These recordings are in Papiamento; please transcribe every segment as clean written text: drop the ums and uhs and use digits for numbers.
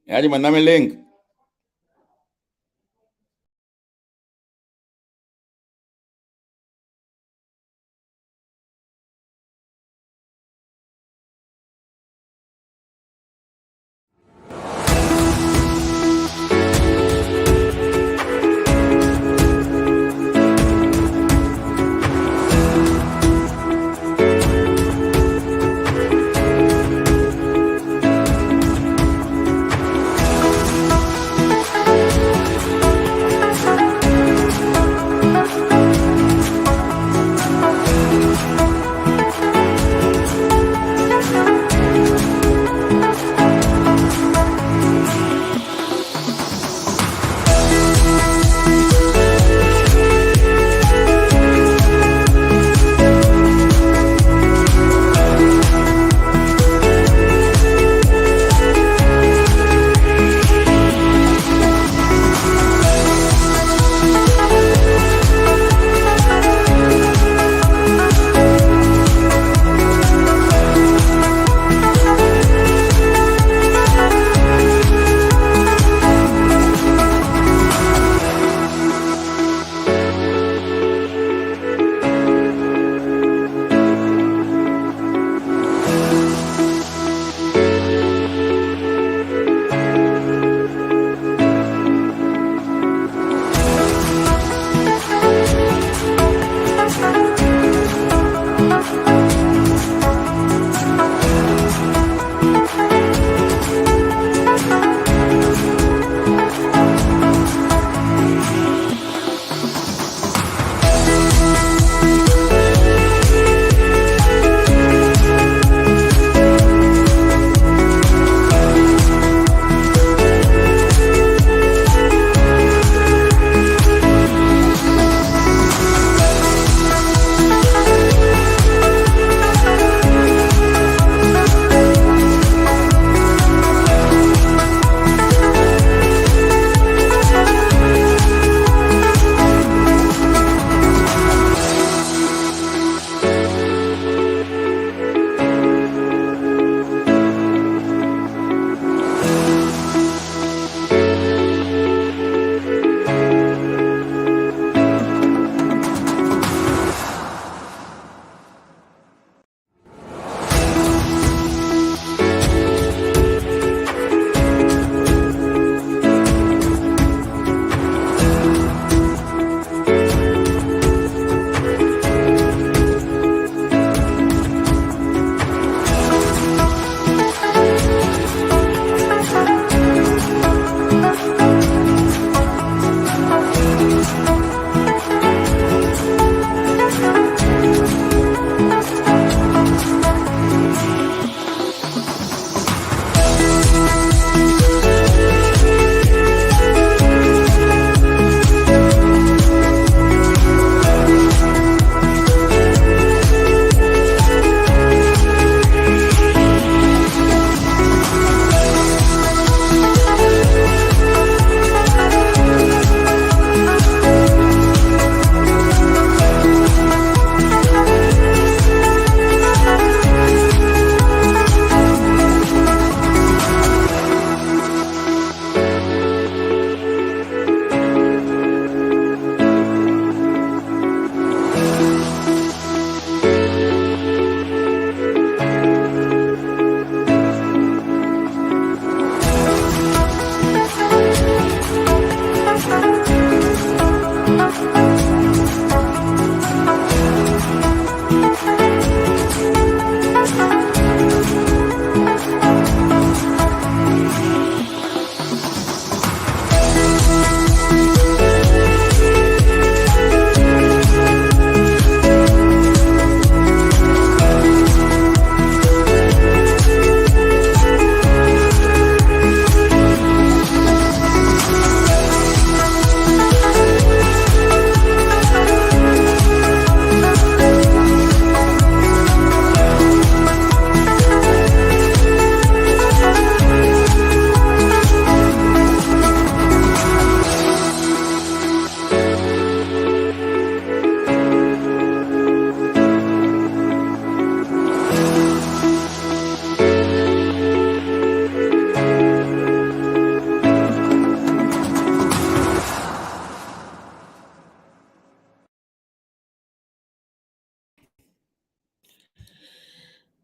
Yaji, manda mi link.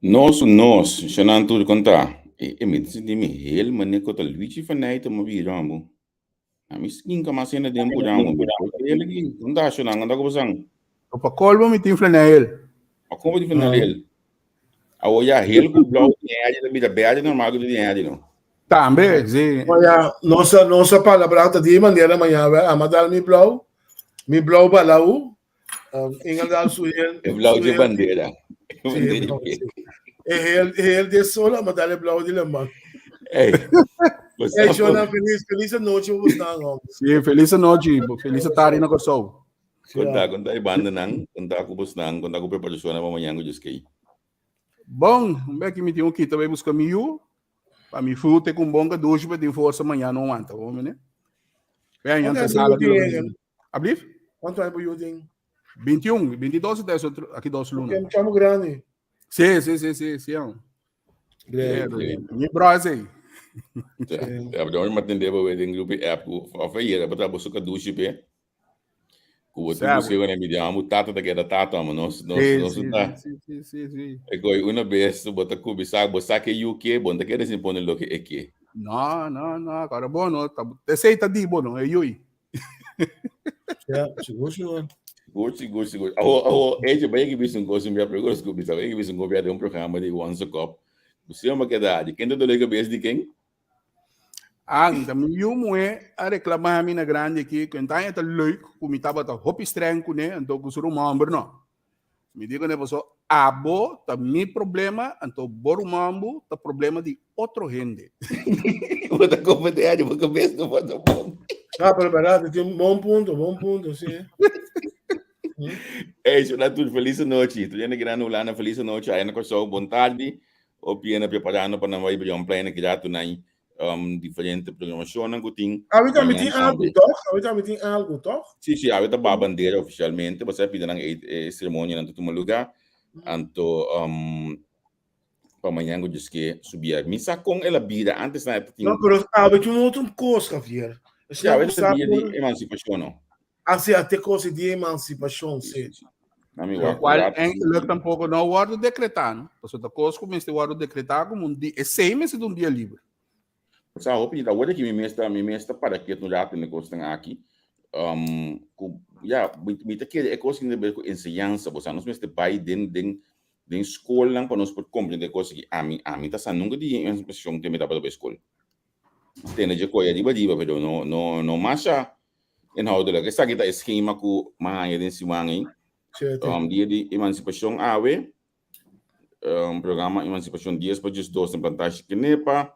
Nos nos, shonan tur kon ta? E e mi ta sinti mi heel mane ku ta Luigi van Nijten mi bira ambo. A mi skinka mas hende den pura ambo. Mi por kere aki. Kon ta shonan? Kon ta ku bosan? Pa kolmo mi tin flanel. Pa kolmo tin flanel. Awo ya heel ku blou tin hende ta bira berde normal ku tin hende no. Tambe, si. Oya, nos a nos a palabrá ta di manera mañana we ama dal mi blou, mi blou balau, um, Inga dal su heel. E blou su de heel- bandera. Sí, Bandera blou, de sí. E heel, e heel de sol, ama dal e blou di lemban. Ey. Hey, Jonah, feliz, feliz noche, bo staan, hombre. Sí, feliz nochi, feliz tarde na Kòrsou. Konta, konta e bandanan, konta ku bosnan, konta ku preparashonnan pa mañan ku Dios kei. Bon, un beki mi tin un kita bai buska mi yu. Pa mi fruta ku un bon kadushi pa tin forsa mañan no wanta, bo mene. Ven, Oké, antes sala di bo Ablief? Cuánto aña bo yu tin? 21, 22 ta eso aki dos luna. Ok, chamo grandi. Sí, sí, sí, sí, sí. Great. Mi bro ese. Ja, maar dan maar tende bo den grupo app ku of hier, but bo su kadushi pe. Ku bo tin busque con mi amo tata ta keda tata, amo nos nos nos ta. Sí, sí, sí, sí. E koi una vez bo ta kubisa bo sa ke yu ke, bo ta keda sin pone loke e ke. No, no, no, agora bo no, ta esei ta di bo no, e yui. Ja, sigur, sigur. Sigur, sigur, sigur. Awo, awo, eje bai que bisa un cosa, mi apregola sku bisa, bai que bisa un copia de un programa de Once a Cup. Você uma queda, de quem tá dor de cabeça de quem? Ah, ta mi yu muhé a reklamá mi na grandi aki ku entan e ta leuk ku mi tabata hopi streng kuné, anto ku su ruman hòmber no. Mi di kuné paso abo ta mi problema, anto bo ruman bo ta problema di otro hende. Bo ta kompetente di bo kabes no por ta bon. Ah, pero verdad, tin un bon punto, bon punto, sí. Hey, shona tur feliz nochi. Tur hende grandi Hulanda feliz nochi. Aya na Kòrsou bon tardi. Hopi hende preparando pa nan bai Brionplein aki rato nan um, diferente programacionnan ku tin. Awe tambe tin algo, toch? Awe tambe tin algo, toch? Sí, sí, awe ta ba bandera oficialmente. Basta pida nan e, e ceremonia nan ta tuma lugar. Anto um, pa mañana ku Dios ke subia. Mi sa kon el a bira antes nan e tin. No, pero awe tin otro kos, Javier. Sí, awe ta dia di emancipacion, no? Ah, sí, ate kos di emancipacion, sí. Lo cual eigenlijk tampoco no wordo decretá, no? Pasobra ta kos ku mester wordo decretá como un dia, esei mester ta un dia liber. Sa hopi ta worde ki mi mes ta mi mes ta para ketu un rato na e kosnan aki. Um, ku ya, mi, mi ta kere e kos tin ber ku enseñansa, bo sa nos mester bai den den den skolnan pa nos por komprende e kos aki. Ami ami ta sa nunka di emansipashon te mi tabata bai skol. Tende dje koe ariba riba pero no no no masha inhoudelijk. Esaki ta e schema ku mi a haña den siman ei. Um, dia di emansipashon awe, um, programa emansipashon dies pa 12 den plantasje Kenepa.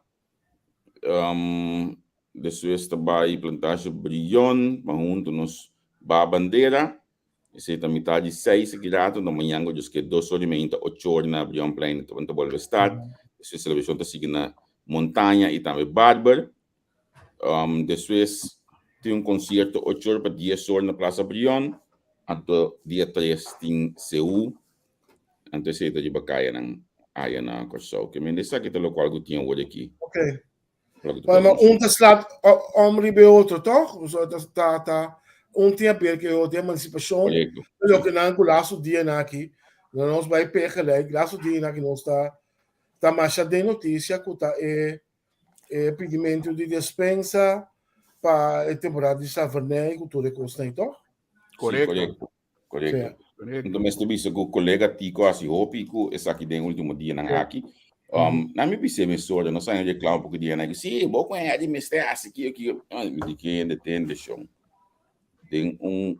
Um, despues ta bai plantasje Brion, pa huntu nos ba bandera. Esei ta mitad di seis aki rato, enton mañan ku Dios ke dos or i mei ta ocho or na Brionplein ta ta bolbe start. Despues selebrashon ta sigui na Montaña i tambe Barber. Um, despues tin un konsierto ocho or pa dies or na Plaza Brion. Anto dia tres tin CU. Anto esei ta riba kayanan aya na Kòrsou. Ke mende esaki ta lokual ku tin awor aki. Okay. Maar, maar un ta slaat om riba e otro, toch? So, ta, ta, ta, un tin haber ku e otro, emansipashon. Correcto. Loke nan ku laatste dianan aki, no nos bai pe gelijk, laatste dianan aki nos ta, ta masha den notisia ku ta e, e pidimentu di despensa pa e temporada di slavernij ku tur e kosnan, toch? Correcto. Sí, correcto. Correcto. Correcto. Enton mester bisa ku kolega Tico hasi hopi ku esaki den último dianan aki. Um, na mi bis'é mesora, nos a reklama poko dianan aki, sí, bo ku hende mester hasi kiko kiko. Ah, mi di kende tende shon. Den un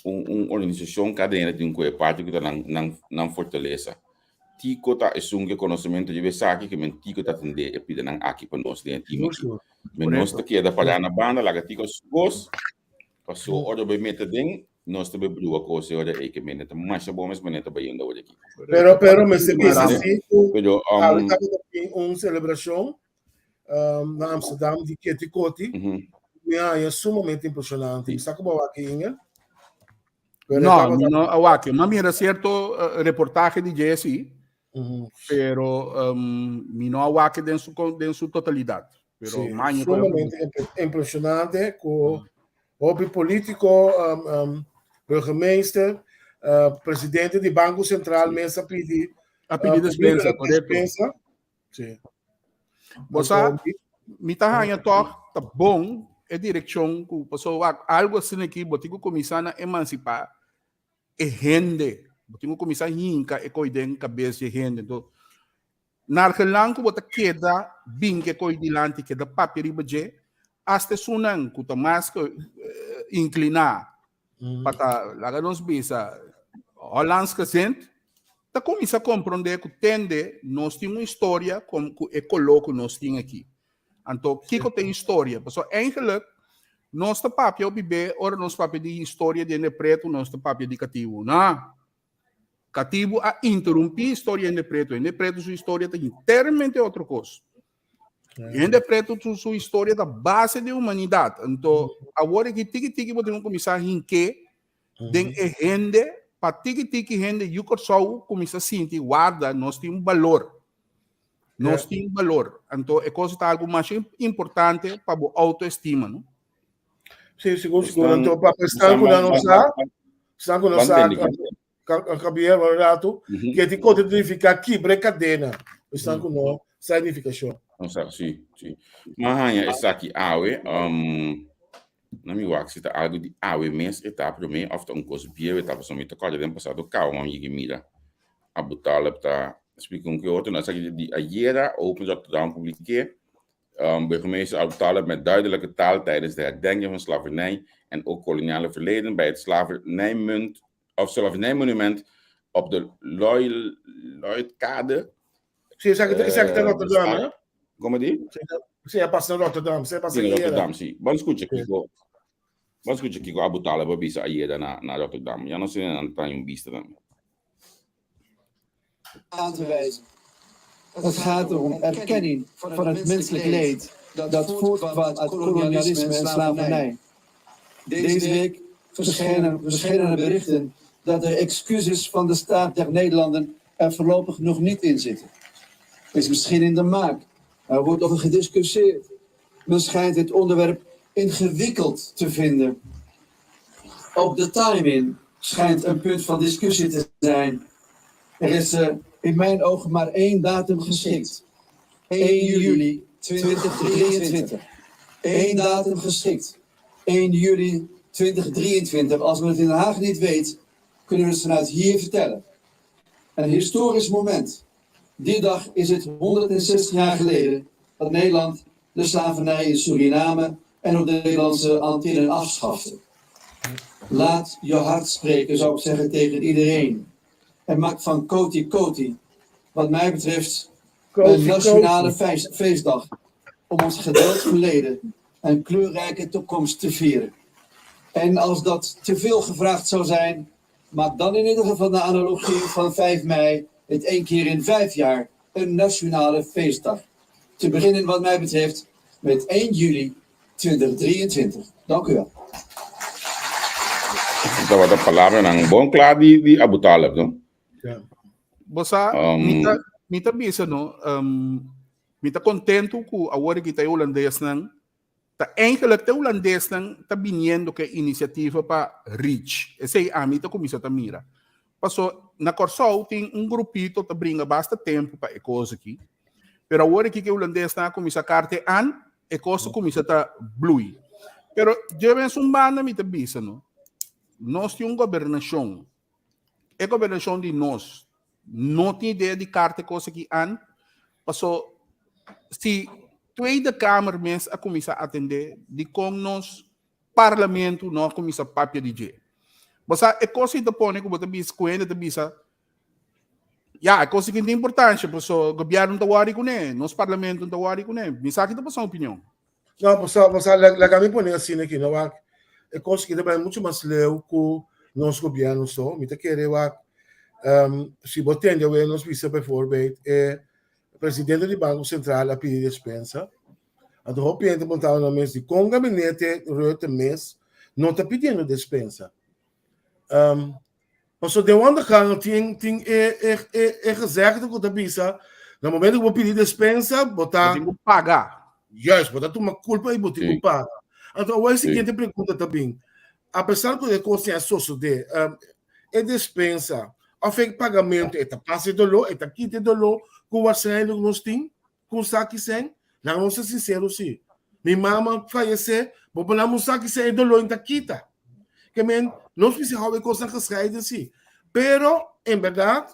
un un organisashon kada hende tin ku e parti ku ta nan nan nan fortalesa. Tico ta esun ku e konosementu riba esaki, ke men Tico ta atendé e pidanan aki pa nos den e team aki. Men nos ta keda pará na banda laga Tico hasi su kos, Paso ora bo mete den, nos ta be brua kos e ora ei ke mene ta masha bon mes mene ta bayendo awor aki. Pero, pero mester bisa si ku Pero, awe tabata tin un selebrashon um, na Amsterdam di Keti Koti. Mi a haña sumamente impresionante. Mi sa ku bo a wak Inge. Pero e No, tabata mi no a wak. Mi a mira sierto reportahe di dje si, pero mi no a wak den su den su totalidat. Pero Sí, maña ku sumamente impresionante ku hopi polítiko, um, um, burgemeester, presidente di Banko Sentral mes a pidi. A pidi despensa, correcto. Despensa. Sí. Bosa, mi ta haña toch ta bon e direccion ku paso wak algo asina aki bo tin ku kuminsá na emansipá e hende. Bo tin ku kuminsá hinka e koi den kabes di e hende. Enton, nargelan ku bo ta keda bin ku e koi dilanti, keda papia riba dje, asta esunnan ku ta mas inkliná pa ta laga nos bisa Hollandsgezind, ta kuminsá komprondé ku tende nos tin un historia kom ku e koló ku nos tin aki. Anto kiko ta historia? Pasobra eigenlijk nos ta papia hopi be ora nos papia di historia di hende pretu nos ta papia di katibu. No! Katibu a interumpí historia di hende pretu. Hende pretu su historia ta enteramente otro kos. Hende pretu su, su historia ta base di humanidat. Anto awor aki tiki tiki bo tin ku kuminsá hink'é den e hende pa tiki tiki hende yu Kòrsou kuminsá sinti warda nos tin un balor. Nos tin balor. Anto e cosa ta algo masha importante pa bo autoestima, no? Sí, sigur, sigur. Anto pa esnan ku nan no sa, esnan ku no sa, Javier, un rato, que ti kote significa kibra e kadena. Esnan ku no sa e nifikashon. No sa, sí, sí. Ma haña esaki awe, um, na mi wak si ta algo di awe mes e ta promé of ta un kos bieu e ta pasobra mi ta kòrda den pasado kaba mi yega mira Abu Talib ta splika un ke otro. No, esaki di ayera Open Rotterdam publikeer. Um, burgemeester Abu Talib met duidelijke taal tijdens de herdenking van slavernij en ook koloniale verleden bij het slavernijmunt of slavernijmonument op de Lloydkade. Sí, esaki ta, esaki ta Rotterdam, hè? Como di? Sí, a pasa na Rotterdam, sí, a pasa in Rotterdam, sí. Ban escucha Kiko. Ban escucha Kiko Abu Talib a bisa ayera na, na Rotterdam. Ya no sé nan trae un bista tambe. Aan te wijzen. Het gaat er om erkenning van het menselijk leed dat voortkwam uit kolonialisme en slavernij. Deze week verschenen verschillende berichten dat de excuses van de staat der Nederlanden er voorlopig nog niet in zitten. Is misschien in de maak, er wordt over gediscussieerd. Men schijnt het onderwerp ingewikkeld te vinden. Ook de timing schijnt een punt van discussie te zijn. Er is eh, in mijn ogen maar één datum geschikt. 1 juli 2023. Eén datum geschikt. 1 juli 2023. Als men het in Den Haag niet weet, kunnen we het vanuit hier vertellen. Een historisch moment. Die dag is het 160 jaar geleden dat Nederland de slavernij in Suriname en op de Nederlandse Antillen afschafte. Laat je hart spreken, zou ik zeggen tegen iedereen. En maak van Koti Koti, wat mij betreft, een nationale feestdag om ons gedeeld verleden en kleurrijke toekomst te vieren. En als dat te veel gevraagd zou zijn, maak dan in ieder geval de analogie van 5 mei het één keer in vijf jaar een nationale feestdag. Te beginnen wat mij betreft met 1 juli 2023. Dank u wel. Tabata palabranan bon kla di, di Abu Talib, no? Ja. Bosa, mi ta, mi ta bisa, no, mi ta contento ku awor ki ta e holandesnan, ta eigenlijk te holandesnan ta biniendo ku e inisiativa pa REACH. Esei ami ta kuminsá ta mira. Paso na Kòrsou tin un grupito ta bringa basta tempu pa e kos aki. Pero awor aki ku e holandesnan a kuminsá karte an, e kos a kuminsá ta blui. Pero dje mes un banda mi ta bisa no, nos tin un gobernashon, e gobernashon di nos no tin idea di karte kos aki an, paso si Tweede Kamer mes a kuminsá atendé dikon nos Parlamento no a kuminsá papia di dje. Bo sa e kos ei ta pone ku bo ta bisa ku hende ta bisa ya e kos aki tin importansha paso gobièrnu no ta wòri kuné, nos parlamento no ta wòri kuné. Mi sa ki ta pasa opinion. No, bo sa, bo sa, laga mi pone asina aki, no wak, e kos aki ta bai muchu mas leu ku nos gobièrnu so. Mi ta kere wak, si bo tende awe nos bisa bijvoorbeeld e presidente di Banko Sentral a pidi despensa, Anto hopi hende puntaba nan mes dikon gabinete Rutte mes no ta pidiendo despensa. Um, paso den ondergang tin, tin e, e, e, e gezegde ku ta bisa, na momento ku bo pidi despensa, bo ta... Bo tin ku paga. Juist, bo ta tuma kulpa i bo tin ku paga. Anto awor e siguiente pregunta ta bin, apesar ku e kos a sosodé, um, e despensa. Òf e pagamentu e ta pasa e doló, e ta kita e doló ku waarschijnlijk nos tin ku un saki sèn? Laga nos ser sinsero si. Mi mama fayesé, bo por lama un saki sèn e doló ta kita. Ke men, nos mester hou e kosnan gescheiden si. Pero, en bèrdat,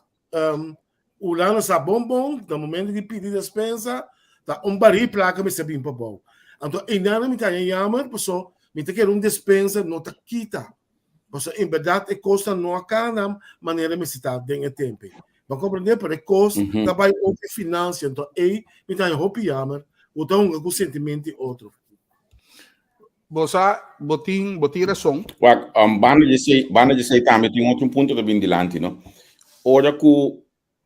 Hulanda sa bon bon, na momento di pidi despensa, ta un barí plaka mester bin pa bou. Anto einan mi ta haña jammer, paso mi ta kere un despensa no ta kita. Paso en berdad e kosnan no a kana manera mester ta den e tempo ei. Bo a komprende? Pero e kos ta bai over financia, anto ei mi ta haña hopi jammer, ku ta hunga ku sentimento di otro. Bo sa, bo tin, bo tin rason. Wak, um, banda di esei, banda di esei tambe tin otro punto ta bin dilanti, no? Ora ku,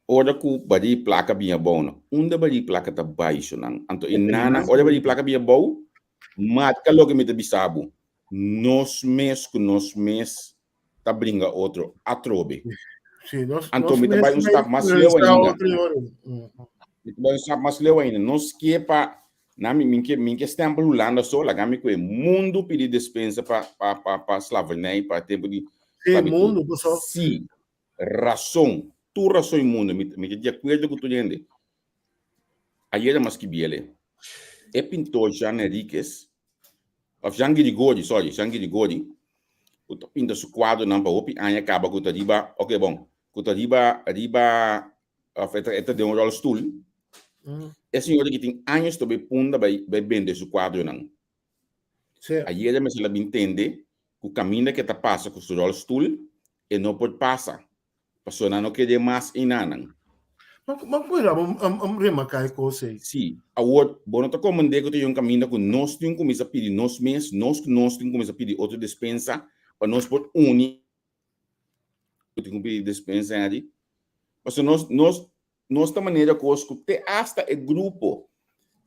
ora ku barí plaka bin abou, no? Unda barí plaka ta bai, shonan? Anto e nana, ora barí plaka bin abou, marka loke mi ta bisa bo. Nos mes ku nos mes ta bringa otro atrobe. Sí, nos, Anto nos mi ta mes bai un ta stap mas leu influenciá ainda. otro y oro. Mi ta bai un stap mas leu ainda. Nos ke pa na mi mi ke mi ke stempel Hulanda so, laga mi ku e mundu pidi despensa pa pa pa pa slavernij, pa tempu di Sí, sklabitut. mundu, paso. Sí, rason, tur rason i mundu, mi mi ta di akuerdo ku tur hende. Ayera mas skibiele, e pintor Jean Henriquez Of Jean Girigori, sorry, Jean Girigori, ku ta pinta su kuadronan pa hopi aña kaba ku ta riba, ok bon, ku ta riba, riba, of e ta, e ta den un rolstoel. E señor aki tin años ta bai punda bai, bai bende su kuadronan. Sí. Ayer mester a bin tende ku kaminda ku e ta pasa ku su rolstoel, e no por pasa. Pasobra nan no kere mas einanan. Ma cuida bo remarca e cos ey. Sí. Awor, bo no ta comprende cu ta yon caminda cu nos tin cuminsa pidi nos mes, nos cu nos tin cuminsa pidi otro despensa pa nos por uni cu tin cu pidi despensa, Henry? Pasobra nos, nos, Nos ta manera kos ku te asta e grupo,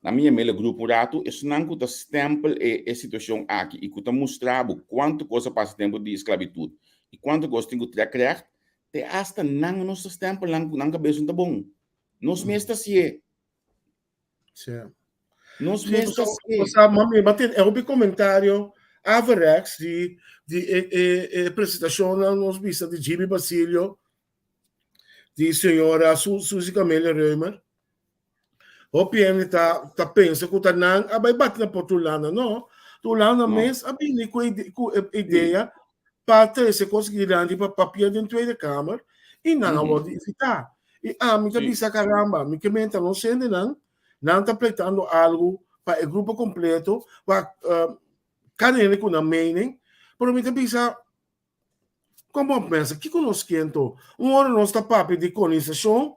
na mi yam'el e grupo un ratu, esnan ku ta stèmpel e e situashon aki i ku ta mustra bo kuantu kos a pasa tempu di sklabitut i kuantu kos tin ku trèk règt, te asta nan nos ta stèmpel nan ku nan kabes no ta bon. Nos mes ta hasié. Sí. Nos Sí, mes ta paso, hasié. o sea, mami, ma tin e hopi komentario averechts di di e e e presentashonnan nos bisa di Jimmy Basilio di señora Suzy Camelia Reumer. Hopi hende ta, ta pensa ku ta nan a bai bati na porta Hulanda. No, Hulanda No. mes a bini ku e ku e idea pa trese kos dilanti pa papia den Tweede Kamer i nan a wòrdu invitá. I ami ta bisa caramba, mi ke menta nos hendenan, nan ta pleitando algu pa e grupo kompleto, pa kada hende ku nan mening, pero mi ta bisa Komo bo pensa? Kiko nos ke anto? Un ora nos ta papia di kolonisashon,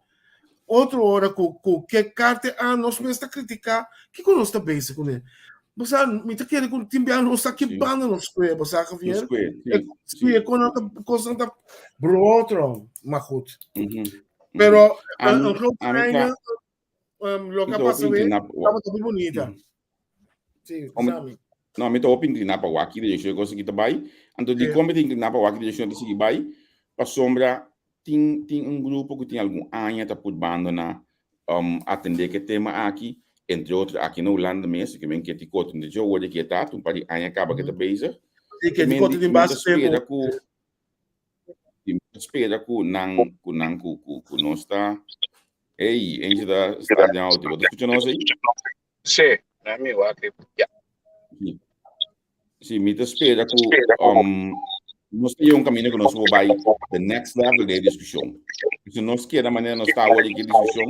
otro ora ku ku ke karte a nos mes ta kritiká. Kiko nos ta bezig kuné? Bo sa, mi ta kere ku tin bia nos ta ki banda nos kue, bo sa, Javier? Nos kue, E sí, sí, sí. e konan ta kosnan ta brotro, maar goed. Pero Pero ami, een groot ami ta, treinen, loke mi a ta hopi pasa we, incliná pa tabata hopi bunita. Sí, Om, Sami. no, mi ta hopi incliná pa wak ki direkshon e kos aki ta bai. Anto dikon mi ta incliná pa wak ki direkshon e ta sigui bai? Pasobra tin tin un grupo ku tin algun aña ta purbando na atendé ku e tema aki, entre otro aki na Hulanda mes, ke men Ketty Kotten de Joe worde ki e ta, un par di aña kaba ke ta bezig. Sí, Ke Ketty men Kotten di tin mi ta basta tempu. spera ku mi ta spera ku nan ku nan ku ku ku nos ta Ey, eentje ta start den auto. Bo ta skucha nos ei? Sí, na mi wak. Ja. Sí. Sí, mi ta spera ku um, nos ta un camino ku nos por bai the next level de discussión. Si nos keda manera nos ta awor di discussión,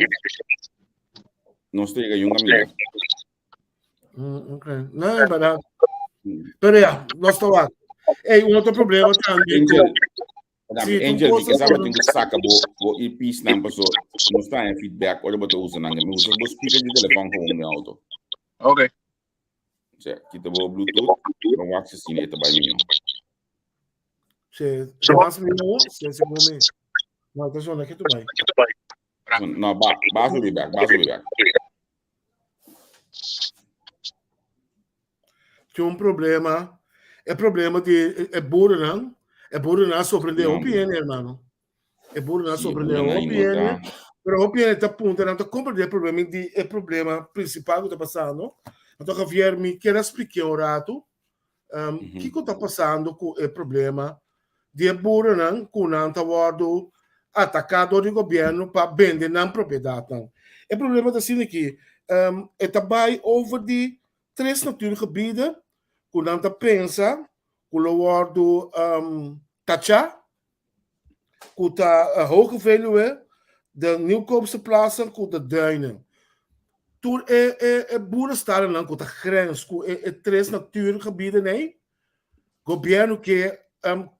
nos ta llega un camino. Ok. No, es verdad. Pero ya, nos ta wak. Ey, un otro problema también. Angel, Madame Sí, Angel, mi cosas ke sabe ku- tin ku saka bo bo earpiece nan paso nos ta haña feedback ora bo ta usa nan. Mi usa bo speaker di telefòn gewoon den auto. Ok. Osea, kita bo Bluetooth, ban wak si asina e ta bai mihó. Sí, ta mas mihó, sí, segun mi. No, ta zona ke tu bai. No, ba, ba subi bek, ba subi bek. Tin un problema, e problema di e boerennan, e boerennan a sorprende No. hopi hende, hermano. E boerennan a Sí, e sorprende boerennan hopi no hende, ta. pero hopi hende ta puntra, nan ta comprende e problema di e problema principal ku ta pasando. Anto Javier, mi kier a spliké un ratu, kiko ta pasando ku e problema di e boerennan ku nan ta wòrdu. ataká dor di gobièrnu pa bende nan propiedatnan. E problema ta asina aki, e ta bai over di tres natuurgebieden ku nan ta pensa ku lo wòrdu kachá, ku ta Hoge Veluwe, de Nieuwkoopse Plassen ku de Duinen. Tur e e e boerenstadennan ku ta grens ku e e tres natuurgebieden ei, gobièrnu ke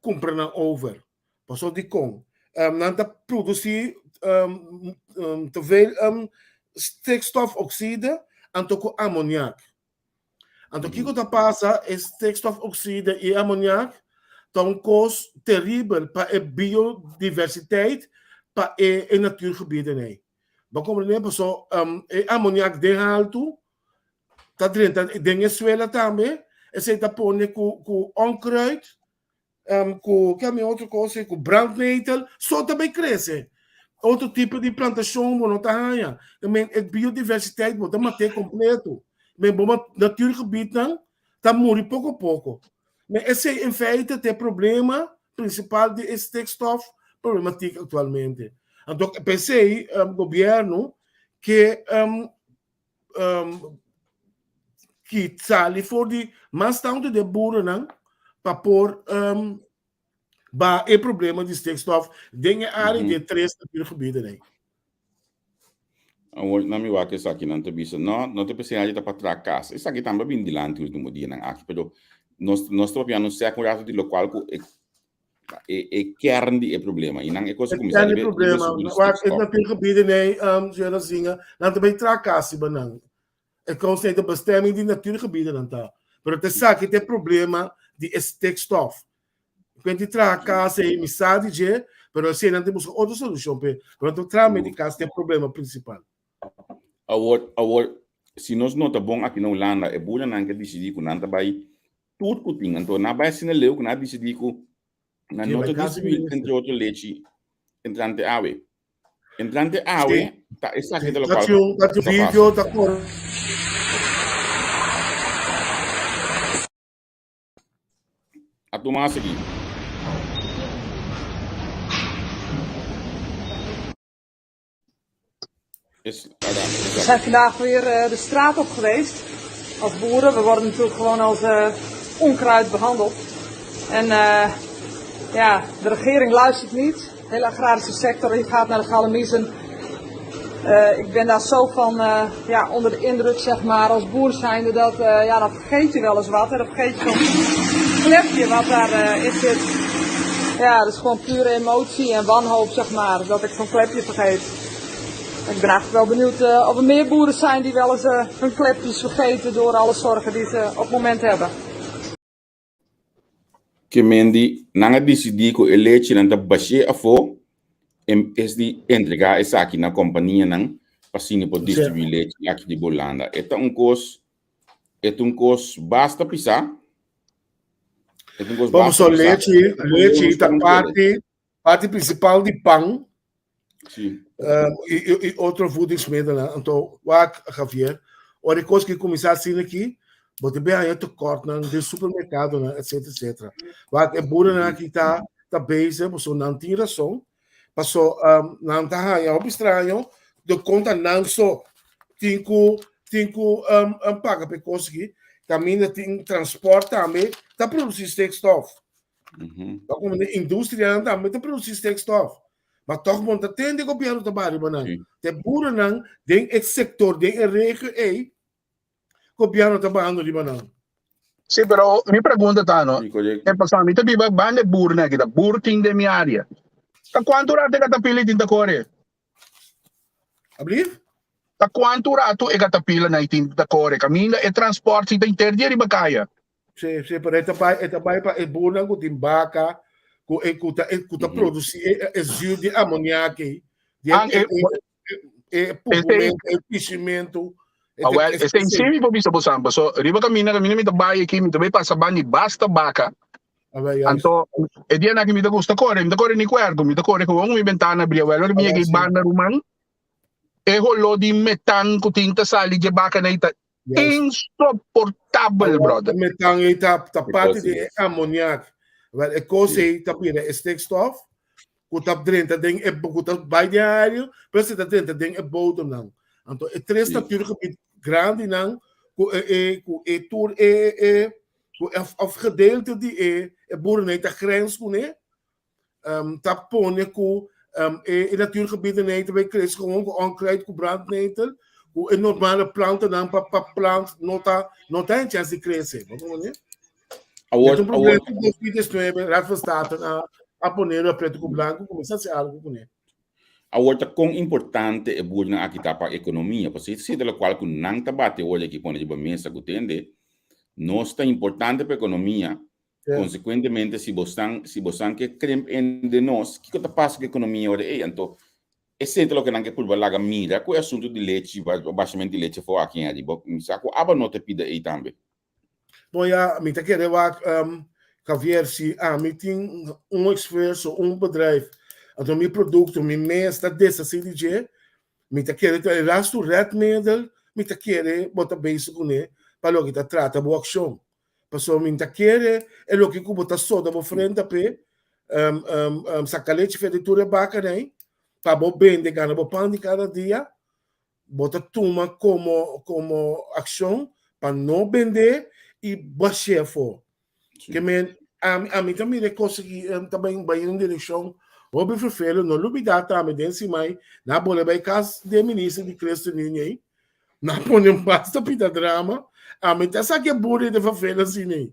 kumpra nan over. Pasobra dikon? Nan ta produsí te veel stikstofoxide anto ku amoniak. Anto kiko ta pasa? E stikstofoxide i e amoniak ta un kos teribel pa e biodiversiteit, pa e e natuurgebieden ei. Bo a komprendé? Paso e amoniak den haltu ta drenta den e suela tambe, esei ta pone ku ku onkruid ku ke mi otro kos ku brandnetel so ta bai krese. Otro tipo di plantashon bo no ta haña. I mean, e biodiversiteit bo ta mat'é kompleto. Men bo natuurgebiednan ta muri poko poko. Men esei in feite ta e problema prinsipal di e stikstof problematiek aktualmente. Anto p'esei gobièrnu ke ki sali for di mas tantu di e burunan pa por ba e problema di stikstof den e área di e tres natuurgebieden ei. Awor, na mi wak esaki nan ta bisa, no, no ta pensá ta pa traha kas. Esaki tambe a bini dilanti último dianan aki, pero nos, nos ta papiando un sèk un rato di lokual ku e e, e kern di e problema. I nan e cosa kuminsá riba e problema. Wak, e natuurgebieden ei, señora Zinga, nan ta bai traha kas riba nan. E kos ei ta bestemming di natuurgebieden nan ta. Pero ta esaki ta e problema di e stikstof. Kuent di traha kas ei, mi sa di dje, pero esei nan ta buska otro solushon p'e. Pero nan ta traha mei di kas ta e problema prinsipal. Awor, awor, si nos nota bon aki na Hulanda, e bunanan ke disidí ku nan ta bai Tur ku tin. Anto nan a bai asina leu ku nan a disidí ku nan no ta distribuí entre otro lechi entrante awe. Entrante awe ta esaki ta lokual ta pasa. A tuma a sigui. We zijn vandaag weer de straat op geweest als boeren. We worden natuurlijk gewoon als onkruid behandeld. En ja, de regering luistert niet. De hele agrarische sector die gaat naar de galamiezen. Ik ben daar zo van ja, onder de indruk, zeg maar, als boer zijnde, dat ja, dan vergeet je wel eens wat. En dan vergeet je zo'n klepje wat daarin zit. Ja, dat is gewoon pure emotie en wanhoop, zeg maar, dat ik zo'n klepje vergeet. Ik ben eigenlijk wel benieuwd of er meer boeren zijn die wel eens hun klepjes vergeten door alle zorgen die ze op het moment hebben. Ke men di, nan a disidí ku e lechinan ta bash'é afó en bes di entregá esaki na kompanianan pa asina por distribuí lechi aki di Hulanda. E ta un kos, e ta un kos basta pisá. E ta un kos basta pisá. Lechi, lechi ta parti, parti prinsipal di pan. Sí. I, i, i otro voedingsmiddelen. Anto, wak, Javier, ora e kos ki kuminsá asina aki, bo ta bin haña tekortnan den supermerkadonan, etcetera, etcetera. Wak, e boerennan aki ta, ta bezig, pasobra nan tin rason, paso nan ta haña hopi straño de konta nan so tin ku tin ku paga pa e kos aki, kaminda tin transport tambe ta produsí stikstof. Ta komo den industrianan tambe ta produsí stikstof. Ma tòg bo no ta tende gobièrnu ta baha riba nan. Ta e burunan den e sektor, den e regio ei, gobièrnu ta bahando riba nan. Sí, pero mi pregunta ta no, e pasobra mi ta biba banda e burnan aki, ta bur tin den mi área. Ta kuantu rato e katapila tin ta kore? Ablief? Ta kuantu rato e katapilanan tin ta kore? Kaminda e transport si ta henter dia riba kaya. Sí, sí, pero e ta bai, e ta bai pa e burnan ku tin baka, ku e ku ta ku ta produsí e e zuur di amoniak ei, di e e e e pupumento, e pishimentu. Ah, wel, esei sí mi por bisa bo san, paso riba kaminda kaminda mi ta bai aki, mi ta bai pasa ban di basta baka. Anto, e dianan aki mi ta gusta kore, mi ta kore ni kuerku, mi ta kore gewoon mi bentana abri, awel ora mi yega ei banda ruman, e holó di metan ku tin ta sali dje bakanan ei ta Insoportabel, brother. E metan ei ta, ta parti di e amoniak. Wel, e kos ei ta bira e stikstof. ku ta drenta den e ku ta bai den aire, pero si ta drenta den e bodemnan. Anto e tres natuurgebied grandinan ku e e ku e tur e e ku of of gedeelte di e e boerenei ta grens kuné, um, ta pone ku um, e, e natuurgebieden ta bai krese gewoon ku onkruid, ku brandnetel, ku e normale plantanan pa pa plant no ta no ta en chance di krese. Bo komprende? Awor, Dit un probleem awor, ku 2019 Raad van State a a pone riba pretu ku blanku kuminsá hasi algu kuné. Awor ta kon importante e boernan aki ta pa ekonomia, pasobra si ta lokual ku nan ta bati awor aki pone riba mesa ku tende, nos ta importante pa ekonomia, Konsekuentemente si bosnan si bosnan ke krimp in den nos, kiko ta pasa ku ekonomia ora ei? Anto esei ta loke nan ke purba laga mira ku e asuntu di lechi, bashamentu di lechi afó aki en ariba. Mi sa ku aba no ta pida ei tambe. Bon ya, mi ta kere wak Javier, si ami tin un esfuerso, un bedrijf, anto mi produkto mi mes ta deshasí di dje, Mi ta kere ta e lastu redmiddel mi ta kere bo ta bezig kuné pa loke ta trata bo akshon. Pasobra mi ta kere e loke ku bo ta soda bo frenta p'e, saka lechi for di tur e bakanan ei pa bo bende gana bo pan di kada dia, bo ta tuma komo komo akshon pa no bende i bash'é afó. Ke men, ami, ami ta mira e kos aki ta bai bai den un direkshon hopi ferfelu. No lubidá tambe den simai nan a bole bai kas di e minister di ChristenUnie ei. Nan a pone basta pita drama. Ami ta sa ke buri ta ferfelu asina ei.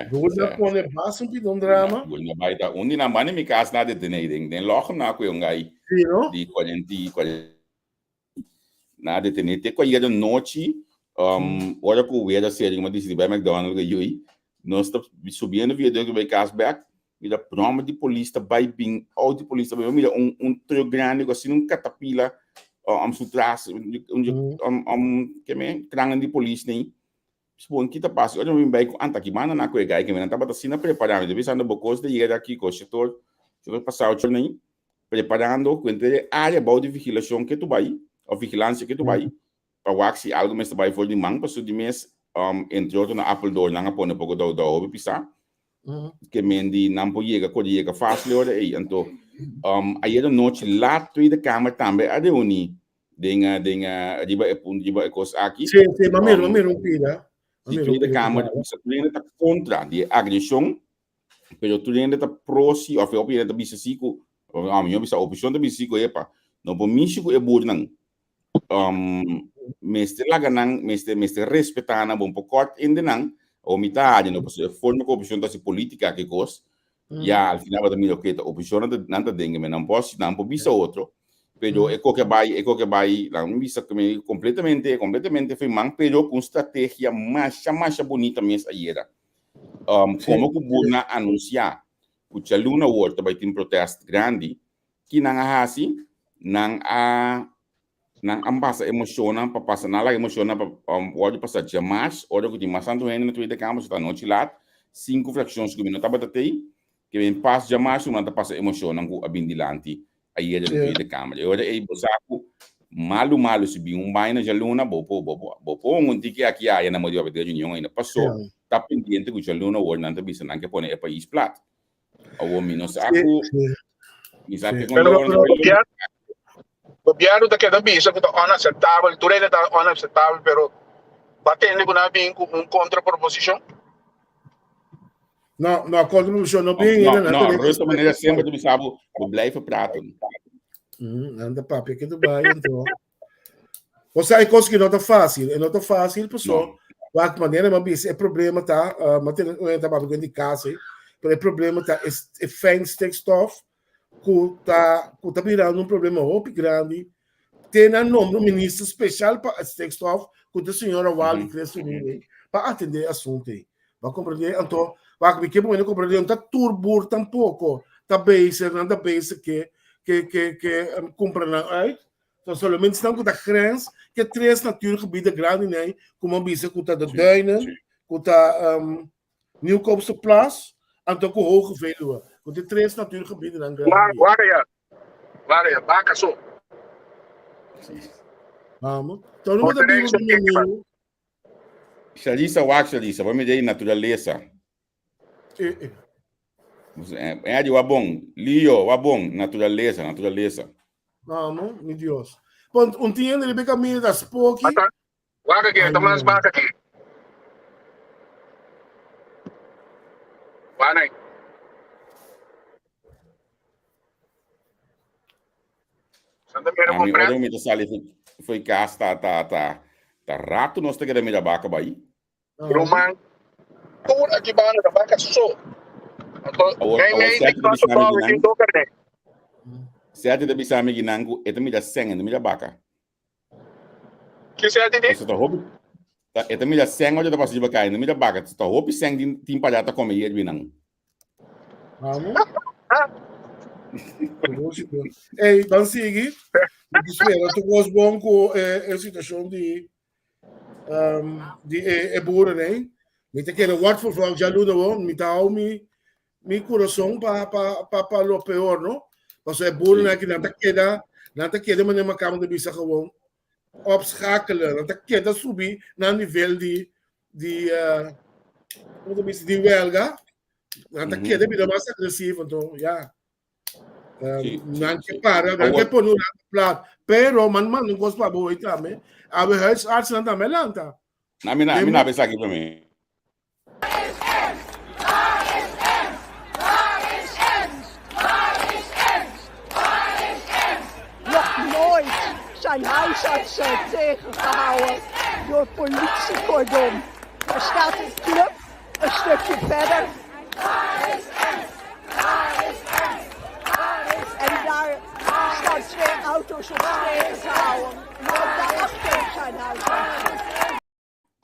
Buri a pone basta pita un drama. Buri na bai ta un di nan banda mi kas nan a detené den den Lochem nan a kue un gai di kuarenta i kuarenta. Nan a detené te ku ayera nochi, ora ku wera seri ku mi a disidi bai McDonald ku e yui, nos ta subiendo viaducto bai kas bek, mira broma di polis ta bai bin, auto di polis ta bai bin, mira un un truck grandi ku asina un katapila su tras, ke men, krannan di polis nei. Spon ki ta pasa? Ora mi bin bai ku anta ki banda nan ku e gai ke men nan tabata asina prepará, mi ta bisando bo kos ta yega aki, kos shetor, shetor pasao nei. Preparando ku henter e área bou di vigilashon ke tu bai, òf vigilansia ke tu bai, pa wak si algu mester bai for di man, pasobra di mes, entre otro na Apeldoorn nan a pone poko dou dou hopi pisá, ke men di nan por yega kor di yega fásil e ora ei. Anto, ayer anochi lat Tweede Kamer tambe a reuní den den riba e punto riba e kos aki. Sí, sí, m'a mira, m'a mira un pida. Di Tweede Kamer bisa tur hende ta kontra di e agreshon Pero tur hende ta pro si of e hopi hende ta bisa si ku ah mi bisa oposishon ta bisa si ku epa no por mishi ku e burnan um, mester laga nan mester mester respetá nan bon por kort hende nan o mi ta haya no pasobra e forma ku oposishon ta hasi politika ke kos ya al final bo ta mira oke ta oposishon nan ta nan ta dengue men nan por nan por bisa otro pero e koke a bai e koke a bai nan mi bisa ku mi kompletamente kompletamente fo'i man pero ku un strategia masha masha bunita mes ayera. Um, como ku Burna anuncia ku djaluna awor ta bai tin protest grandi, ki nan a hasi? Nan a nan a pasa e moshonnan pa pasa, nan a laga e moshonnan pa um, wòrdu pasa djamars, ora ku tin mas tantu hende na Tweede Kamer, so ta anochi lat, sinku frakshon ku mi no tabata tei, ke ben pas djamars ku nan ta pasa e moshonnan ku a bin dilanti ayer den Tweede Kamer. E ora ei bo sa ku malu malu si bin un baina djaluna bo por bo por bo por un tiki aki aya na modo di papia den reunion ainda. Paso ta pendiente ku djaluna awor nan ta bisa nan ke pone e pais plat. Awor mi no sa ku mi sa ke Pero gobierno ta keda bisa ku ta unacceptabel, tur hende ta unacceptabel pero bo a tende ku nan a bin ku un kontraproposishon? No, no, contribución no bin. No, no, Rutte manera semper te bisa bo, bo blijven praten. Anda papia que tu vai então. O sea, é coisa que não tá fácil, e não tá fácil, pessoal. No. Wak maneira mas bis, é problema tá, uh, mas tem um tá papia de casa, pero é problema tá é, é fijn stikstof ku ta ku ta birando un problema hopi grandi. Tem a nome um ministro especial pa stikstof, ku ta senhora Wally mm -hmm. ChristenUnie, pa atender assunto aí. Bo a komprendé? Anto, wak mi ke bo komprendé, no ta tur boer tampoko ta bezig, nan ta bezig ke ke ke ke kumpra nan uit. Ta solamente esnan ku ta grens ke tres natuurgebieden grandi nei, ku bo a bisa ku ta de duinen, ku ta um, Nieuwkoopse Plas, anto ku Hoge Veluwe. Ku ta tres natuurgebieden nan grandi. Wak ya, wak ya, baka so. Vamos. Então, no ta biba ku mi amigo. Shalisa wak Shalisa, bo mira ei naturalesa. Eh, eh. Edi, wa bon. Lio, wa bon. Naturalesa, naturalesa. Amo, mi Dios. Pont, un tiende riba e camino ta spoki. Ata, wak aki, ta mas baka aki. Wanai. Santa Mira Ami bon ora mi ta sali foi cas ta ta ta ta rato nos ta keda mira baka bai. Ruman, tur aki banda ta baka so. Anto, Awor, mei awor mei Sergio di ta cuanto bisa mi power ginan. tin toca den. Sergio ta bisa mi ginan ku e ta mira sen, e ta mira baka. Ki Sergio di? Pasobra ta hopi ta e ta mira sen ora ta pasa riba kaya, e ta mira baka. Ta hopi sen tin tin para ta kome yerbinan. Vamos. Ey, ban sigui. Mi ta spera tur kos bon ku e, e situashon di um, di e, e boeren, hè. Mi ta kere wat voor vrouw djaluna hoor. Mi ta hou mi, mi corazón pa, pa, pa, pa lo peor, no? Paso e boeren aki nan ta keda, nan ta keda meneer Macamo de bisa gewoon opschakelen. Nan ta keda subi na nivel di, di, uh, hoe ta bisa, di welga. Nan ta keda bira mas agresivo, anto, ja. Sí, sí, Nan ke sí. para, nan ke Awor, pone un rato plat. Pero man manda un kos pa bo hoy tambe. Awe huisartsen tambe lanta. na mi na Den mi na mi bisa aki pa mi. Nog nooit zijn huisartsen tegengehouden door politiecordon. Er staat een club een stukje verder. En daar staan twee auto's op tegengehouden. Maar ook daarachter zijn huisartsen.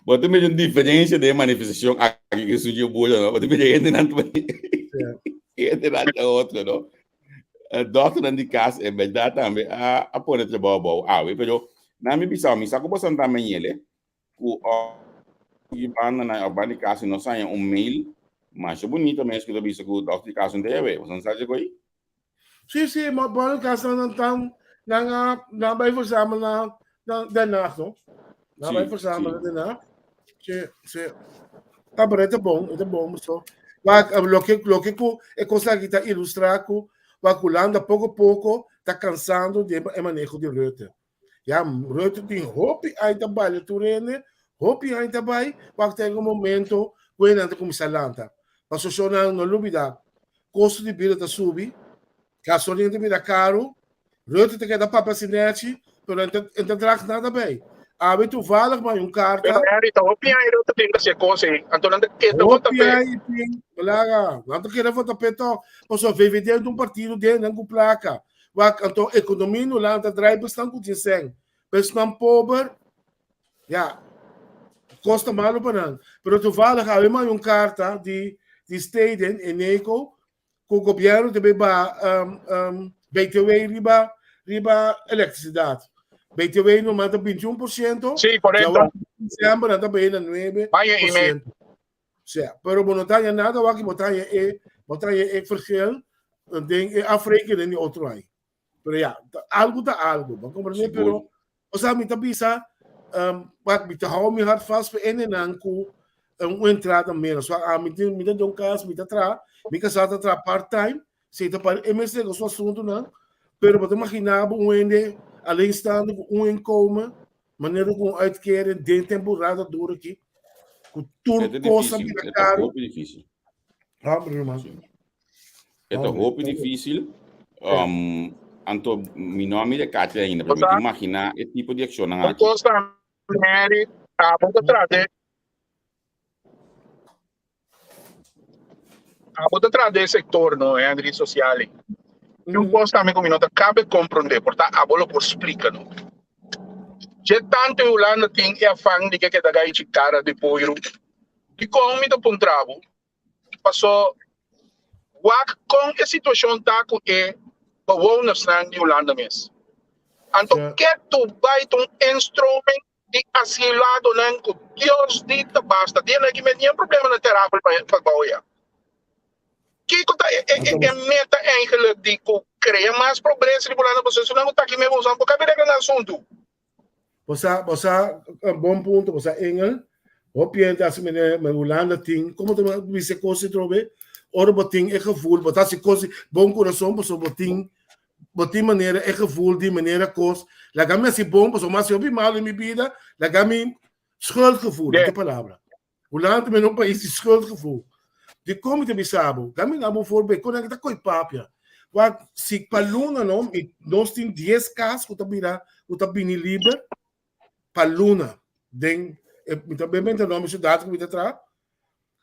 Bo ta mira un diferencia den e manifestacion aki ku esun dje bula, no? Bo ta mira hendenan ta hendenan ta otro, no? E dokternan di kas en berdad tambe a a pone trabou abou awe, pero nan mi bisa, mi sa ku boso ta mañele ku di banda nan of banda di kas nos haña un mail masha bunita mes ku ta bisa ku dokter di kas no ta yawe. Boso no sa dje ko'i? Sí, sí, maar bon kas nan tan nan a nan bai verzamelen na na Den Haag, no? Nan bai Sí, verzamelen sí. Den Haag. Sí, sí. Ah, pero e ta bon, e ta bon so. Maar eh, loke loke ku e kos aki ta ilustrá ku wak Hulanda poko poko ta kansando di e maneho di Rutte. Ya, Rutte tin hopi ai ta baila tur hende, hopi ai ta bai, wak ta un momento ku nan ta kuminsá lanta. Pasobra nan no lubidá, kosto di bida ta subi, gasolina ta bira karu, Rutte ta keda papia sin nechi, pero en ta, en ta draag nada bij. Awe toevallig maar un Pero karta. Henry, ta hopi aña Rutte tin ta hasi e kos ei, anto nan ta keda vota Hopi p'e. aña tin, balaga, nan ta keda vota p'e tòg. Pasobra VVD ta un partido den nan ku plaka. Wak, anto ekonomia no lanta draai pa esnan ku tin sèn. Pa esnan pober, ya, kos ta malu pa nan. Pero toevallig awe manda un karta di di Steden, Eneco, ku gobièrnu ta bay baha um, um, BTW riba riba elektrisidat. BTW normal ta 21%, Sí, korekto. ya december nan ta bay na 9%. Vaya email. Sea, pero bo no ta haña nada wak bo ta haña e bo ta haña e verschil den e afrekening di otro aña. Pero ya, ta, algo ta algo, bo comprende? Sigur. Pero o sea, mi ta bisa um, wak mi ta hou mi hart vast pa hendenan ku un entrada menos. Wak, ah, mi tin mi ta don kas, mi ta traha, mi kasá ta traha part time, si ta pa e mester ku su asuntunan, pero bo ta imaginá bo un hende alleenstaande ku un inkomen Manera ku un uitkering den temporada duro aki, ku tur E ta kos a difícil, bira e ta karu. hopi difícil. Hombre, ruman. Sí. E ta Hombre, hopi hombre. difícil. Um, anto mi no a mira e kachi ainda, pero mi ta Osa, imaginá e tipo di akshonnan un aki. kos tambe, Henry, abo ta trata Abo ta traha den e sector no, Henry, social ei. Tin un cos tambe cu mi no ta cabe comprende, por ta abo lo por splica no. Dje tanto e Hulanda tin e afan di ke keda gaichi cara di poiru, dicon mi ta puntra bo? Paso wak con e situacion ta cu e bewonersnan di Hulanda mes. Anto ke tu bai ta un instroming di asiladonan ku Dios di ta basta. Dia nan ki met nien problema na terapel pa pa bou ya. Kiko ta e, e, e, e meta eigenlijk di ku krea mas pobresa di Hulanda pasobra esunnan ku ta aki mes boso por kabi regla nan asuntu. Bo sa, bo sa, un bon punto, bo sa Engel, hopi hende hasi mene, men Hulanda tin, como ta bisa e cos atrobe? Ora bo tin e gevoel, bo ta hasi kos di bon kurason pasobra bo tin bo tin manera e gevoel di manera kos, laga mi hasi bon pasobra mi a hasi hopi malu den mi bida, laga mi schuldgevoel, e palabra. Hulanda ta mira un pais di schuldgevoel. Dikon mi ta bisa bo? Ga mi daba un voorbeeld, kon nan ta koi papia. Wak, si pa luna no, mi, nos tin dies kas ku ta bira, ku ta bini liber pa luna den, e, mi ta ben benta nomber siudat ku mi ta traha.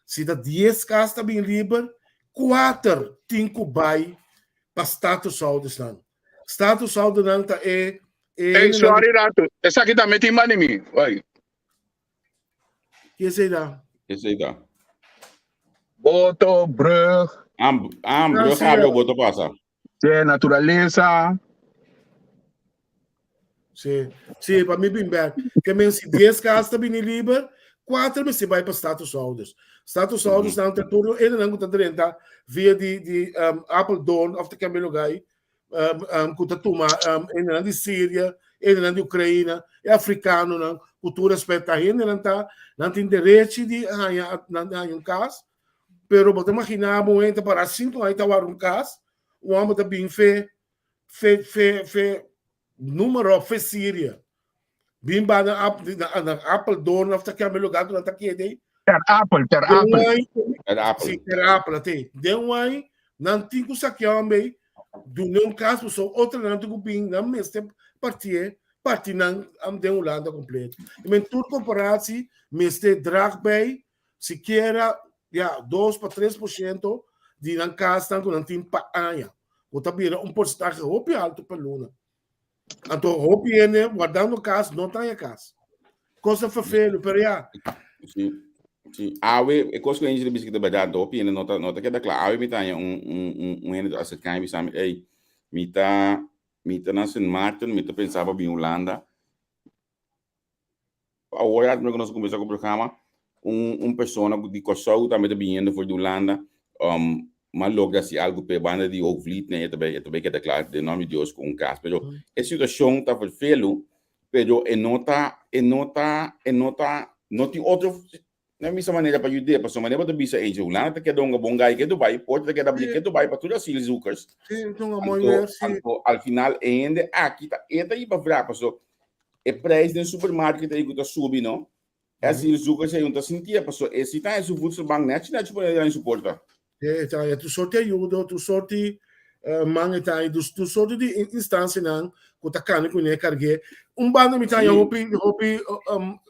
Si ta dies kas ta bini liber, kuater tin ku bai pa statushoudersnan. Statushoudernan ta e, e Ey, sorry rato. Esaki tambe tin bani mi. Oi. Ki esei ta? Esei ta. Boto, brug. Am, am, brug habri o boto pasa. Sí, naturalesa. Sí, sí, pa mi bin bek. Ke men si 10 kas ta bini liber, 4 mester bai pa statushouders. Statushouders nan ta tur hendenan ku ta drenta via di di um, Apeldoorn of ta kembe lugar um, um, ku ta tuma um, hendenan di Siria, hendenan di Ukraina, e afrikanonan, ku tur respet ta hendenan ta, nan tin derechi di haña nan haña un kas, pero bo ta imaginá bo un hende ta para 5 aña ta wak un kas, un hòmber ta bin fe fe fe fe Número fe Siria. Bin ba na ap na na Apeldoorn of ta kende lugar ku nan ta keda ei. Ter Apel, Ter Den Apel. un Ter Apel. Si, Ter Apel ate. Den un ai nan tin ku sakia homber ei, duna un kas pasobra otronan tin ku bin, nan mester partié, parti nan den Hulanda kompleto. I men tur korporatie mester drag bij sikiera ya 2 pa 3% di nan kasnan ku nan tin pa aña, ku ta bira un porsentahe hopi altu pa luna. Anto hopi hende wardando kas no ta haña kas. Kos ta ferfelu, pero ya. Sí, sí. Awe, e kos ku Angel a bisa ki ta bèrdat, anto hopi hende no ta no ta keda kla. Awe mi ta haña un un un un hende ta aserká mi bisa mi, ey, mi ta mi ta na Sint Maarten, mi ta pensa pa bin Hulanda. Awor ya ku nos a kuminsá ku programa, un un persona di Kòrsou tambe ta biniendo for di Hulanda, um, m'a logra hasi algu p'e banda di Hoogvliet ne, e ta bai e ta bai keda kla den nòmber di Dios ku un kas. Pero e situashon ta ferfelu, pero e no ta e no ta e no ta no tin otro Na misa manera pa yud'é, pasobra manera bo ta bisa Angel, Hulanda ta keda un bon gai ketu bai, porta ta keda abrí ketu bai pa tur asielzoekers. Sí, ta un mooi Anto, weer, sí. anto al final e hende aki ta e ta hiba vra, pasobra e prijs den supermarket ei ku ta subi no, e asielzoekers ei no ta sintié, pasobra e si ta en su voedselbank nèchi nèchi pone den su porta. E ta tur sorti ayudo, tur sorti man e ta dus tur sorti di instancianan ku ta kani kuné karg'é. Un banda mi ta haña hopi hopi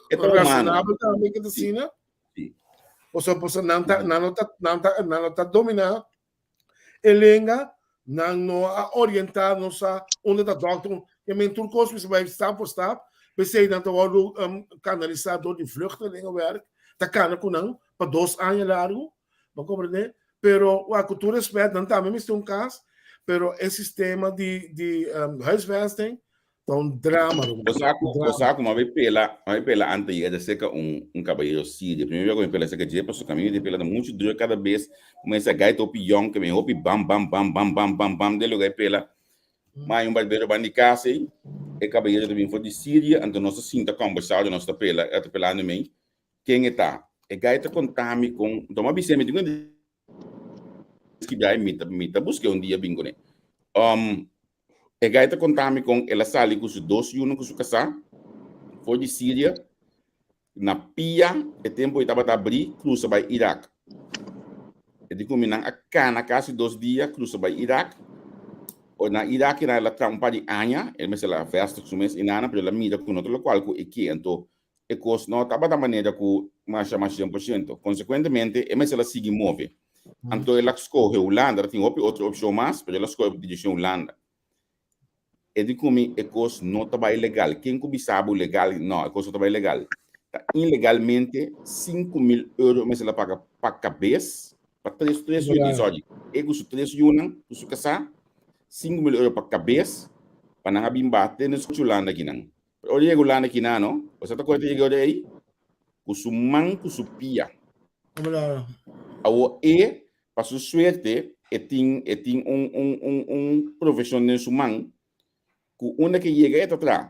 rasonabel tambe ke ta asina. Pasobra pasobra nan ta nan no ta nan ta nan no ta dominá e lenga, nan no a orientá no sa unda ta dòkter, ke men tur kos mester bai stap por stap, p'esei nan ta wòrdu kanalisá dor di vluchtelingenwerk, ta kana ku nan pa dos aña largu. Bo comprende? Pero, wa, cu tur respet, nan tambe mester un cas, pero e sistema di, di um, huisvesting ta un drama, ruman. Bo sa cu, Un bo drama. sa cu m'a bay pela, m'a bay pela anteayer de cerca un, un caballero sirio. Primero bia cu mi pela cerca dje, pasobra caminda di pela ta mucho druk cada bes. Como esa gaita hopi yong, que mi hopi bam, bam, bam, bam, bam, bam, bam, den lugar pela. Ma hay un barbero banda di casa ey, e caballero ta bin for di Siria, anto nos ta sinta conversa ora nos ta pela, e ta pelando mey. Ken e ta? E gai ta konta mi kon. Nton m'a bis'é, mi tin ku skibia i mi ta mi ta busk'é un dia bin kuné. Um, e gai ta konta mi kon el a sali ku su dos yunan ku su kasá for di Siria na pia e tempu ei tabata abrí krusa bai Irak. E di ku mi nan a kana kasi dos dia krusa bai Irak. Ora na Irak el a traha un par di aña, el mester a vèstig su mes inana, pero el a mira ku no ta lokual ku e ke. Anto e kos no tabata manera ku masha mas 100%. Konsekuentemente, e mester a sigui move. Anto el a skohe Hulanda. Ta tin hopi otro opshon mas, pero el a skohe direkshon Hulanda. E di ku mi e kos no ta bai legal. Ken ku bisa bo legal? No, e kos no ta bai legal. Ta ilegalmente 5000 euro e mester a paga pa kabes, pa tres tres yu, sorry, e ku su tres yunan, ku su kasá, 5000 euro pa kabes, pa nan a bin bate na Hulanda akinan. Pero ora yega Hulanda kina no, bo sa ta koe ta yega ora ei? Ku su man ku su pia. Awor e, pa su suerte, e tin e tin un un un un profeshon den su man ku unda ke yega e ta traha.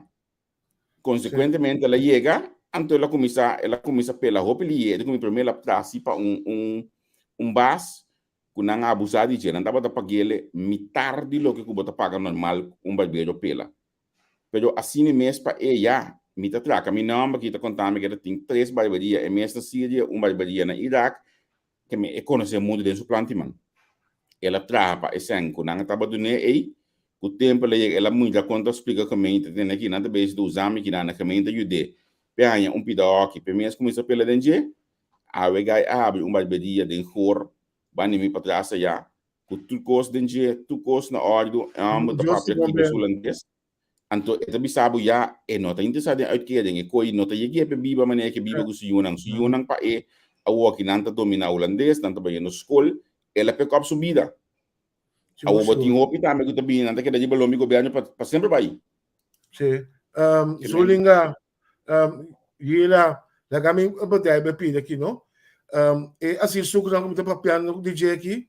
Konsekuentemente el a yega, anto el a kuminsá el a kuminsá pela hopi lihe. E ta kuminsá promé el a traha si pa un un un bas. ku nan a abusá di dje, nan tabata pag'ele mitar di loke ku bo ta paga normal un barbero pela. Pero asina mes pa e ya, mi ta traka mi nòmber ki ta konta mi ku e ta tin tres barberia, e mes na Siria, un barberia na Irak, ke mi e konosé mundu den su planti man. El a traha pa e sèn ku nan a tabata dun'é ei, ku tempu el a yega el a mira kon ta splika gemeente tene aki, nan ta bezig ta usa mi kinan na gemeente a yud'é p'e haña un pida hòki, p'e mes kuminsá pela den dje. Awe gai a habri un barberia den Goor, banda mi patras ayá, ku tur kos den dje, tur kos na òrdu, e hòmber ta papia tibes hulandes. Anto e ta bisa bo ya e no ta interesá den uitkering, e koi no ta yeg'é p'e biba manera ke biba ku su yunan. Su yunan pa e awoki nan ta dominá hulandes, nan ta bayendo skol, el a pick up su bida. Awor bo tin hopi tambe ku ta bini, nan ta keda riba lombi gobièrnu pa semper bai. Sí. Zulinga, Yila, laga mi bedrijf be pidi aki, no? E asielzoekersnan ku mi ta papiando di dje aki,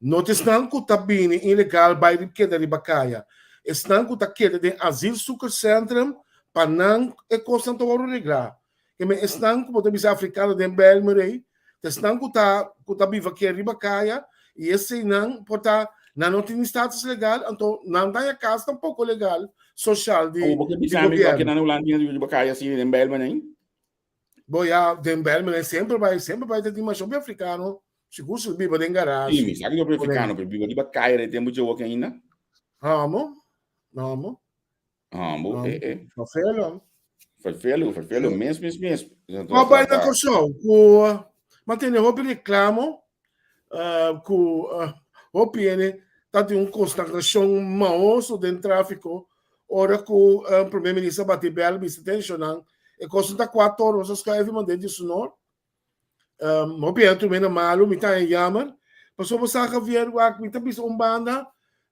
No ta esnan ku ta bini ilegal bai keda riba kaya. Esnan ku ta keda den asielzoekerscentrum pa nan e kosnan ta wòrdu reglá. Keme esnan ku bo ta bisa afrikano den Bijlmer ei, ta esnan ku ta ku ta biba ke riba kaya i eseinan por ta nan no tin status legal anto nan ta haña kas tampoko legal soshal di Awor bo ke di bisa mi ku gobièrnu. akinan na Hulanda tin riba kaya asina den Bijlmer ei? Bo ya den Bijlmer semper bai semper bai ta tin masha hopi afrikano sigur si biba den Sí, garage. mi sa ki hopi afrikano, pero biba riba kaya den tempu dje woki ainda. Amo, amo. Amo, Amo. eh, eh. Vervelo. Vervelo, vervelo, mes, mes, mes. Ko bai na Kòrsou ku mantene hopi reklamo ku hopi hende ta tin un konstagrashon maoso den tráfiko ora ku prome minister bati bèl bisa tenshonnan e kos no ta kua toro nos a skùif i mand'é di su nor. Hopi hende tum'é na malu mi ta haña yammer pasobra bo sa Javier wak mi ta bisa un banda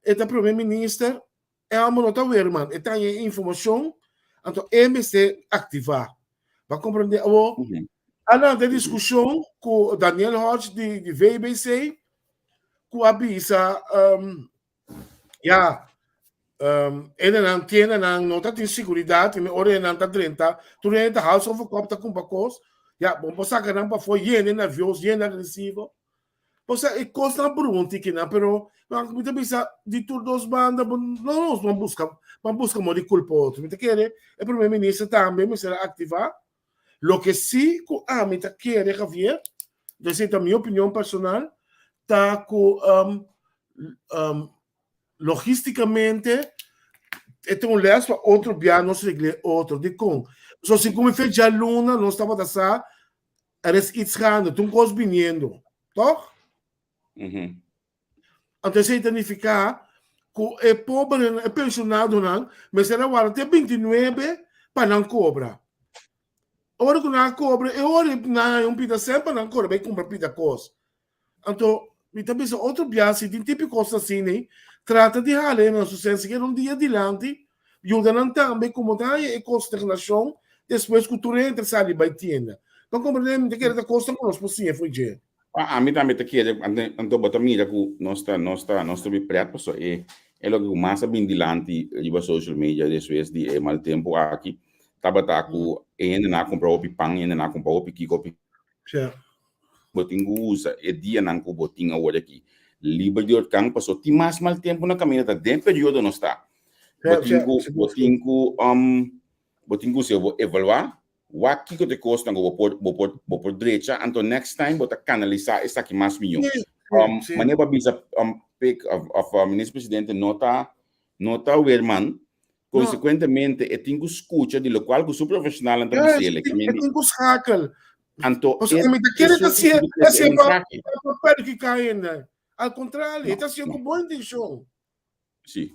e ta prome minister E hòmber no ta wer man, e ta haña e informashon, anto e mester aktivá. Bo a komprendé? Awor, a lanta e diskushon ku Daniel Hodge di di VBC ku a bisa ya hendenan tiendanan no ta tin siguridat i ora hendenan ta drenta tur hende ta hals over kòp ta kumpra kos, ya bo por saka nan pafó yende nervios, yende agresivo. Osea, e kosnan brua un tiki nan, pero mi ta bisa di tur dos banda, bo no nos ban buska, ban buska mo di kulpa otro. Mi ta kere e primer minister tambe mester a aktivá. Loke si ku ami ta kere, Javier, esei ta mi opinion personal, ta ku logistikamente e ta un lès pa otro bia nos regl'é otro. Dikon? Pasobra si ku mi fe djaluna nos tabata sa Er is iets gaande, ta un kos biniendo, toch? Anto esei ta nifiká ku e pobrenan, e penshonadonan mester a warda te bintinuebe pa nan kobra. Ora ku nan a kobra, e ora nan a haña un pida sèn pa nan kore bai kumpra pida kos. Anto mi ta bisa otro bia si tin tipo kos asina ei, trata di hala e nan su sèn sikiera un dia dilanti, yuda nan tambe komo ta haña e konsternashon despues ku tur hende ta sali bai tienda. Pa komprendé mi ta kere ta kosnan ku nos por siña for dje. Pa ami tambe ta kere, anto bo ta mira ku nos ta nos ta nos ta bi prèt pasobra e e loke ku mas a bin dilanti riba social media despues di e mal tempu aki tabata ku e hendenan a kumpra hopi pan, e hendenan a kumpra hopi kiko, hopi. Bo tin ku usa e dianan ku bo tin awor aki liber di orkan pasobra tin mas mal tempu na kaminda ta den periodo nos ta. Bo tin ku bo tin ku bo tin ku usa bo evaluá wak kiko ta e kosnan ku bo por bo por bo por drecha anto next time bo ta kanalisá esaki mas mihó. Manera bo a bisa Pik òf Minister Presidente no ta no ta weerman Konsekuentemente e tin ku skucha di lokual ku su profeshonalnan ta bis'el. E tin ku schakel. Anto e mi ta kere ta hasié hasié pa pa perjudiká hende. Al kontrario, e ta hasié ku bon intenshon. Si,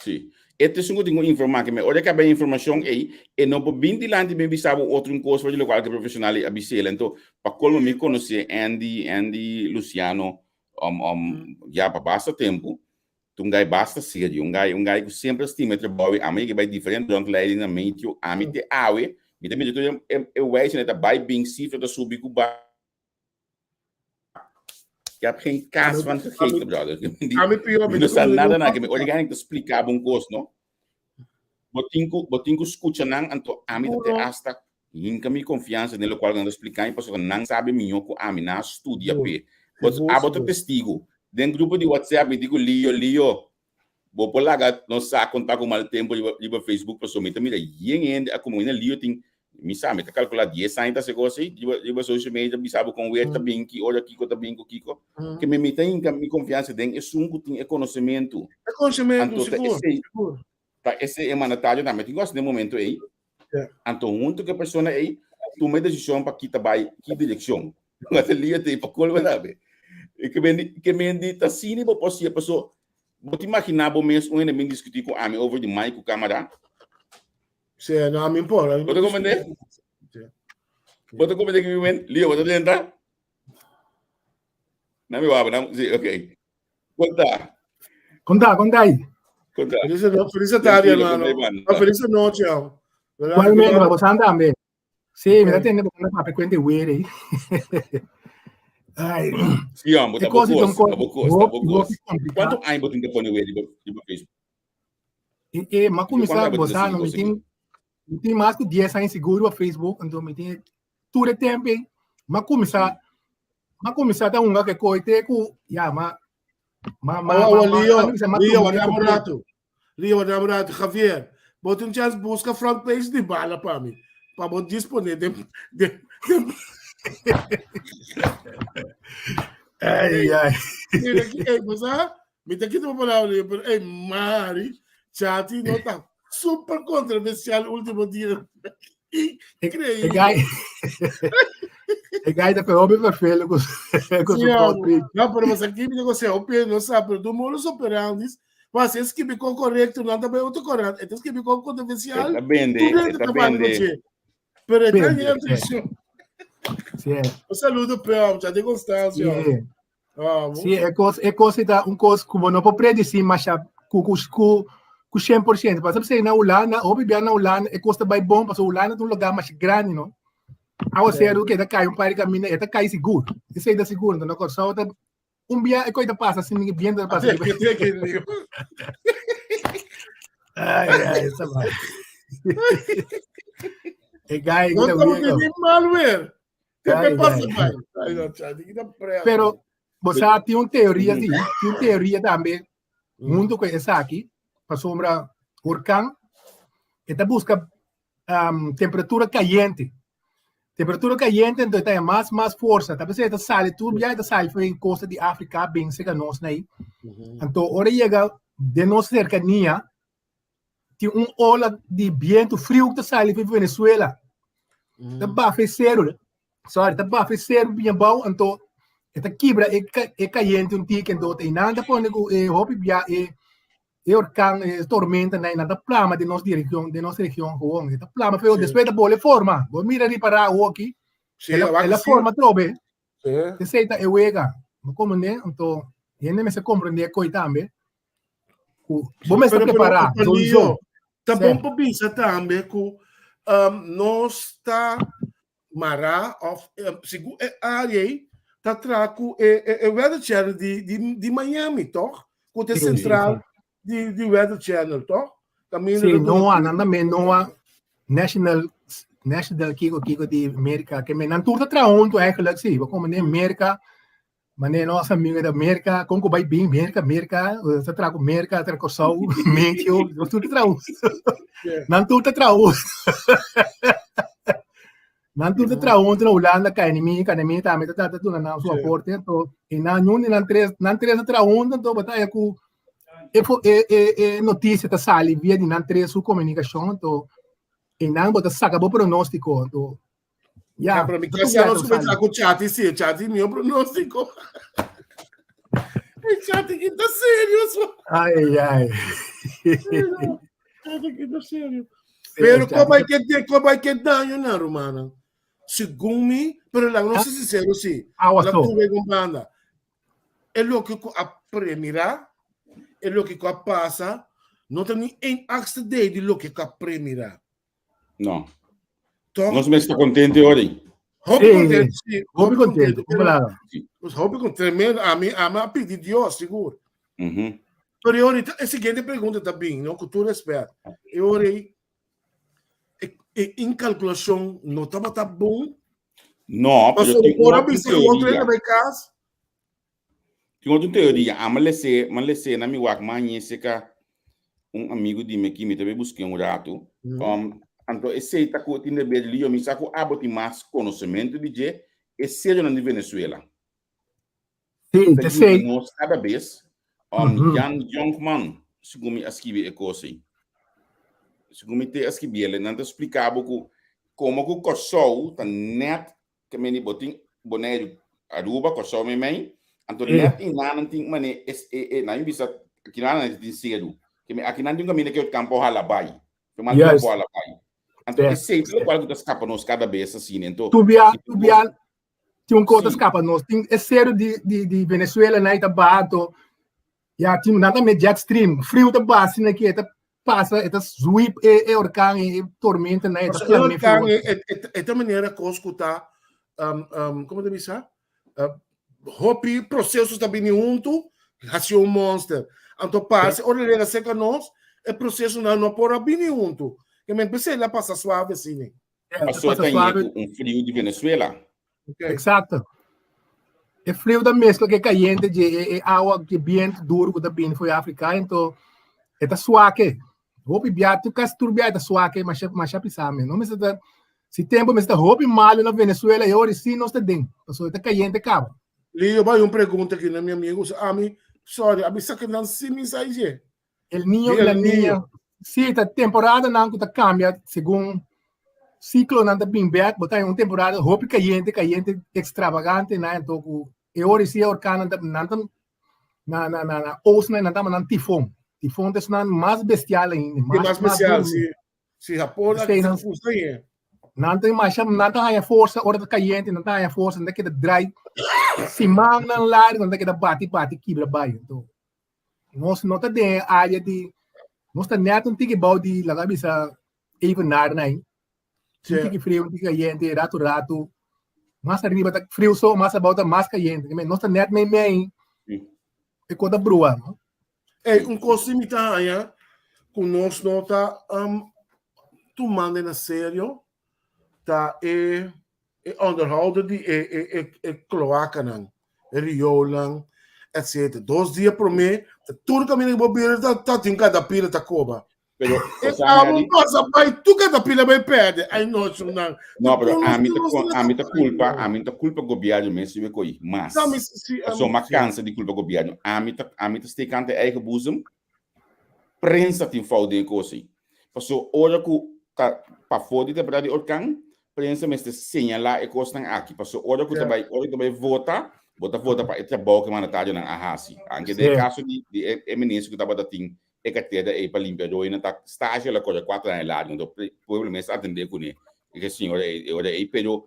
si. E ta esun ku tin ku informá ke ora e kaba e informashon ei, e no por bin dilanti bin bisa bo otro un kos for di lokual ku e profeshonal ei a bis'el. Anto pa kolmo mi konosé Andy, Andy Luciano ya pa basta tempu. Ta un gai basta serio, un gai, un gai ku semper a stima e trabou i ami a bai diferente rondleiding na meteo, ami te awe, mi ta mira tur e e wijzen e ta bai bin sifra ta subi ku ba. Ik heb geen kaas van gegeten, brother. Ami pior, mi no sa nada na, mi ora gai ta splika bo un kos, no? Bo tin ku, bo tin ku skucha nan, anto ami ta te hasta Hinka mi konfiansa den lokual nan ta splika mi pasobra nan sabi mihó ku ami, nan a studia p'e. Bo abo ta testigu. Den grupo di WhatsApp mi di ku Lio, Lio, bo por laga nos sa kon ta ku mal tempo riba riba Facebook pasobra mi ta mira yen hende a komo Lio tin mi sa mi ta kalkulá dies aña ta hasi kos ei riba riba social media bisa bo kon weer ta bin ki ora kiko ta bin ku kiko ke mi mi ta hinka mi konfiansa den esun ku tin e konosementu. E konosementu Anto ta sigur esei sigur. Ta esei e mandatario tambe tin ku hasi den momento ei. Anto huntu ku e persona ei tuma e desishon pa ki ta bai ki direkshon. Bo ta lia te pa kolba tambe. E ke men ke men di ta asina bo por siña paso bo ta imaginá bo mes un hende bin diskutí ku ami over di mic ku kamera? Sí, no, ami por. Bo ta komprendé? Bo ta komprendé ki mi men? Lio, bo ta drenta? Na mi waba, na, sí, ok. Konta. Konta, konta aí. Konta. Feliz, feliz tarde, hermano. Feliz noche. Igualmente, pa bosan tambe. Sí, mi ta tende bo ta papia cuenta were. Ai. Sí, hombre, ta bocos, ta bocos, ta bocos. Cuánto años bo tin te pone were riba Facebook? E, e, ma kuminsá bosa, no, mi tin, mi tin mas ku 10 años seguro op Facebook, entonces mi tin tur e tempo ei, ma kuminsá, ma kuminsá ta hunga ke koi te ku, ya, ma, ma, ma, Oh, ma, ma, Leo, ma, ma, ma, Leo, ma, warda un rato. Leo, warda un rato. Javier, bo tin chance busca front page di bala pa mi. Pa bo dispone de, de, de... Ai, ai. Mira aquí, ey, bo sa, Mi ta kita bo palabra, Leo, pero ey, Mari, Chati no ta super controversial último dia. Increíble. E guy, e guy ta pero hopi vervelend ku ku su Sí, front page. No, pero mas aquí mi negocia hopi no sa, pero tu modus operandi, mas es que con correcto, no anda otro correcto, es que con controversial. Está bende, está bende. Pero está Bende, bien, sí. Sí. Un saludo, pero, Chati Constancio. Sí. Sí, e kos, e kos ta un kos ku bo no por predisí masha ku ku ku ku 100%. Pasa p'esei na Hulanda, hopi bia na Hulanda e kos ta bai bon, pasobra Hulanda ta un lugá masha grandi, no? Awaseru ke ta kai un par di kaminda, e ta kai sigur. Esei ta sigur. Enton na Kòrsou ta un bia e kos ta pasa sin ningun bientu ta pasa riba. Ai, ai, esa bai. E gai No ta estamos wega. teniendo mal weer. Ai, ai. Pero, bo sa, tin un teoria sí, tin un teoria tambe, hunto ku esaki, pasobra hurkan, e ta buska um, temperatura caliente. Temperatura caliente, entonces ta mas, mas forsa. Ta pensei, ta sali tur bia, ta sali foi costa di Afrika, bin cerca nos na aí. Anto, ora llega de nos cercanía, tin un ola di bientu friu ku ta sali for Venezuela. Ta bafa e seru. Sorry, ta bafa e seru bien bou, anto e ta kibra e, e kayente un tiki, anto e nan ta pone ku e hopi bia e e orkan, e tormenta nan, nan ta plama den nos direkshon, den nos region gewoon. E ta plama, pero despues ta bole forma. Bo mira ripará awoki, el a forma trobe. Esei ta e wega. Bo komprendé? Anto, hende mester komprendé koi tambe. Ku bo mester prepará. Pero, Leo, ta bon pa bisa tambe ku um, nos ta mará of um, segun e área ei ta tra ku e, e, e Weather Channel di, di, di Miami, toch? Ku te central di, di Weather Channel, toch? Caminda sí, NOAA, nan tambe NOAA National National kiko kiko di Amerika, ke men nan tur ta traha huntu eigenlijk, sí, bo komprende Merka, Mane nos amigo da Merca, con cu bay bin Merca, Merca, ta traha cu Merca, tra Kòrsou, Meteo, nos tur ta traha huntu. Nan tur ta traha huntu. Nan tur ta traha huntu na Hulanda, KNMI, KNMI tambe ta trata duna nan su aporte, anto e nan ñun di nan tres, nan tres ta traha huntu, anto bo ta haya cu e e e e noticia ta sali via di nan tres su comunicacion, anto e nan bo ta saca bo pronostico, anto Ja, ja pero mi kasi no sube tra ku Chati, sí, Chati mi pronóstico. Chati que tá serio, so. Ai, ai. Chati que tá serio. Pero como hay que como hay que daño na romana? Según mi, pero la no sé sincero sí. La tuve con banda. E lo que a premira, e lo que a pasa, no ta ni een achtste day di lo que a premira. No. Toch? Nos mester contento hoor. Hopi Sí, contento, sí. Hopi contento, pero- palabra. Pues hopi con tremendo. A mi, a mi a pidi Dios, sigur. Mhm. Pero ahorita, e siguiente pregunta ta bin, no? Con tu respet. E ora e, e incalculacion no tabata bon. No, pero Pasobra tin ora una bisa ku otro teoria. hende bai kas. Tin otro teoria, ama les'é, m'a les'é na mi wak mañe seka un amigo di mi aki, mi ta bay busk'é un ratu. Um, anto esei ta ku tin deber Lio, mi sa ku abo tin mas konosementu di dje, e serionan di Venezuela. Sí, Ta te yuda sei. nos kada bes. Um, Mhm. Jan Jonkman, segun mi a skibi e kos ei. Segun mi te a skibiel, nan ta splika bo ku komo ku Kòrsou ta nèt Ke meni bo tin Boneiru, Aruba, Kòrsou meimei, anto nèt i nan tin mane es e e nan bisa akinan nan tin seru. Ke mi akinan tin un kaminda ke kan por hala bai. Ke mal Juist. por hala bai. Anto Sí, esei ta sí. lokual ku ta skapa nos kada bes asina. Anto Tubia, si bo tubia, tin un kos ta sí. skapa nos. Tin e seru di di di Venezuela nan ta baha anto ya tin nan ta met jet stream. Friu ta baha asina ke e ta pasa, e ta sweep e e orkan e e tormenta nan e ta Pasobra e plama orkan friu. e e e e ta manera kos ku ta um um komo ta bisa uh, hopi proseso ta bini huntu hasi un monster. Anto parse ora el yega serka nos e prosesonan no por a bini huntu. Ke men p'esei el a pasa suave asina. Ja, Pasó pasa ta suave. ku un friu di Venezuela. Okay. Exacto. E friu ta mezcla ke cayente dje e, e awa ke biento duro ku ta bini for Afrika, ento e ta suake. Hopi bia, tu kasi tur bia e ta suake, masha masha pisa men. No mester ta si tempo mester ta hopi malo na Venezuela e ora si nos ta den, pasobra e ta cayente kaba. Leo, bai un pregunta aki na mi amigo. Ami, sorry, abi sa ke nan si mi sa dje. El Niño y la Niña. Sí, ta temporada nan ku ta cambia segun ciclo nan ta bin bek. Bo ta un temporada hopi cayente, cayente extravagante nan anto ku e ora si e orkan nan ta nan ta na na na na oost nan ta nan tifon. Tifon ta esnan mas bestial ainda, Mas, mas mas mas bestial, duro. sí. Sí, Japon Esei nan fusta ye. Nan ta masha nan ta haña forsa ora ta cayente, nan ta haña forsa, nan ta keda drai simannan largo, nan ta keda bati bati kibra bai. Anto Nos no ta den e área di, nos ta net un tiki bou di, laga bisa, evenaar nai. Un tiki frio, un tiki cayente, ratu ratu. Mas arriba ta frio so, mas abou ta mas cayente. Nos ta net mei mei. E kos ta brua, no? Ey, un kos si mi ta haña ku nos no ta um, tumando na serio ta e e onderhouden di e e e e kloakanan, e rioolnan, etc. Dos dia promé, tur kaminda ku bo bira ta ta tin katapila ta koba. Pero, E o sea, abo Mary, pasa bai tur katapila bai pèrdè. Ai no, shunnan. no, pero Tur nos ami ta nos con- ami ta culpa, Ai, no. ami ta culpa gobierno mes si we koi mas. Sa mi si Paso ami ma si. cansa di culpa gobierno. Ami ta ami ta steek aan de eigen boezem. Prensa tin fout den e kos ei. Paso ora ku ta pafó di temporada di orkan, prensa mester señalá e kosnan aki. Paso ora ku ta bai ora ku ta bai vota, bo ta vota pa e trabou ku e mandatarionan a hasi. Anke den e kaso di di e e minister ku tabata tin e kartera ei pa limpia roinan ta stasio el a kore kuater aña largu. Anto pueblo mester atendé kuné e señora ei e ora ei. Pero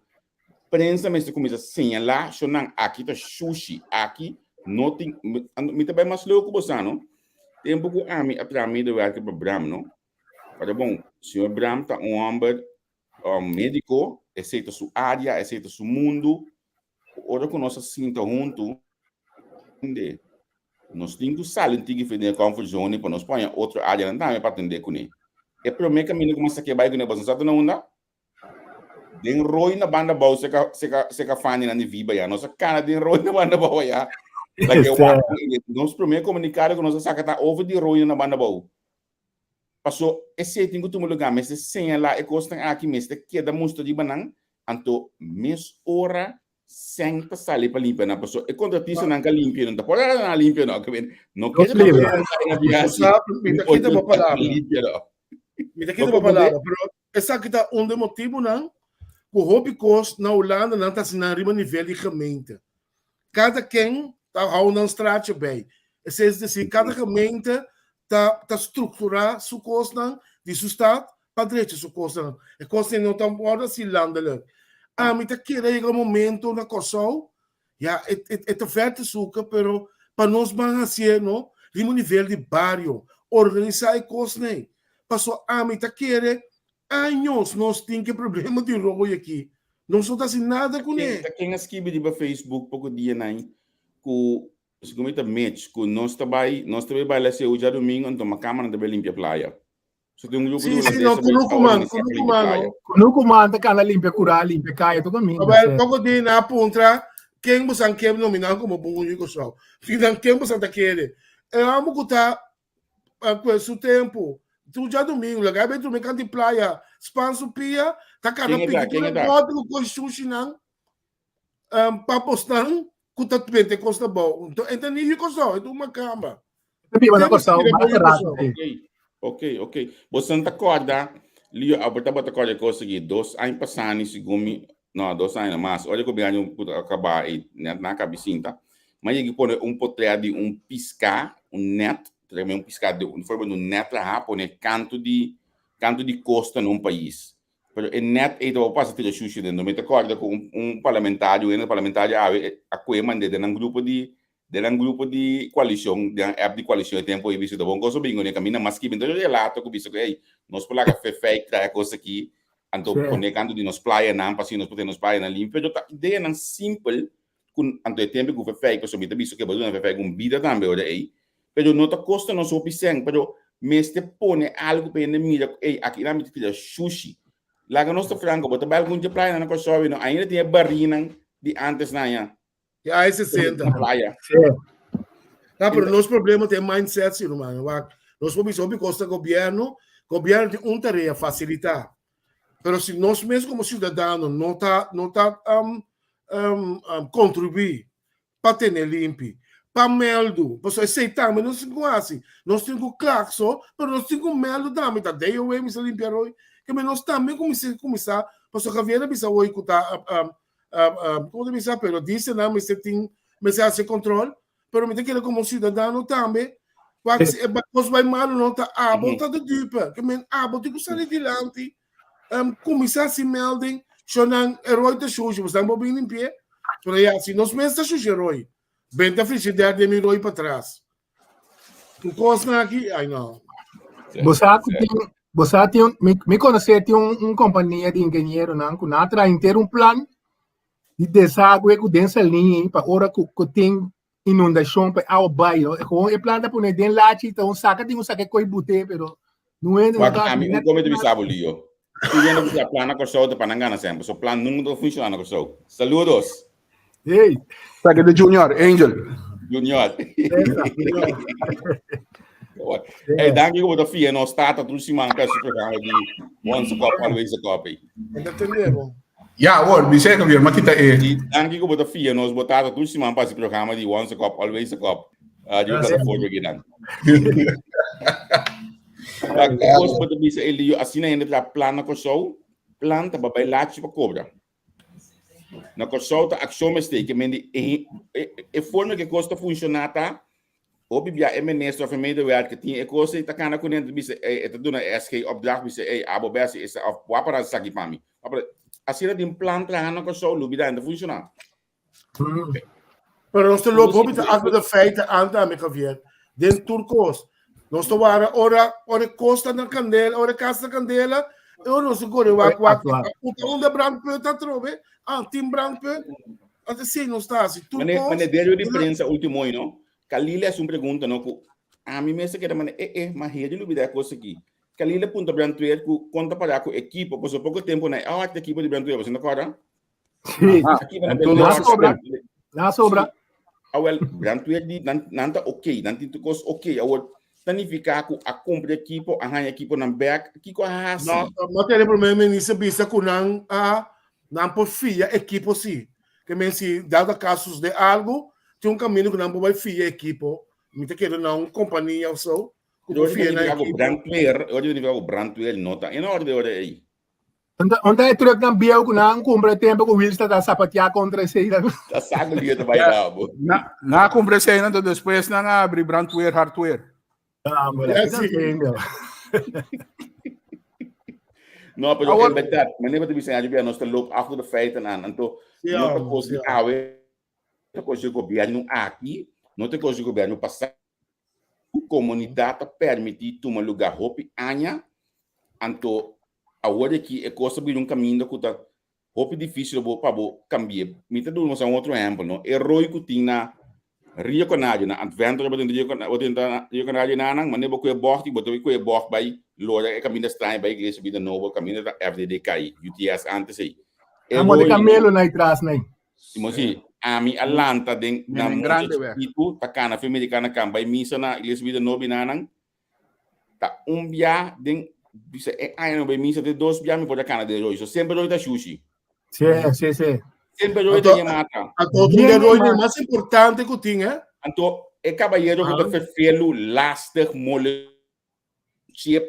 Prensa mester kuminsá señalá shonnan aki ta shushi, aki no tin, mi ta bai mas leu ku bosa no. Tempu ku ami a traha medewerker pa Bram no. Ora bon, señor Bram ta un hòmber médiko, esei ta su área, esei ta su mundu. Ora ku nos a sinta huntu, nos tin ku sali un tiki for di e comfort zone pa nos por haña otro áreanan tambe pa atendé kuné. E promé kaminda ku mi a sak'é bai kuné, boso sa ta na unda? Den rooi na banda bou seka seka seka fani nan di viba ya. Nos a kana den rooi na banda bou ya. Like e wak nos primer comunicado ku nos a saka ta over di rooi na banda bou. Paso esei tin ku tuma lugar mester señala e kosnan aki mester keda mustra riba nan anto mes ora sèn ta sali pa limpia nan paso e kontratistanan ka limpia no ta por nan a limpia no no Nos kere libre. Mi ta kita bo palabra. limpia no. Mi ta kita bo palabra, pero esaki ta un de motibunan ku hopi kos na Hulanda nan ta hasi nan riba nivel di gemeente. Kada ken ta hou nan straatje bij. Esei es desir, kada gemeente ta ta strukturá su kosnan di su stad pa drecha su kosnan. E kosnan no ta wòrdu hasi landelijk. Ami ta kere yega un momento na Kòrsou, ya e e e ta vèr te suka, pero pa nos ban hasié no riba un nivel di bario, organisá e kosnan. Pasobra ami ta kere años nos tin ku e problema di rooi aki. Nos no ta hasi nada kuné. Ta ken a skibi riba Facebook poko dianan ku segun mi ta Mitch ku nos ta bai nos ta bai baila seu djadumingu anto makamanan ta bai limpia playa. So tin un grupo di Sí, sí, holandesa no, bai kunuku a man, organisá pa kunuku limpia man, playa. no. Kunuku man ta kana limpia kurá, limpia kaya, tur kaminda. Awel, poko di na puntra. Ken bosan ke nominá komo bon yu Kòrsou? Finan ken bosan ta kere? E hòmber ku ta ku su tempu, tur djadumingu, laga e bai drumi kanti playa, span su pia, ta kana Ken e ta? piki tur Ken e e ta? bòter ku kos shushinan pa bosnan ku ta bente kos na bou. Enton e ta ni yu Kòrsou, e ta un makamba. Ta biba na Ken Kòrsou kere basta bon yu rato Kòrsou? sí. Ok, ok, ok. Bosan ta kòrda, Leo, abo tabata kòrda e kos aki, dos aña pasá ni segun mi, no, dos aña no mas, ora ku gobièrnu ku ta akabá i nèt nan a kabi sinta, mi a yega pone un potrèt di un piská, un nèt, ta un piská di un forma di un nèt trahá pone kantu di kantu di kosta na un pais. Pero e nèt ei tabata pasa tira shushi den. Mi ta kòrda ku un un parlamentario, un hende parlamentario awe a kue mand'é den nan grupo di den nan grupo di koalishon, den nan app di koalishon e tempu ei bisa ta bon kos a bin kuné kaminda mas skibi. Enton e relato ku bisa ku ei nos por laga fefèi traha kos aki anto pone kantu di nos playanan pa asina nos por tene nos playanan limpi. Pero ta ideanan simpel ku anto e tempu ku fefèi pasobra mi ta bisa ku e bo duna fefèi un bida tambe ora ei. Pero no ta kosta nos hopi sèn, pero mester pone algu pa hende mira ku ey aki nan mi ta tira shushi. Laga nos ta franko, bo ta bai algun dje playanan na Kòrsou no ainda tin e barínan di ántes nan ya. Ya e 60. Na playa. Sí. Ta, pero nos problema ta e mindset, sí, ruman. Wak, nos por bisa hopi kos ta gobierno. Gobierno tin un tarea, facilita. Pero si nos mes como ciudadano no ta, no ta um, um, um, contribui pa tene limpi, pa meldu, pasobra esei tambe nos tin ku hasi. Nos tin ku klakso, pero nos tin ku meldu tambe. Ta day away mester limpia rooi. Ke men nos tambe kuminsá kuminsá, pasobra Javier a bisa hoy ku ta komo ta bisa periodistanan mester tin mester hasi kontrol, pero mi ta kere komo siudadano tambe wak si e kos bai malu no ta abo ta de dupe. Ke men abo tin ku sali dilanti Kuminsá hasi melding, shonnan e roi ta shushi, bosnan por bin limpi'é. Pero ya, si nos mes ta shushi e roi, benta frigider den mi roi patras. Ku kosnan aki, ai no. Bo sa ku tin, bo sa tin un, mi, mi konosé tin un, un kompania di ingenieronan ku nan a traha henter un plan di desagüe ku den salin pa ora ku, ku tin inundacion pa e awa bai no e gewoon e planta pone den lachi ta un saka tin un saka e koi bute pero no hende no Wak, ta ami un come te bisa bo Lio. Tu hende bisa plan na Kòrsou ta pa nan gana semper. So plan nunca ta funciona na Kòrsou. Saludos. Hey. Saki de Junior, Angel. Junior. Hey, danki ku bo ta fia nos tata tur siman pa su programa di Once a Cop, Always a Cop. Entendemos. Ya, awor, bisé Javier, ma kita e. I danki ku bo ta fia nos, bo tata tur siman pa hasi programa di Once a Cop, Always a Cop. Uh, di plataforma akinan. Kak, kos bo ta bisa Elio, asina hende ta plan na Kòrsou, plan ta bai lachi pa kobra. Na Kòrsou ta akshon mester, ke men di e, e, e forma ke kos ta funshoná ta, Hopi bia e minister of e medewerker tin e kos ei ta kana kuné ta bisa ey e ta duna e SG opdracht bisa ey abo besi esa of bo a para esaki pa mi. Asina tin plan traha na Kòrsou lubida en ta funshoná. Pero nos ta loop hopi ta achter de feiten aan tambe Javier. Den tur kos. Nos ta wara ora ora e kos ta na kandela, ora e kas ta kandela, e ora nos ta kore wak wak uta unda brandpunt atrobe. Ah, tin brandpunt. Anto esei nos ta hasi. Tur Mane, kos. mane diario di prensa ultimo hoy, no? Kalila es un pregunta, no? Ku ami mes a keda mane, eh, eh, ma heri lubida e kos aki. Kalila punta brandweer ku kon ta para ku ekipo, pasobra poko tempo na e arte ekipo di brandweer, boso no ta kòrda? Sí. Aha. Aki na En toen Na was sobra, na sobra. Sí. Awel, brandweer di nan, nan ta oké, nan tin tur kos oké. Awor, ta nifiká ku a kumpra ekipo, a haña ekiponan bèk, kiko a hasi? No, no tene prome minister bisa ku nan a Nan por fia ekipo si. Ke men si dado caso sucede algo, tin un camino ku nan por bai fia ekipo. Mi ta kere na un kompania of so, ku por fia nan ekipo. Brandweer, ora di nifica ku brandweer no ta in orde ora ei. Unda e trucknan bieu ku nan kumpra e tempo ku Wilster ta sapatia kontra esei? Ta sa ku liu ta bai rabo. Na, na kumpra esei nan, despues nan a abri brandweer hardware. Ah, maar Ja, dat sí. No, pero Awor- en verdad, meneer wat bisa ya nos ta loop achter de feiten aan. Anto, Sí, no ta ah, kos di sí. awe, ta kos di gobierno aki, no ta kos di gobierno pasá. Komunidat ta permití tuma lugá hopi aña, anto awor aki e kos ta bira un kaminda ku ta Hopi dificil bo pa bo cambi'e. Mi ta duna boso un otro ehempel, no? E rooi cu tin na Rio Canario, na Adventure bo tin Rio Canario, bo tin ta Rio Canario nanan, mane bo cu e bocht y bo ta cu e bocht bay lora e caminda straño bay Iglesia Vida Nobo, caminda ta FDD cay, UTS antes ey. E A moda rooi, no? camelo na tras na. Simon si, ami a lanta den na Men mucha grande weg. chikitu, ta kana fe americana kan bai misa na Iglesia Vida Nobi nanan. Ta un bia den bisa e aña no bai misa te dos bia mi por a kana den rooi. So semper rooi ta shushi. Sí, sí, sí. Semper rooi ta mata. Anto otro Bien, de rooi man. mas importante ku tin, eh? Anto e caballero ku ta vervelu, lastig, mole chip,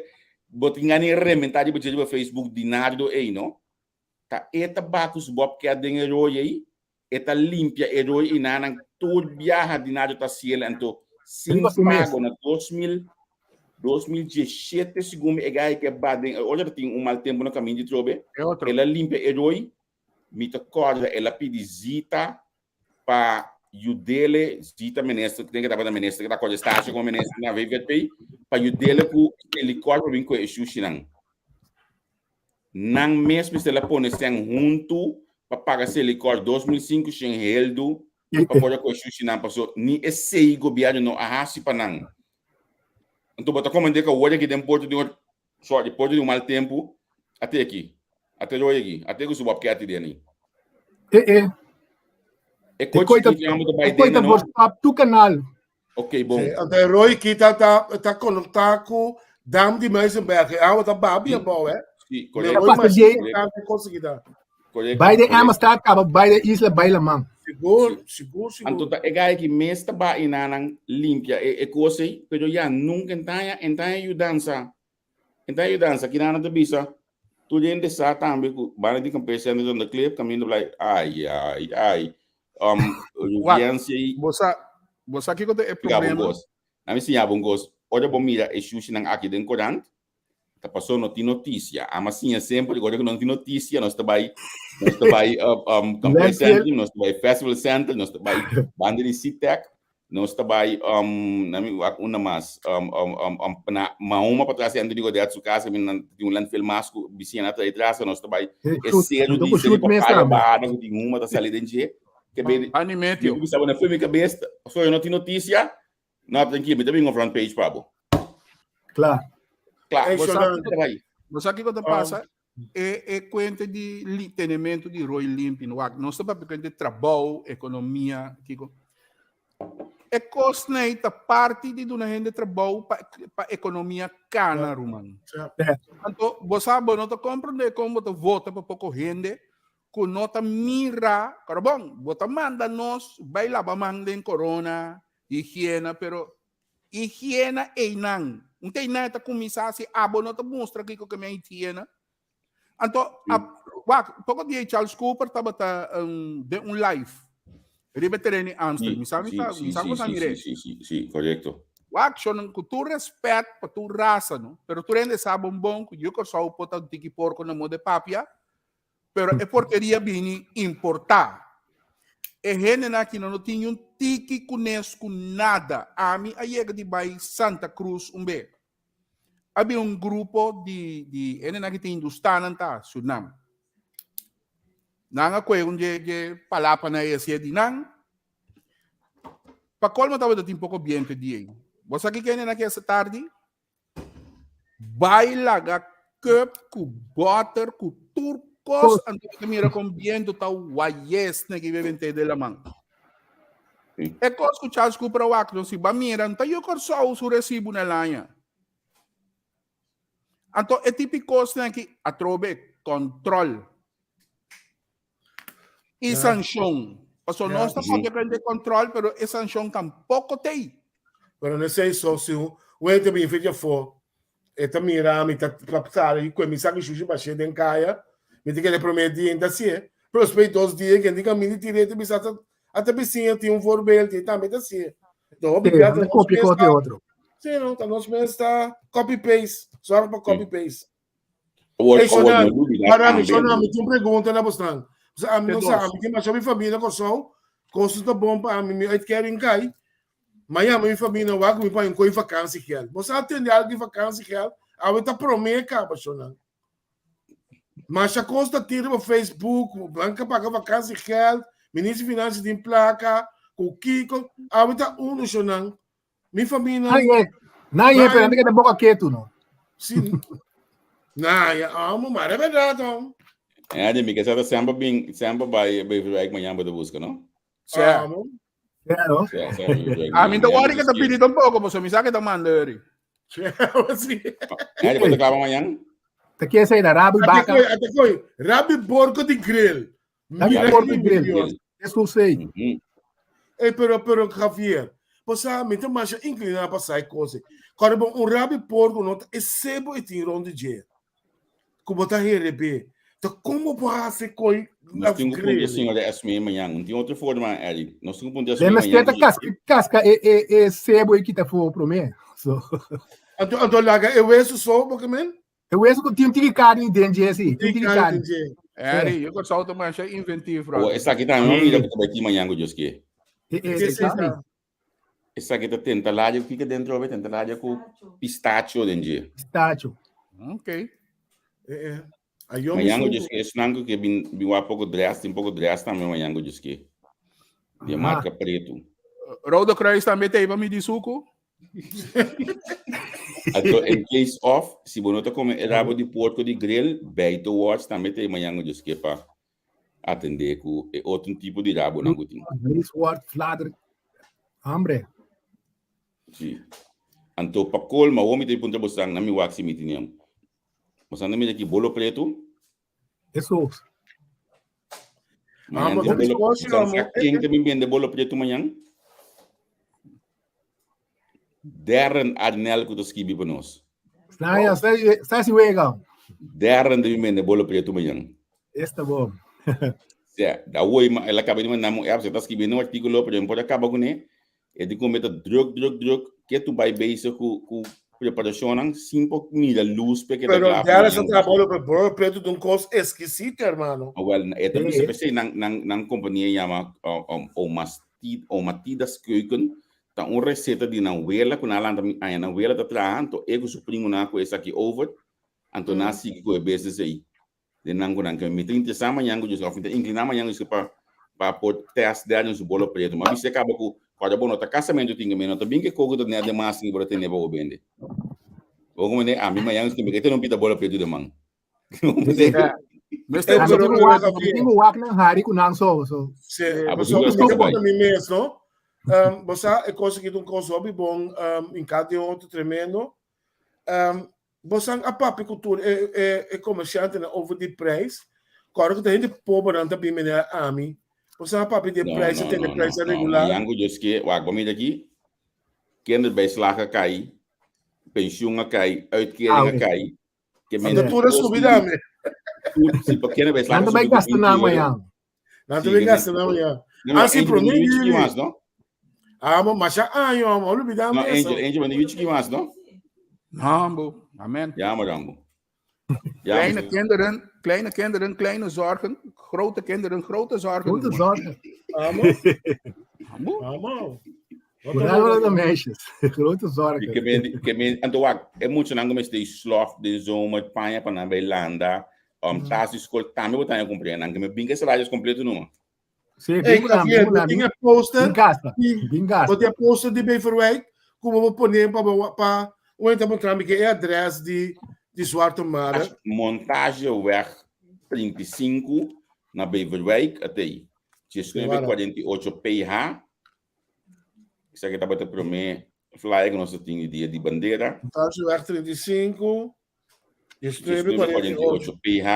bo tin gana rementa riba dje riba Facebook di Nardo ei, no? Ta e ta baku su bobcat den e rooi ei, e ta limpia e rooi ei nanan tur biaha di Nardo ta hasiel anto sin Riba su mes. pago na 2000 2017 segun mi e gai ke ba den e ora ta tin un mal tempo na kamin di trobe, E otro. el a limpia e rooi, mi ta kòrda el a pidi Zita pa yudele, Zita minister, den ke tabata minister, ke ta kòrda Estacio komo minister na VVP, pa yudele ku helikòpter pa bin kohe e shushinan. Nan mes mester la pone sèn huntu pa paga Selikor 2500 heldu pa por a kohe shushinan paso ni esei gobièrnu no a hasi pa nan. Anto bo ta komende ku awor aki den porto di un sorry, porto di un mal tempu ate aki, ate rooi aki, ate ku su bobcat den ei. E e. E koi chikitu nan bo ta bai den no. Por stop tu kanal. Ok, bon. Sí, anto e rooi ki ta ta ta konektá ku dam di Muizenberg. E awa ta babi abou, eh? Sí, Me korekto. rooi Pasa mas dje. importante konsegui ta. Korekto. Bai de korekto. Amistad kaba, bai de isla, bai laman. Sigur, sigur, Anto sigur. ta e gai ki mes ta ba inanan limpia e e kos ei, pero ya nunka entaña entaña yudansa. Entaña yudansa kina nan ta bisa tur hende sa tambe ku banda di Campese Center ta na klip kaminda blai ai ai ai um Wak, Rubiancy ei bo sa, bo sa kiko ta e Explica bo un problema? kos. Nan mi siña bo un kos. Ora bo mira e shushinan aki den korant, ta paso no tin notisia. Ama siña semper, ora ku no tin notisia, nos ta bai, nos ta bai uh, um, Campese Landfill. Center, nos ta bai Festival Center, nos ta bai banda di CITEC, nos ta bai um, na mi wak una mas, um, um, um, um, na Mahoma patras di Anthony Godet su casa, mi nan tin un landfill mas ku bisiña na trae tras, nos ta bai Eh, e shoot. seru Anto di ku seru shoot mes papaya tambe. bahada ku tin huma ta sali den dje. Ke be Ani mi metio. bisa bo na fue mi cabeza, so yo no tin noticia, no tranquilo, mi ta bin un front page pa bo. Kla. Kla, Hey, bo sa Shonan. ki ta bai. Bo sa kiko ta pasa? E e kuente di li, tenementu di roi limpi. Wak, nos ta papia kuente trabou, ekonomia, kiko. E kos nei ta parti di duna hende trabou pa pa ekonomia kana, ruman. Anto, bo sa, bo no ta komprende kon bo ta vota pa poko hende ku no ta mira, pero bon, bo ta manda nos bai laba man den corona, higiena, pero higiena einan, un te einan ta kuminsá si abo no ta mustra kiko ke men higiena. Anto, a, wak, poko dia Charles Cooper tabata um, den un live riba tereno di Amstel. Mi sa mi sa, mi sa ku mir'é. Sí, sí, sí, korekto. Wak, shonan, ku tur respet pa tur rasa, no? Pero tur hende sa bon bon ku yu Kòrsou por ta un tiki porko na moda papia, Pero e porkeria bini importá. E hendenan aki no tin un tiki kunes ku nada. Ami a yega di bai Santa Cruz un be. A bin un grupo di di hendenan ki tin hindustannan ta Surnam. Nan a kohe un dje dje palapanan e hasié di nan. Pa kolmo tabata tin poko biento di ei. Bo sa kiko hendenan ki hasi tardi? Bai laga cup ku butter ku tur kos anto bo ta mira kon biento ta wayes na ki bebente de laman. E kos ku Charles Cooper a wak no si ba mira no ta yu Kòrsou su resibu na laña. Anto e tipi kosnan aki atrobe kòntròl. I Ja. sanshon. Pasobra Ja. nos ta papia ku de control, pero e sanshon tampoko t'ei. Pero no esei so, si un hende bin fecha afó, e ta mira mi ta sali ku mi saki shushi bashé den kaya, mi ta keda e promé dia ainda hasié, pero despues di dos dia kende kaminda di tir'é ta bisa ata ata bisiña tin un voorbeeld ei tambe ta hasié. Enton hopi Sí, bia ta anda nos kopia mes kos di ta, otro. sí no, ta nos mes ta copy paste, sòrg pa copy paste. Awor, Hey, awor Shonan, no lubida para mi, tambe. Shonan, mi tin un pregunta na bosnan. Sa, ami Te no sa, dos. ami tin masha mi famia na Kòrsou, kos ta bon pa ami, mi uitkering kai. Ma yama mi famia na wak mi pa un koi vakansiegeld. Bo sa atende algu di vakansiegeld? Awe ta promé kaba, Shonan. Masha kos ta tin riba Facebook, nan ka paga vakansiegeld, minister di finansia tin plaka, ku kiko. Awe ta uno, Shonan. Mi famia Ai, eh. Na ye, pero ande que boca quieto, no. Sí. Na, ya amo, maar é verdade, homem. Ja, di mi ke sa ta semper bin, semper bai Beverwijk mañana bo ta buska, no? Sí. Amo. Claro. Sí, sí, Beverwijk A mi mañana. ta Mañana worry que ta Dios pidi tampoco, paso mi sa que ta manda eri. Sí. Ja, di bo ta klaba mañana? Te quer sair da rabo e vaca. Ate koi, ate koi. Rabi porco di grill. Rabi Mira porco ki di grill. Dios. Eso sei. Ey, pero, pero Javier, posa, mi ta masha incliná pa sai cose. Kore bon, un rabi porco no ta e sebo e tin rond di dje. Ku bo ta herebé. Ta como bo hasi koi Nos tin ku punta grill? señora Esme mañana. No tin otro forma, Eric. Nos tin ku punta Le Esme mester mañana. ta casca, casca e, e, e sebo e kita for promé. So, Anto, anto laga e weso so, bo ke men? e weso ku tin tiki carne den dje, si. Tin Tin tiki carne carne. den dje. Eri, yo kòrsou ta masha inventief, O brother. esaki tambe no mira ku ta bai tin mañana ku Dios ke. E, e, Ke e, se carne. ta? Esaki ta tentaladia ku kiko dentro awe? Tentaladia ku pistacho den dje. Pistacho. Ok. Eh, eh. Ayo mi Mañana ku suku. Dios ke esnan ku ke bin bin wak poko dress, tin poko dress tambe mañana ku Dios ke. Di Ah. marka pretu. Rode Kruis tambe te pa midi suku. Anto in case of, si bo no ta come e rabo di porco di grill, Beito Watch tambe te mañana ku Dios ke pa atendé ku e otro tipo di rabonan ku tin. Vleeswort, flader, hambre. Sí. Anto pa colma, awor mi ta puntra bosan, na mi wak si mi tiniam. Bosan ta mira ki bolo pretu? Eso. Mañan Ah, tin mas bolo, negocio, bosan sa amo. ken ta bin bende bolo pretu mañan? Darren Arnell ku ta skibi pa nos. Snaya, sta si wega. Darren ta bin bende bolo pretu mañan. Esta bom. Sea, da woi ma el a kaba di mandam un app, se ta skibiendo un artíkulo, pero no por a kaba kuné. E di come ta druk, druk, druk, ke tu bai bezig ku ku preparashonnan sin por mira luz pe keda Pero kla pa Darren sa mañan. traha bolo, pero bolo pretu ta un kos eskisito, hermano. Ah, wel, e ta bisa Sí. p'esei nan nan nan kompania yama um, Oma's Ti- Oma Tida's Keuken, ta un reseta di nan wela ku nan a lanta mi aña nan wela ta traha, anto e ku su primonan a ku esaki over, anto nan a sigui ku e business ei. Den nan ku nan ke mi ta interesá mañan ku Dios of mi ta inkliná mañan ku Dios pa pa por test Daniel su bolo preto. Ma bisa kaba ku kòrda bo no ta kasamentu tin ke mi no ta bin ke koko ta nèt den mas tin ke bo ta tene pa bo bende. Bo komende ami mañan ku mi ke tene un pita bolo preto den man. Ja. Mester Eh, Ami pero tin pero wak, mi Javier, tin wak nan hari ku nan so, so. sí, Ah, bo paso tin mi ku ta bai. konta mi mes, no? Um, bo sa, e kos aki ta un kos hopi bon, um, in ka di otro tremendo. Um, bo san a papia ku tur e, e, e komersiantenan over di prijs. Kòrda ku ta hende pobernan ta bin meneer ami. Bo san a papia di e No, prijs, a no, tene no, prijs no, no. regular. Mañan ku Dios ke, wak, bo mira aki, kinderbijslag a kai, pensioen a kai, uitkering a Ah, kai, Ke men Anto tur a subi dame. Tur, si pa kende Nan ta bai gasta na mañan. Nan ta bai gasta na mañan. Ah, si, promé juli. Mas, no? Ah, ma masha año, amo olbida No, Angel, Angel, maar niet chiki mas, no? Rambo, amen. Ja, maar Rambo. Ja, kleine kinderen, kleine kinderen, kleine zorgen. Grote kinderen, grote zorgen. Grote zorgen. Amo. Amo. Amo. Vooral de meisjes. Grote zorgen. Ke men, ke men, anto wak, e muchanan ku mester slof den zomer, paña pa nan bai landa, um, tas di skol tambe bo taña kumpra nan, ke me bin ke salarios kompleto numa. Sí, Hey, bin na, Javier, bin na, bo tin e poster, bin gasta, di- bin bo gasta. tin e poster di Beverwijk, ku bo por pone pa bo pa un ta mostrando ke e adres di di Zwarte Markt. Montageweg 35 na Beverwijk, atei. 1948 PH. Esaki tabata e promé flyer ku nos a tin di Dia di Bandera. Montageweg 35, 1948 1948 PH.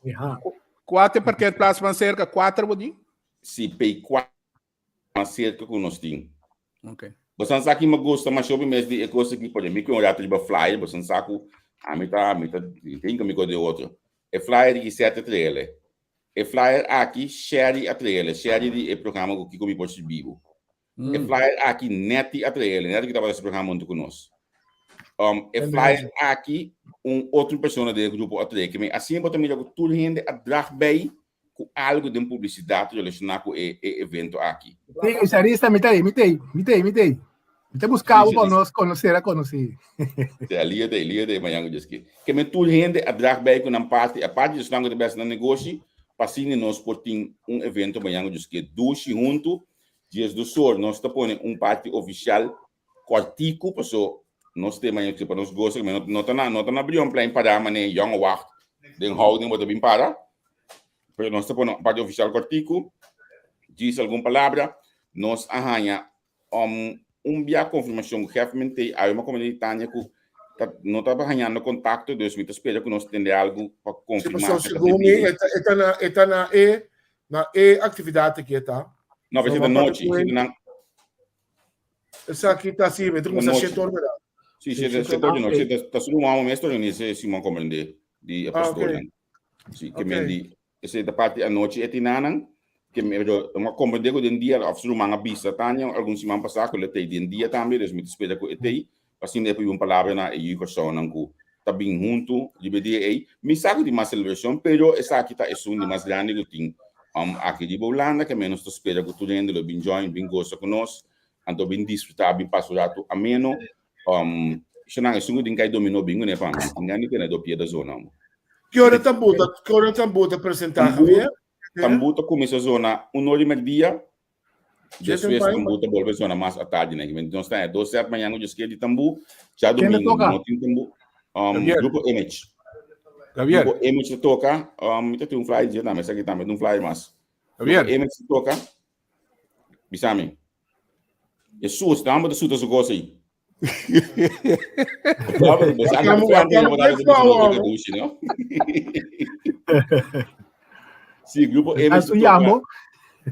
PH. Kua ta e parkeerplaats mas serka? Kuater bo di? Si, P4 mas serka ku nos tin. Ok. Bosan sa ki mi gusta mas hopi mes di e kos aki, por mi ku un rato riba flyer, bosan sa ku ami ta, mi ta tin ku mi ku di otro. E flyer di sete trele. E flyer aki Sherry a traele, Sherry di e programa ku Kiko Mi Por Sirbi Bo. E flyer aki Netty a traele, Netty ku tabata hasi programa huntu ku nos. Um, e flyer aki un otro persona den e grupo a trae. Ke men asina bo ta mira ku tur hende a drag bij ku algu den publisidat relashoná ku e e evento aki. Sí, Sharista, mi ta ei, mi ta ei, mi ta ei, mi ta ei. Mi ta busca bo Sí, pa Sharista. nos conocer a conocí. Sea, lia ta ei, lia ta ei mañan ku Dios ke. Ke men tur hende a drag bij ku nan parti, aparte di esnan ku ta bes nan negoshi, pa asina nos por tin un evento mañan ku Dios ke. Dushi huntu, diesdos or nos ta pone un parti ofisial kòrtiku, paso nos te mañan ku pa nos gosa, ke men no ta na, no ta na Brionplein pará manera Jonge Wacht den houding bo ta bin para. Pero nos ta pone parti ofisial kòrtiku, djis algun palabra. Nos a haña um, un bia konfirmashon ku Gef Mentey awe mi a komenta di Tania ku ta, no tabata hañando kontakto, dus mi ta spera ku nos tende algu pa Sí, konfirmá pasobra ku e ta segun mi bibi. e ta, e ta na, e ta na e, na e aktividat aki e ta. No, pero So, esei ta ma papia nochi, ku esei e, ta nan esaki ta si, mi ta kuminsá nochi. shete or mira. Sí, Sí, shete, shete shete or. or di nochi. Ta, ta su ruman mes ta organisa, si mi a komprendé, di e Ah, ok. pastornan. Sí, ke men Ok. di Esei ta parti anochi e tinanan, ke mi pero mi a komprendé ku den dia òf su ruman a bisa Tania algun siman pasá ku lo tei den dia tambe, dus mi ta spera ku e tei, pa asina e por yuda un palabra na e yu kòrsounan ku ta bin huntu riba e dia ei. Mi sa ku tin mas selebrashon, pero esaki ta esun di mas grandi ku tin aki riba Hulanda, ke nos ta spera ku tur hende lo bin join, bin gosa ku nos, anto bin disfrutá, bin pasa un ratu ameno. Esnan esun ku tin kai dominó bin kuné pa mi, mi tin gana di tene do piedra zona. Ki ora tambú ta, ki ora tambú ta presentá, Javier? Tambú ta kuminsá zona un ora di merdia, Zet despues een tambú ta bolbe zona mas atardi. Nos ta dos set mañana ku dje di tambú, Ken ta djadumingu toka? no tin tambú. Javier. Grupo Image. Javier. Grupo Image ta toka, mi ta tin un flyer dje tambe, esaki tambe ta un flyer mas. Javier. Grupo Image ta toka. Bisami. Jesus, dame ta suta su kos ei. Sí, grupo M Asu yamo.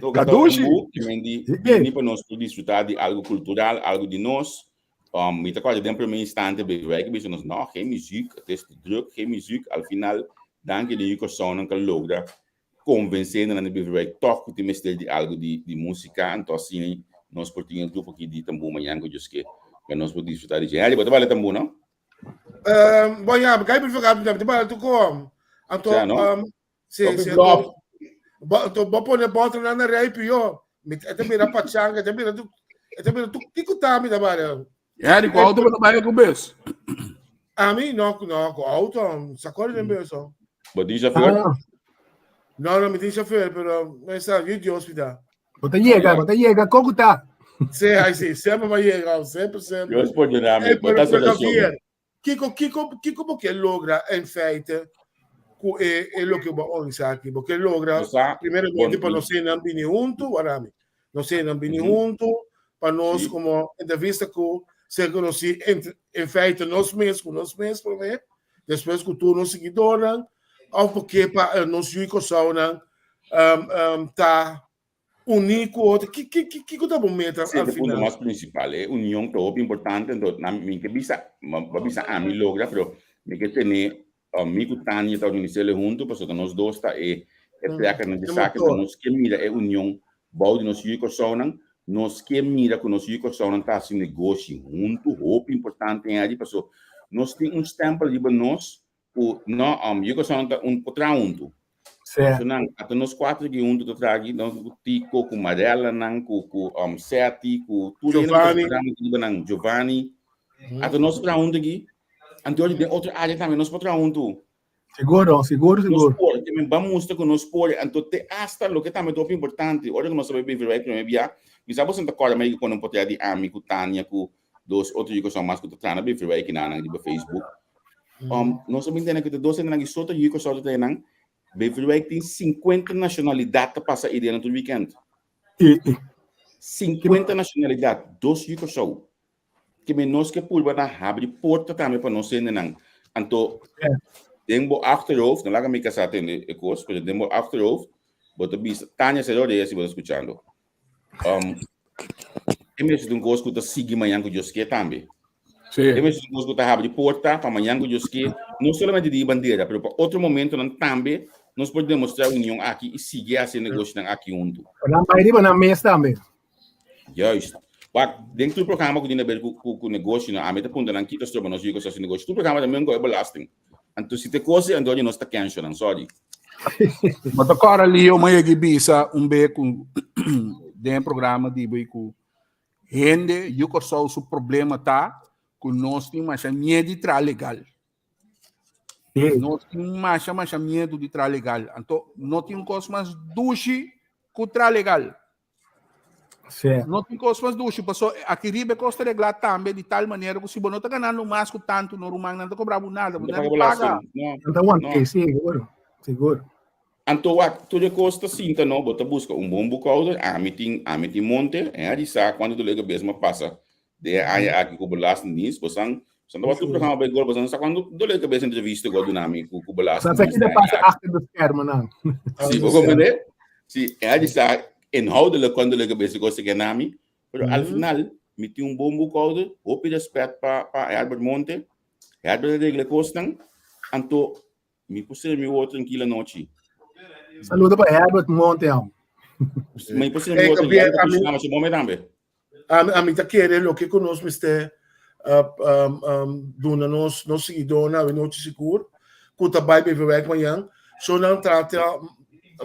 toca Kadushi. tambú, que men di bini pa nos por disfrutar di algo cultural, algo di nos. Mi ta acorda den primer instante Beverwijk bisa nos, no, geen muziek, het is te druk, geen muziek. Al final, danki di Kòrsou ka logra konvensé nan di Beverwijk tòg ku tin mester di algu di di músika, anto asina nos por tin e grupo aki di tambú mañan ku Dios ke pa nos por disfrutá di dje. Henry, bo ta bala tambú, no? Um, bon ja, begrijp je verhaal, mi ta bala tu kom. Anto, Ja, no? um, si, Topi si, blòf. anto, bo, anto, bo pone boter na na rijp, yo. Mi, e mira pachanga, e mira tu, e mira tu, kiko ta mi ta bala. Henry, ku auto bo ta bai ku bus? Ami, no, no, ku auto, sa kore den bus, oh. Bo tin chauffeur? Ah, No, no, mi tin chauffeur, pero, me sa, yu Dios mi ta. bo ta yega, bo ta yega, kon ku ta? Sí, ai, sí, semper ma yega, semper, semper. Dios perdona mi, Hey, bo ta pero, pero situacion. Javier, Kiko, kiko, kiko bo ke logra in feite ku e, e loke bo organisa aki? Bo ke logra Bo sa, primeramente bon, pa nos hendenan bini huntu, warami. Nos hendenan bini Mhm. huntu pa nos Sí. komo entrevista ku ser konosí entre, in feite nos mes ku nos mes promé, despues ku tur nos siguidornan, òf bo ke pa eh, nos yu i Kòrsounan um, um, ta uní ku otro. Ki, ki, ki, kiko ta bo meta Ese al ta e punto final? mas principal. E union ta hopi importante, entonces na mi ke bisa, ma ba bisa ami logra, pero mi ke tene mi ku Tania ta organis'el hunto, pasobra nos dos ta e e trekernan di E esaki, motor. nos ke mira e union bou di nos yu Kòrsounan, nos ke mira ku nos yu Kòrsounan ta hasi negoshi hunto, hopi importante en pasobra nos tin un stempel riba nos Ku no, um, yu Kòrsou ta un por traha huntu. Sí. So nan, ata nos kuater ki huntu ta traha aki, nos ku Tico, ku Marella nan, ku ku um, Seti, ku tur hende ku ta Giovanni. traha riba nan, Giovanni. Ata nos traha huntu aki. Anto den otro área tambe nos por traha huntu. Seguro, seguro, Nos seguro. por, ke men ban mustra ku nos por, anto te hasta loke tambe ta hopi importante, ora ku nos a bai Beverwijk prome bia, mi sa boso ta kòrda mi a pone un potrèt di ami ku Tania ku dos otro yu Kòrsou mas ku ta traha na Beverwijk i nan riba Facebook. Nos a bin tene ku ta dos hendenan ki so ta yu Kòrsou ta traha nan. Beverwijk tin 50 nashonalidat ta pasa ei den tur weekend. 50 nashonalidat, dos yu Kòrsou. Ke men nos ke purba na habri porta tambe pa nos hendenan. Anto den bo achterhoofd, no laga mi kasá tende e kos, pero den bo achterhoofd bo ta bisa, Tania Cerro Reyes si bo ta skuchando. E mester ta un kos ku ta sigui mañan ku Dios ke tambe. Sí. E mester ta un kos ku ta habri porta pa mañan ku Dios ke, no solamente di bandera, pero pa otro momentonan tambe nos por demostrá union aki i sigui hasi e negoshonan aki huntu. Pa nan bai riba nan mes tambe. Juist. Wak, den tur programa ku tin a ber ku ku ku negoshonan, ami ta puntra nan kita stroba nos yu ku hasi negoshi. Tur programa ta men ku e belasting. Anto si te kos ei, anto nos ta kensho nan, sorry. Bo ta kòrda Leo ma yegi bisa un be ku den e programa di bo ku hende yu Kòrsou su problema ta ku nos tin masha miedu di traha legal. Nos tin masha masha miedu di traha legal. Anto no tin un kos mas dushi ku traha legal. Sí. No tin kos mas dushi, paso aki riba e kos ta reglá tambe di tal manera ku si bo no ta ganando mas ku tantu, no ruman nan ta kobra bo nada, bo No no paga paga. belasting. No. Nan ta wanta, No. sí, seguro, seguro. Anto wak, tur e kos ta sinta no, bo ta buska un bon boekhouder, ami tin, ami tin monte, en a di sa kuantu dolor di kabes mi a pasa den e aña aki ku belastingdienst, bo san, bo san tabata tur programa bay gol, bo san sa kuantu dolor di kabes entrevista ku a duna mi ku ku Sa sa belastingdienst ki ta den e pasa aña aki. achter de schermennan. Si, bo comprende? Si, en a di sa inhoudelijk kuantu dolor di kabes e kos ta gana mi, pero al final mi tin un bon boekhouder, hopi respet pa pa Herbert Monte, Herbert a regla e kosnan, anto Mi por sera mi wowo trankil anochi. Saludo pa Herbert Monte am. Mi por sera mi wowo trankil anochi. Ami, ami, tambe. Ami, ami ta kere loke ku nos mester uh, um, um, duna nos, nos seguidornan awe nochi sigur, ku ta bai Beverwijk mañan, so nan trata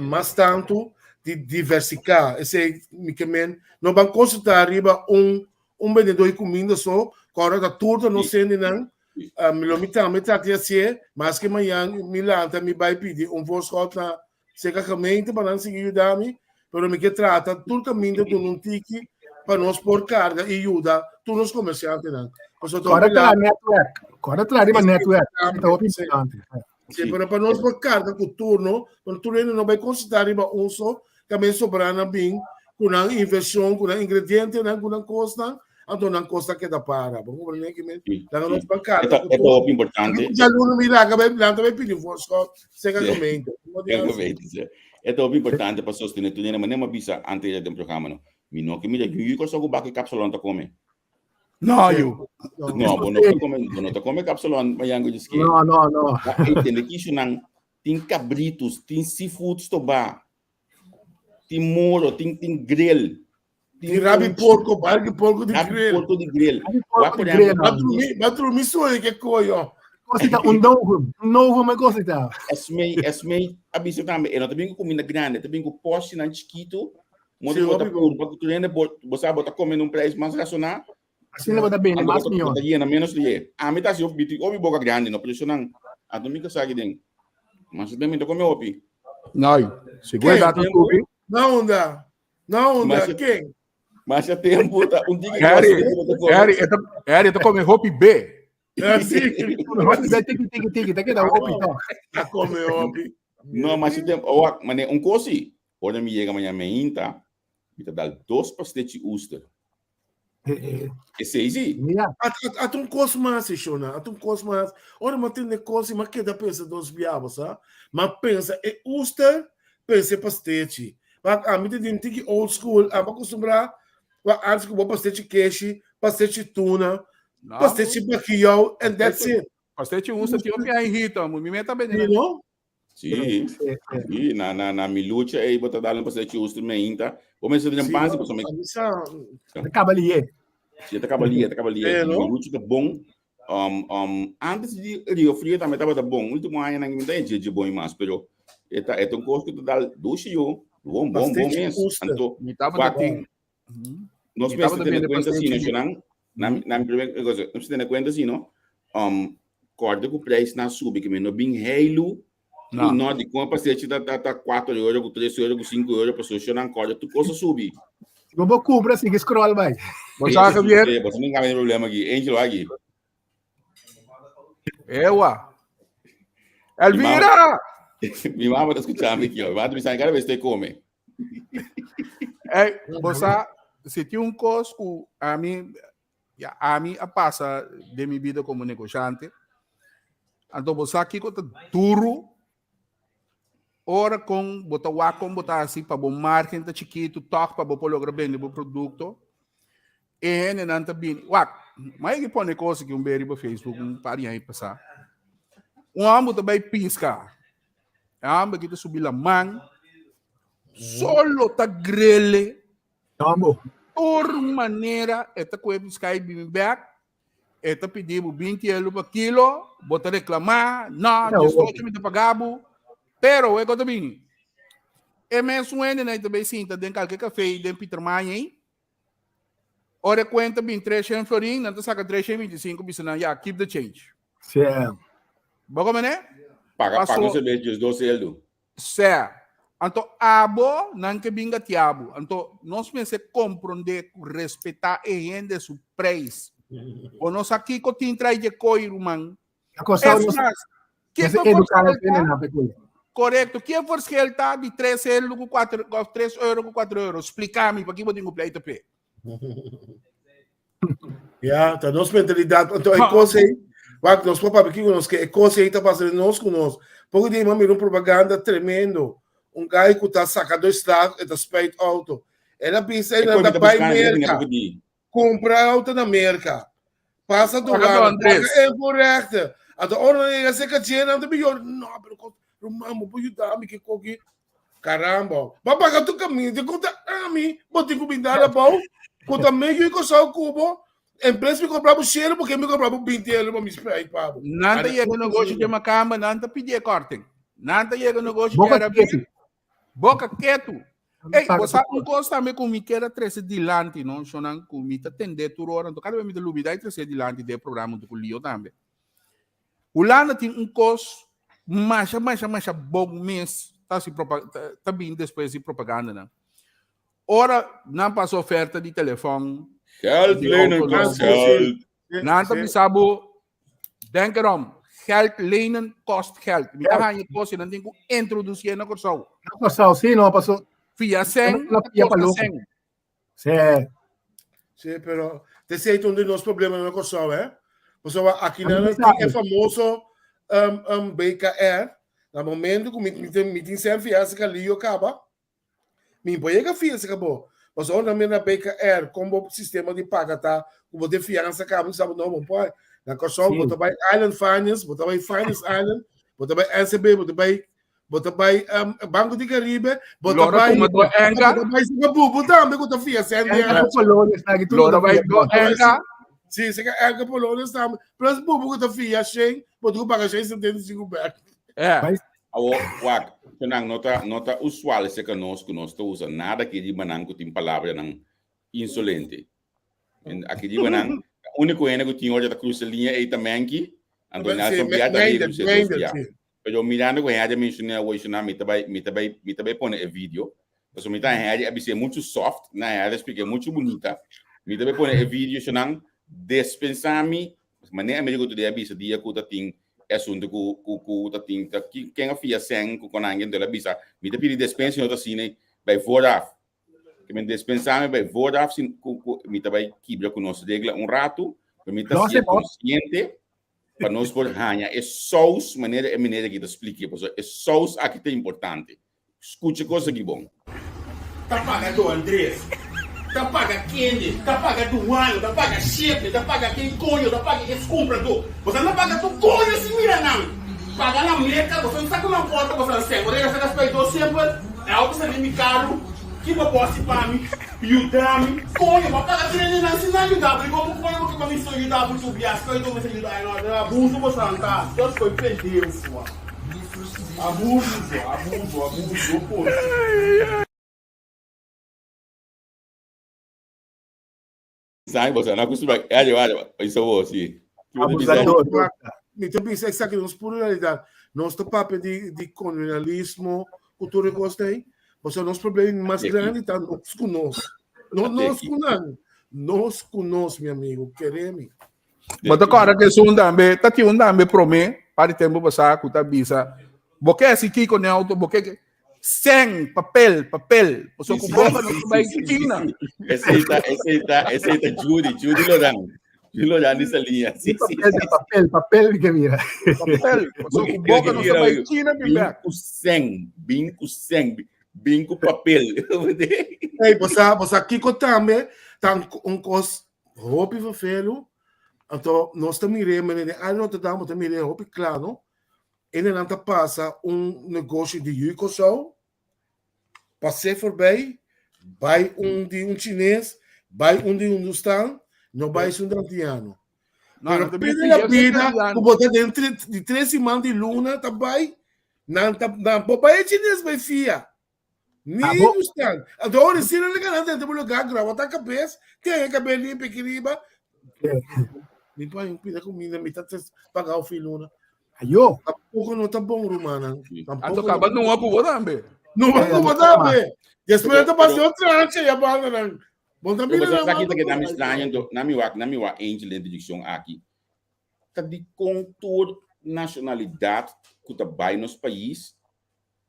mas tantu di diversiká. Esei mi ke men, no ban konsentrá riba un un bendedó di kuminda so, ku ora ta tur ta nos hendenan, Um, lo mi tambe trata di hacié, maske mañan mi lanta mi bai pidi un voorschot na cerca gemeente pa nan sigui yuda mi, pero mi ke trata tur caminda duna un tiki pa nos por carga y yuda tur nos comerciantenan. Pasobra ta Corda hopi tra laat. netwerk. Corda tra riba Sí, netwerk. Ta hopi sí. importante. Sí, pero pa nos por carga cu turno, pero tur hende no bai consulta riba un so, también sobra nan bin cu nan inversion, cu nan ingredientenan, cu nan cosnan, anto nan cos ta keda para. Bo comprende ki men? Sí, Laga sí. nos ban carga Eta, cu eta turno. hopi importante. Djaluna mi laga bai lanta bai pidi voorschot, sega Sí. gemeente. Mo di Sega hasi. gemeente, sí. Eta hopi importante pa sostene tur hende, manera mi a bisa antes den programa no. Mi no ke mira yuyu Kòrsou ku baka e kapsalon ta kome. No, yu. No, bo no ta kome, bo no ta kome kapsalon mayango dje No, no, no. Ma e tende kishonan tin kabritus, tin seafood stobá, tin moro, tin tin grill. Tin rabi porco, barki porco di Rabi grill. porco di grill. Rabi porco Wak di por grill, ehempel, Ba drumi, ba drumi sueño ke koyo. Cosita, un novum. Un novum e cosita. Esmei, Esmei a bisa tambe, e no ta bin ku kuminda grande, ta bin ku porcionan chikitu, modo Sí, ku bo ta hopi bom. purba ku tur hende bo, bo sa bo ta kome na un prijs mas rasoná, Asina bo ta bende anto bo mas ta, bo mihor. ta yena menos lié. Ami ta hasi hopi, mi tin hopi boka grandi, no, pero esnan, anto mi ka sa aki den. Mas den mi ta kome hopi. No, segun Ken? edad ta subi. Na unda? Na unda? Mas Ken? Masha tempo ta un tiki Harry, kos ku bo ta kome. Harry, e ta, Harry ta kome hopi B. Ah, sí. Hopi be tiki tiki tiki, ta keda hopi toch. Ta kome hopi. No, masha tempo, owak, mane un kosi. Ora mi yega mañana meinta, mi ta dal dos pastechi oester. Esei sí. Ja. At, at, at un kos mas, Shona, at un kos mas. Ora ma tende kos, ma keda pensa dos biabo, sa? Ma pensa e oester, pensa e pastechi. Ma a mi te din tiki old school, a acostumbra, wa antes ku bo pastechi keshi, pastechi tuna, No, pastechi bakiyou, and that's it. Pastechi oester tin hopi aña mi meta bende. You know? Sí, sí, na, na, na mi lucha ei bo ta dal un pastechi oester meinta. Bo mester den Sí, pansi, pasobra mi a mi sa. Ta kaba lié. Sí, ta kaba lié, ta kaba lié. Eh, no? Mi lucha ta bon. Um, um, antes di Rio Frio tambe tabata bon. Último añanan mi ta dje bon mas, pero e ta, e ta un kos ku ta dal dushi yo. Bon, bon, bon Pastechi mes. oester. Anto, Mi tabata wak, tin. nos Mi mester tabata tene bende kuenta si, pastechi. no, Na, na mi primer cosa, nos mester tene kuenta si, no? Um, kòrda ku prijs na subi, ke mi no bin heilu. No. No, di kon pastechi ta, ta, ta 4 euro, ku 3 euro, ku 5 euro, pasobra shonan kòrda tur kos a subi. Si bo bo kumpra, sigui scroll bai. Bo sa, Javier? Sí, bo nunca tem problema aqui. Angelo aqui. Ewa. Elvira! Mi mama tá escuchando aqui, ó. Mi mama tá cada vez que come. Hey, bo sa, si tin un kos ku ami, ya, ami a pasa den mi bida komo negoshante, anto bo sa kiko ta duru ora kon bo ta wak kon bo ta hasi pa bo margen ta chikitu tòg pa bo por logra bende bo produkto, e hendenan ta bini, wak, mi a yega pone kos aki un bes riba Facebook un par di aña pasá, un hòmber ta bai piska, E hòmber aki ta subi laman, solo ta grele. Tambo. Tur manera e ta kohe piská i bini bèk, e ta pidi bo binti euro pa kilo, bo ta reklamá, no, diesocho mi ta paga bo, pero e ko ta bini. E mesun hendenan ta bai sinta den kalke kafé den Pietermaai ei, Ora e cuenta bin 300 florin, nan ta saca 325 bisa nan, ya, keep the change. Sí. Bo come ne? Paga, Paso, paga un cerveja just dos eldo. Sí. Anto abo, nan ke binga tiabo. Anto, nos mester comprende, respeta e hende su prijs. Bo no sa kiko tin trai dje koi, ruman. Kòrsou Es nos mas, mester kiko eduká Kòrsou nos ta? hendenan pa e koi. Korekto. Ki e verschil ta di tres euro ku kuater òf tres euro ku kuater euro? Splika mi pakiko bo tin ku pleita p'e. Ja, ta nos mentalidat. Anto e kos ei, wak, nos por papia kiko nos ke, e kos ei ta pasa den nos ku nos. Poko dia mi a mira un propaganda tremendo. Un guy ku ta saka dos slag, e ta spuit auto. El a bisa E ei kos nan mi ta ta bai buskando, mi ta Merka, poko di. kumpra auto na Merka, pasa Paga douane, don Andres. paga invoerrechten. Anto ora nan yega serka dje, nan ta biyo, no, pero kos, ruman, bo por yuda mi ke koki. Caramba, bo a paga tur caminda, cu ta ami bo tin cu bin dal abou, cu ta medio y cosao cu bo, en vez mi compra bo cielo, porque mi compra bo 20 euro pa mi spuit pa bo. Nan ta Ana, yega negoshi dje makamba, nan ta pidi e korting. Nan ta yega negoshi dje Boca Arabia, ketu. boka ketu. Nan Ei, paga bo sa tur un kos tambe ku mi keda trese dilanti, no, shonnan, ku mi ta tende tur ora, anto kada bes mi ta lubida i trese dilanti den e programa huntu ku Lio tambe. Hulanda tin un kos masha masha masha bon mes ta hasi propa ta bin despues di propagandanan. Ora nan pasa oferta di telefòn, Geld di lenen autonan, kost geld. nan ta bisa bo denk erom, geld lenen kost geld. Mi ta haña kos i nan tin ku introdusié na Kòrsou. Na Kòrsou, sí, no, paso. Fia sèn, La ta fia pa kosta loko. sèn. Sí. Sí, pero te sei un di nos problema na Kòrsou, eh? Pasobra aki Ami nan mi tin e sabe. famoso um, um, BKR. Na momento ku mi, mi, tin- mi tin sen fiansa ka lío kaba, mi por yega fiansa ka bo. Pasobra ora mi na BKR, kon bo sistema di paga ta, ku bo tin fiansa kaba, mi sabe no, bo por. Na Kòrsou, bo Sí. ta bai Island Finance, bo ta bai Finance Island, bo ta bai NCB, bo ta bai Bo ta bai um, Banco di Caribe, bo ta Lora bai tuma do enka. Bo ta bai sika bubu tambe ku ta fia sen di Enka Polonius na ki Lora bai do enka. Si, sika enka Polonius tambe. Plus bubu ku ta fia shen, bo ta ku paga shen setenta i sinku bek. Eh. Awo, wak, nan no ta, no ta usual seka nos ku nos ta usa nada ki riba nan ku tin palabranan insolente. Aki riba nan, úniko hende ku tin ora ta krusa liña ei ta Menki, anto Nelson Bia ta rei krusa dos bia. Pero mirando ku Henry a mencioné awor shona mi ta bai mi ta bai mi ta bai pone e video. Pasobra mi ta Henry a bis'é muchu soft, na Henry a splik'é muchu bunita. Mi ta bai pone e video shonan despensá mi manera Americo Today a bisa dia ku ta tin e asuntu ku ku ku ta tin ta ken a fia sèn ku konange enton el a bisa mi ta pidi despensa si no ta asina bai vooraf. Ke men despensá mi bai vooraf si ku ku mi ta bai kibra ku nos regla un ratu, pero mi ta sier konsiente pa nos por haña e sous manera e meneer aki ta spliké, pasobra e sous aki ta importante. Skucha kos aki bon. Ta paga Don Andres, ta paga kende, ta paga duano, ta paga shepe, ta paga ken koño, ta paga es kumpradó. Boso no paga tur koño si mira nan. Paga na Merka, boso no sa ku nan porta boso nan sèn. Ora e sa ka spui semper, e auto sa den mi karu, ki bo por hasi pa mi? Yuda mi, koño, bo a paga tur hende nan sin nan yuda bo, di komo koño bo ke pa mi so yuda bo tur bias koño tur mester yuda no ta abuso bo san ta just koy pendeho fua abuso fua abuso abuso por. Sai bo sa na kustumá ayo ayo isa bo si. Abusador. Mi ta bisa esaki nos pura realidad. Nos ta papia di di kolonialismo ku tur e kos ei. Pasobra nos problema mas grandi ta nos ku nos. No nos ku nan. Nos ku nos, mi amigo. Kere mi. Bo ta kòrda ku esun tambe, ta tin un tambe promé, par di tempu pasá ku ta bisa, bo ke hasi kiko n'e outo, bo ke Sèn, papel, papel. Pasobra ku boka no ta bai China. Esei ta, esei ta, esei ta Judy, Judy Loran. Judy Loran di Saliña. Sí, sí, Papel, sí. papel, papel mi ke mira. Papel. Pasobra ku boka no ta bai China bin bèk. Bin ku sèn, bin ku sèn, bin ku papel. Ei, bo sa, bo sa kiko tambe ta un kos hopi vervelu. Anto nos ta mir'é, manera den área Rotterdam bo ta mir'é hopi kla, no? Hendenan ta pasa un negoshi di yu Kòrsou, pas'é forbei, bai un di un chines, bai un di hindustan, no bai esun di antiano. No, Pero nan ta pende bin la pia bida, antiano. ku bo ta den di tres siman di luna ta bai, nan ta, nan por bai e chines bai fia. Ni Ah, bo- hindustan. Anto ora si nan nan ta bo lugar graba ta kabes, ten e kabes limpi aki riba. Mi pa un pida comida, mi ta paga o fin luna. Ayo. Tampoco no ta bon, rumannan. Tampoco Anto kaba no nunga ku bo tambe. No Eh, ku bo anto tambe. Despues ta pasa Pero- otro ancha ya banda nan. Bon ta Pero mira basta nan aki ta manda keda mi por ahí. straño, anto na mi wak, na mi wak Angel den introduccion aki. Ta di kon tur nacionalidad ku ta bai nos pais.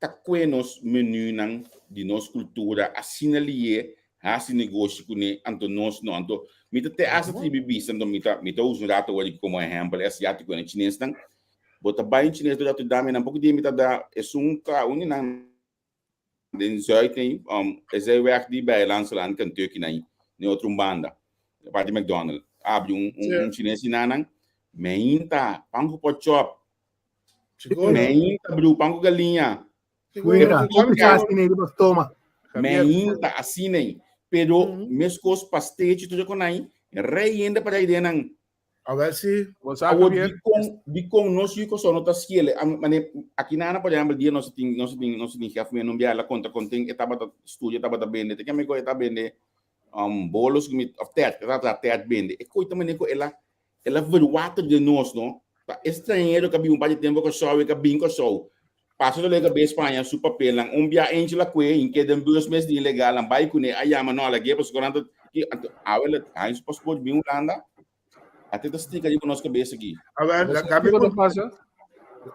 ta kue nos menunan di nos kultura asina lié hasi negoshi kuné anto nos no anto mi ta te hasta tribi bisa anto mi ta mi ta usa un rato awor komo ehèmpel e asiátiko en e chinesnan bo ta bai un chines dor ta dame nan poko dia mi ta da esun ka un di nan den Zuid ei e zijweg di Bijlandselaan Kentucky nan ne otro un banda parti McDonald abri un un chines di nan meinta pan ku pochop Meinta bru pan ku galiña. Fuera, toma. Meinta asina ei. Pero meskos pastechi tur e konai, rei hende para idea nan. A ver si. Awor dikon dikon nos yu Kòrsou no ta skiele? Mane aki nana por ehèmpel dia nos tin nos tin nos tin hèf men un biaha el a konta kon tin e tabata studia tabata bende te keme ku e ta bende bolos ku mi òf tèrt e tabata traha tèrt bende e koita mane ku el a El a verwater den nos, no? Ta estranhero ka bin un par di tempo Kòrsou, e ka bin Kòrsou. Pasa ta leka bes paña su papelnan. Un bia Angel a kue, hink'é den bus mes di ilegalnan, bai kuné, a yama no, a lag'é pasobra nan ta ki anto awe el a haña su pasport bin Hulanda, ate ta stika riba nos kabes aki. A ver, Bo sa kami kiko ta kon- pasa?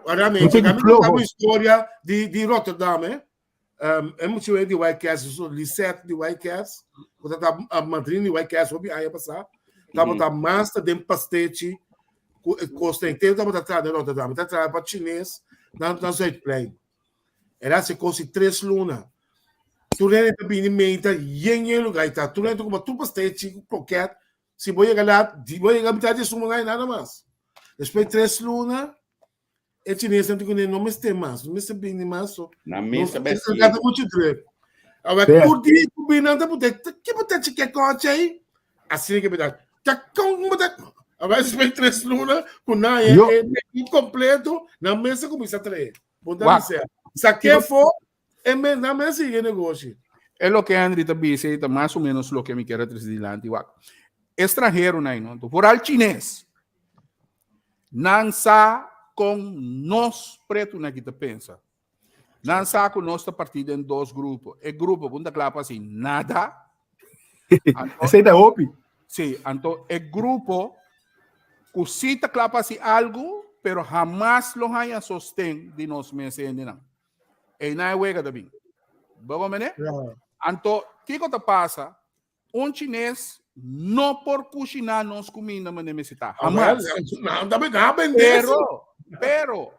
Ora mi, Un tiki kami floho. konta un historia di, di Rotterdam, eh. Um, e mucho di White Cats, so Lisette di White Cats, ku ta ta madrina di White Cats, hopi aña pasá, tabata mm. master den pastechi, ku e kosta entero tabata traha den Rotterdam, ta traha pa chines na na Zuidplein. Era se kosi tres luna. Tur hende ta bini meinta yen yen lugar ta. Tur hende ta kuma tur pastechi ku kroket. Si bo yega lat, di bo yega mitad di suma no nada mas. Despues tres luna, E chinesnan tin kuné no mester mas, no mester bini mas. So, Na mesa nos besi. ta mucho druk. Awe Yeah. tur dia ku bini nan ta pute, ki pute chike koche aí? Asina ke bida. Ta kon pute. Awe después tres luna ku na e Yo. e menu completo, na mesa kuminsa trae. Bonta Wak. bisa. Sa ke fo, e me na mesa sigue negoshi. E loke Henry ta bisa ei ta mas o menos loke mi kier a trese dilanti. Wak. Estranheronan ei no, vooral chines. Nan sa kon nos pretunan aki ta pensa. Nan sa ku nos ta partí den dos grupo. E grupo ku no ta kla pa hasi nada. Anto, Esei ta hopi. sí, anto e grupo ku sí ta kla pa hasi algu, pero hamas lo haña sosten di nos mes hendenan. Einan e wega ta bin. Bo komprendé? Anto, kiko ta pasa? Un chines no por kushiná nos kuminda manera mester ta. Hamas. Pero, pero,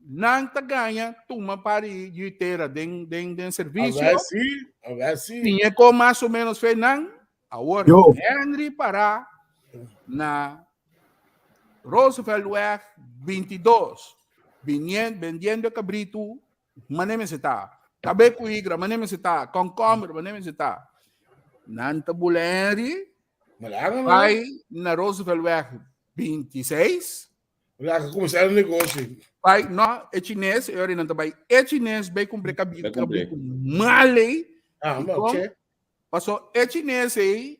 nan ta gaña tuma par di yutera den, den, den servisio. Tiñe ko mas o menos fe nan. Awor, Henry para na Rooseveltweg 22, vendiendo cabrito Mane mester ta. Tabe ku igra, mane mester ta. Konkomber, mane mester ta. Nan ta bula Henry. Bai na Rooseveltweg 26. Laga kuminsá e negoshi. Bai, no, e chines, e ora nan ta bai. E chines bai kumpra kabi, kabi ku male. Ah, ma, che. Paso e chines ei,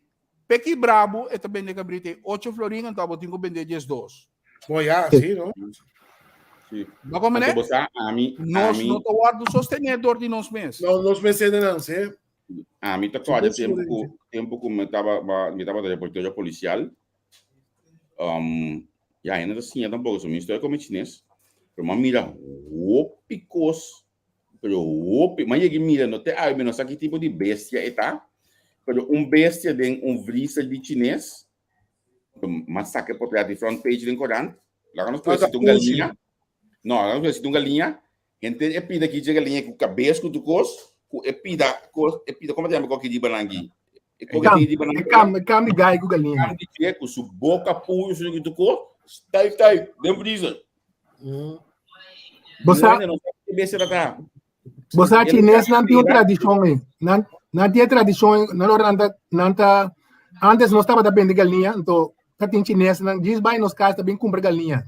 peki brabu, e ta bende kabrita ei 8 florin, anto abo tin ku bende 12. Bo ya, sí, no? Sí. No como Anto bo sa, ami, Nos ami, no ta wordo sostener door di nos mes. No, nos mes nan, sí. ami ta kòrda tempu ku tempu ku mi taba mi tabata reportero polisial. Um, ya, hende ta siña tampoko, so mi historia komo chines. Pero mi a mira hopi kos Pero hopi, ma yegi mira, no te awe, mi no sa ki tipo di bestia e ta, pero un bestia den un vriezer di chines, ma saka e portret di front page den korant, laga nos puede sita un galiña, no, laga nos puede sita un galiña, henter e pida ki dje galiña ku kabes ku tur kos, ku e pida kos, e pida, komo ta yama e koki riba nan aki? E koki tin riba nan E kam, e kam di gai ku galiña. Kam di dje ku su boka puyo su ku tur kos, stijf stijf, den vriezer. Bo sa, bo sa chines nan tin un tradishon ei. Nan, nan tin e tradishon ei, nan ora nan ta, nan ta, antes nos tabata bende galiña, anto ta tin chines nan djis bai nos kas ta bin kumpra galiña.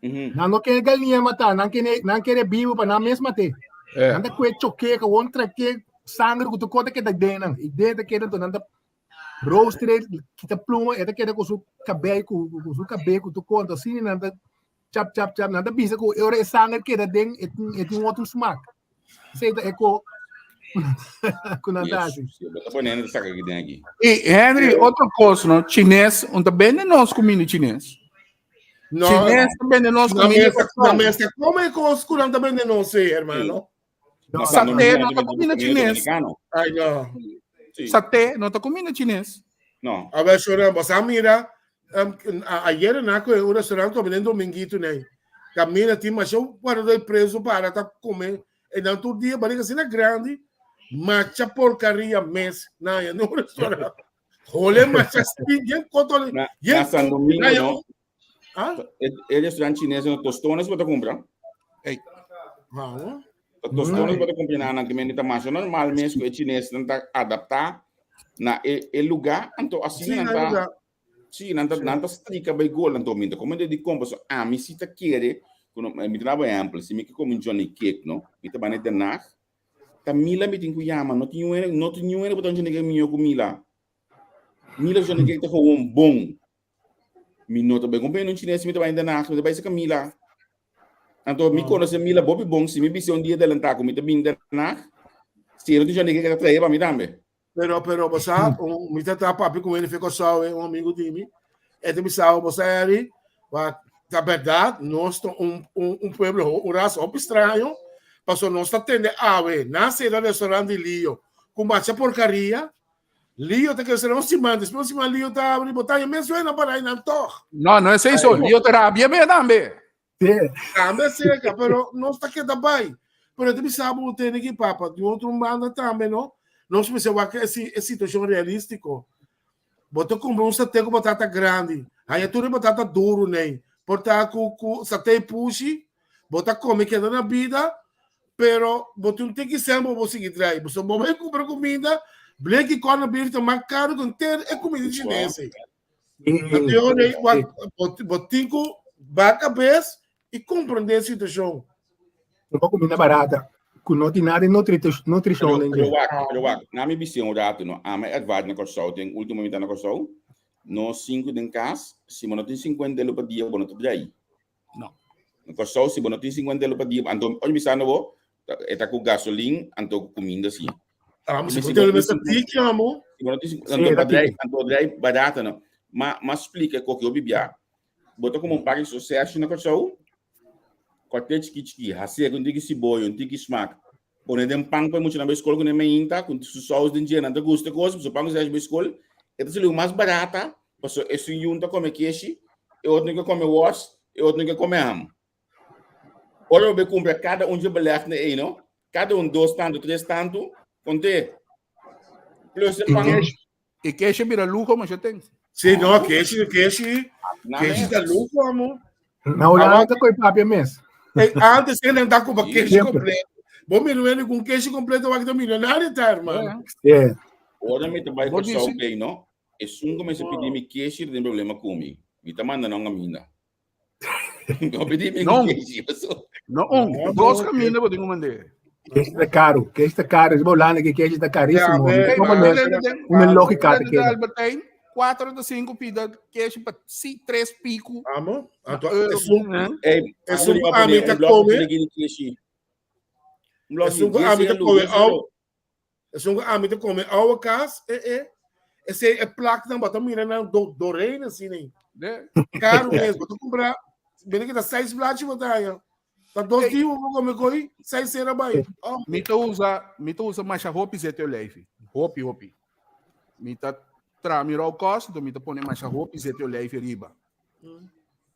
Nan no kere galiña matá, nan kere, nan kere bibu pa nan mes mat'é. Nan ta kue choké, gewoon trak'é sangre ku tur kos ta keda den nan. I den ta keda, anto nan ta rooster, kita pluma, e ta keda ku su kabei, ku su kabei ku tur kos, anto asina nan ta chap chap chap nan ta bisa ku e ora e sanger keda den e tin e tin un otro smak esei ta e ko ku nan ta hasi. Bo ta pone hende ta saka den aki. I Henry, otro kos no, chines, un ta bende nos kuminda chines. No, Chines ta bende nos na comida mesa, na mesa come cos ku nan ta bende nos, eh, hermano. Na San Saté Domingo no nan ta ta bende comida comida chines. dominicano. Ay, no. Sí. Saté no ta comida chines. No. A ver, Shoran, vos mira, um, ayer na ko un restaurant to benen dominguito nei. Camina ti mas eu guarda doi preso para ta come e dan tur dia barriga asina grande, macha porcaria mes na ya no restaurant. Hole macha stin yen koto Na, yen na San Domingo, na ya- no? Ah? E, e restaurant chinês no tostones bota compra. Ei. Vamos. Tostones bota compra na na que men ta mas normal mesmo e chinês não tá adaptar na e, e lugar, anto assim Sim, não na tá. lugar. Sí, nan ta, nan ta strika bij gol, anto mi ta come de di kompa, so ami si ta kere, kuno, mi ta nabo ehempel, si mi ke come un Johnny Cake, no, mi ta bane Den Haag, ta Mila mi tin ku yama, no tin niun no tin niun hende ku ta un Johnny Cake mihó ku Mila. Mila Johnny Cake ta gewoon bon. Mi no ta bai kumpra un chines, mi ta bai Den Haag, mi ta bai saka Mila. Anto mi konosé Mila bopi bon, si mi bisa un dia adelantá ku mi ta bin Den Haag, si e no tin Johnny Cake, e ta trae pa mi tambe. Pero, pero, bo sa, un, mi ta ta papi ku hende Kòrsou, eh, un amigo di mi. E ta bisa, bo sa, Eri, wa, ta berdad, nos ta un, un, un pueblo, un raza hopi straño, paso nos ta tende awe, na sera restaurant di Lio, ku macha porcaria, Lio ta kere un siman, despues un siman Lio ta abri, bo ta haña mes wena para nan tog. No, no es eso. Lio ta rabia be tambe. Tambe cerca, pero nos ta keda bai. Pero te bisa bo tene ki papa, di otro banda tambe no. Nos mester wak e, si- e situacion realistico. Bo ta compra un saté ku batata grandi. Haña tur e batata duro nei. Por ta ku ku saté pushi, bo ta come keda na bida, pero bo tin un tiki sen bo bo sigui drai. Bo so bo bai compra comida, bleki corn beef ta mas caro ku enter e comida chinese. Anto rei bo tin ku ba kabes i komprendé e situashon. No pa kuminda barata ku no tin nada di nutrishon den dje. Pero wak, pero wak, na mi bisi un ratu no, ami ervaar na Kòrsou, den último mi ta na Kòrsou, nos sinku den kas, si bo no tin sinkuenta elo pa dia bo no ta drai. No. Na Kòrsou si bo no tin 50 euro pa dia, anto oi bisando bo, e ta ku gasolin, anto ku kuminda si. Ah, ma si bo tin tiki amo. Si bo no tin anto pa drai, anto drai barata no. Ma ma splika koke hopi bia. Bo ta kuma un par di sosesio na Kòrsou, kòrt'é chiki chiki, hasié ku un tiki siboyo, un tiki smak. Pone den pan pa e muchanan bai skol ku nan mainta, ku su sous den dje, nan ta gusta e kos, pasobra pan ku sosesio bai skol, e ta sali mas barata, pasobra esun yun ta kome keshi, e otro ke kome wors, e otro ke kome ham. Ora bo bai kumpra kada un dje belegnan ei no, kada un dos tantu, tres tantu, kont'é. Plus e pan. E keshi a bira luho masha ten. Sí, no, keshi, keshi, keshi ta luho, amo. Na Holanda ta koi papia mes. Hey, antes ele tá com keshi completo. Bom, mi não com keshi completo, vai que tá milionário, tá, irmão? Yeah. Ora mi ta bai Kòrsou bem, no? Esun ku mester pidi mi keshi, tin problema ku mi. Mi ta manda nan kaminda. No pidi mi No. keshi, paso. No, un, dos caminda bo tin ku mand'é. Keshi ta caro, keshi ta caro. Riba Holanda ke keshi ta carísimo. Ja, Hey, Como maar mes, Holanda den- una lógica te Holanda queda. Albert Heijn, 4 ta 5 pida keshi pa si 3 pico. Amo? Anto, Euro. es un, Eh? Hey, Es un amo di ami pone ta un blok come. di keshi. Un blok Es un di ami ta 10 euro, come 10 au. euro. Esun ku ami ta kome awa kas, e e. Esei e plaknan bo ta mira nan do dorein asina ei. De. Karu mes, bo ta kumpra, bini kita seis blachi bo ta haña. Ta dos dia bo kome koi, seis sera bai. Oh. Mi ta usa, mi ta usa masha hopi zete olijfi. Hopi, hopi. Mi ta traha mi rauwkost, enton mi ta pone masha hopi zete olijfi riba.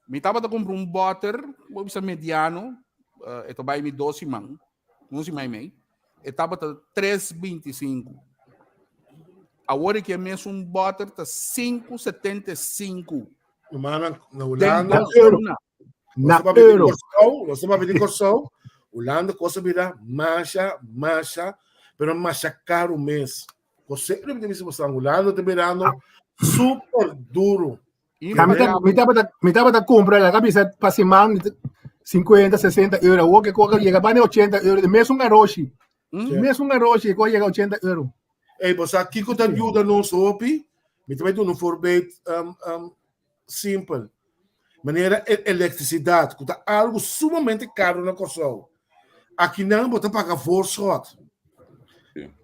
Mi tabata kumpra un bòter, bo bisa mediano, eh, e ta bai mi dos siman. Un siman i mei. E tabata 3,25. Awor e ke mesun bòter ta 5,75. Mana, na Den Hulanda, Na euro. zona. Na nos papia di euro. Kòrsou, nos papia di Kòrsou, Hulanda kos a bira masha, masha, pero masha karu mes. Kos sempre mi ta bisa boso, Hulanda ta birando super duro. Ja, mi, ta, mi, tabata, mi tabata compra la cabeza pa siman 50, 60 euro. Awor que coca llega pa 80 euro. De mes un arroshi. Mm. Mes un arroshi que llega 80 euro. Hey, bo sa kiko ta yuda nos hopi? Mi ta bai duna un voorbeeld um, um, simpel. Manera e elektrisidat, ku ta algo sumamente karo na Kòrsou. Akinan bo ta paga voorschot.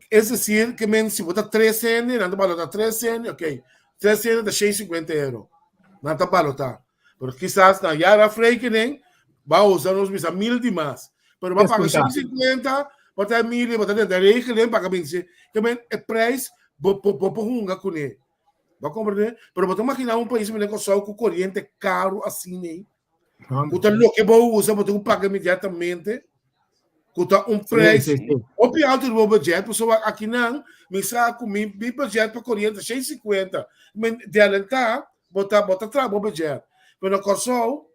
Es decir, ke men si bo ta tres hende, nan ta balotá tres hende, ok. Tres hende ta 650 euro. Nan ta balotá. Pero kisas na jaarafrekening ba usa nos bisa 1000 di mas. Pero ba paga 150, ba ta mil, ba ta den regeling paga 20. Ke men e prijs bo bo bo por hunga kuné. Bo a comprende? Pero bo ta imagina un pais manera Kòrsou ku koriente karu asina ei, ku ta loke bo usa bo tin ku paga inmediatamente, ku ta un prijs hopi alto riba bo budget, pasobra akinan mi sa ku mi mi budget pa koriente 650, men di alentá bo ta bo ta traha bo budget. Pero na Kòrsou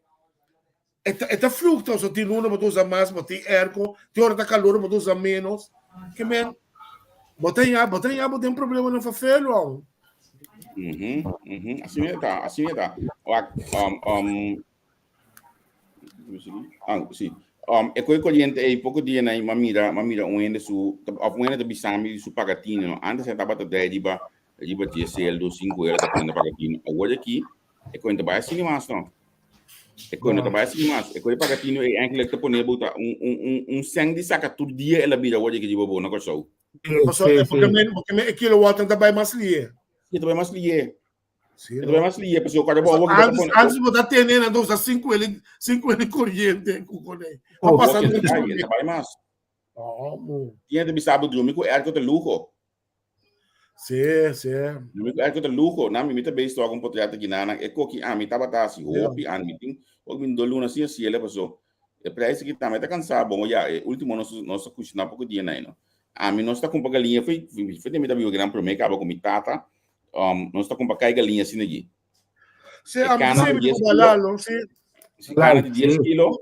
E ta e ta fluctua, so tin luna bo ta usa mas, bo tin airco, tin ora ta calor bo ta usa menos. Ke men, bo ta ya, bo ta ya bo den problemanan verveel aun. Mhm, mhm. Asina e ta, asina e ta. Wak, um, um, ah, si. Um, e koe koriente ei, poko dia na ma mira, ma mira un hende su, of un hende ta bisami su pagatino, no. Antes e tabata dai riba, riba 10 eldo, 5 euro ta pone pagatino. Awor aki, e koe no ta bai asina mas, no. E koe no ta bai asina mas. E koe paga tino e enkele ta pone bo ta un un un un sèn di saka tur dia el a bira awor di riba bo na Kòrsou. Paso, eh, porque men, porque men e kilowatt ta bai mas lié. Si, ta bai mas lié. Sí, E ta bai mas lié, pasobra kòrda bo Paso, awor ki bo ta antes, pone antes bo ta tene nan ta usa 5 ele, 5 ele corriente ku kone. Pa awor pasa ki e ta nochi bai, e kuné. ta bai mas. Oh, mo. Tin hende bisa bo drumi ku airco ta luho. Sí, sí. Mi ku airco ta luho. Na mi mi ta bezig tok un potret aki na nan. E koki ami tabata hasi hopi an mi tin hopi mi do luna sin hasi ele paso e prijs aki tambe ta kansa bon ya e ultimo nos nos a kushina poko dia na no. Ami nos ta kumpra galiña foi foi den mi ta biba gran prome kaba ku mi tata um nos ta kumpra kai galiña asina aki. Sí, E ami kana sí di mi 10 ku kilo, balalo, sí. si kana di 10 kilo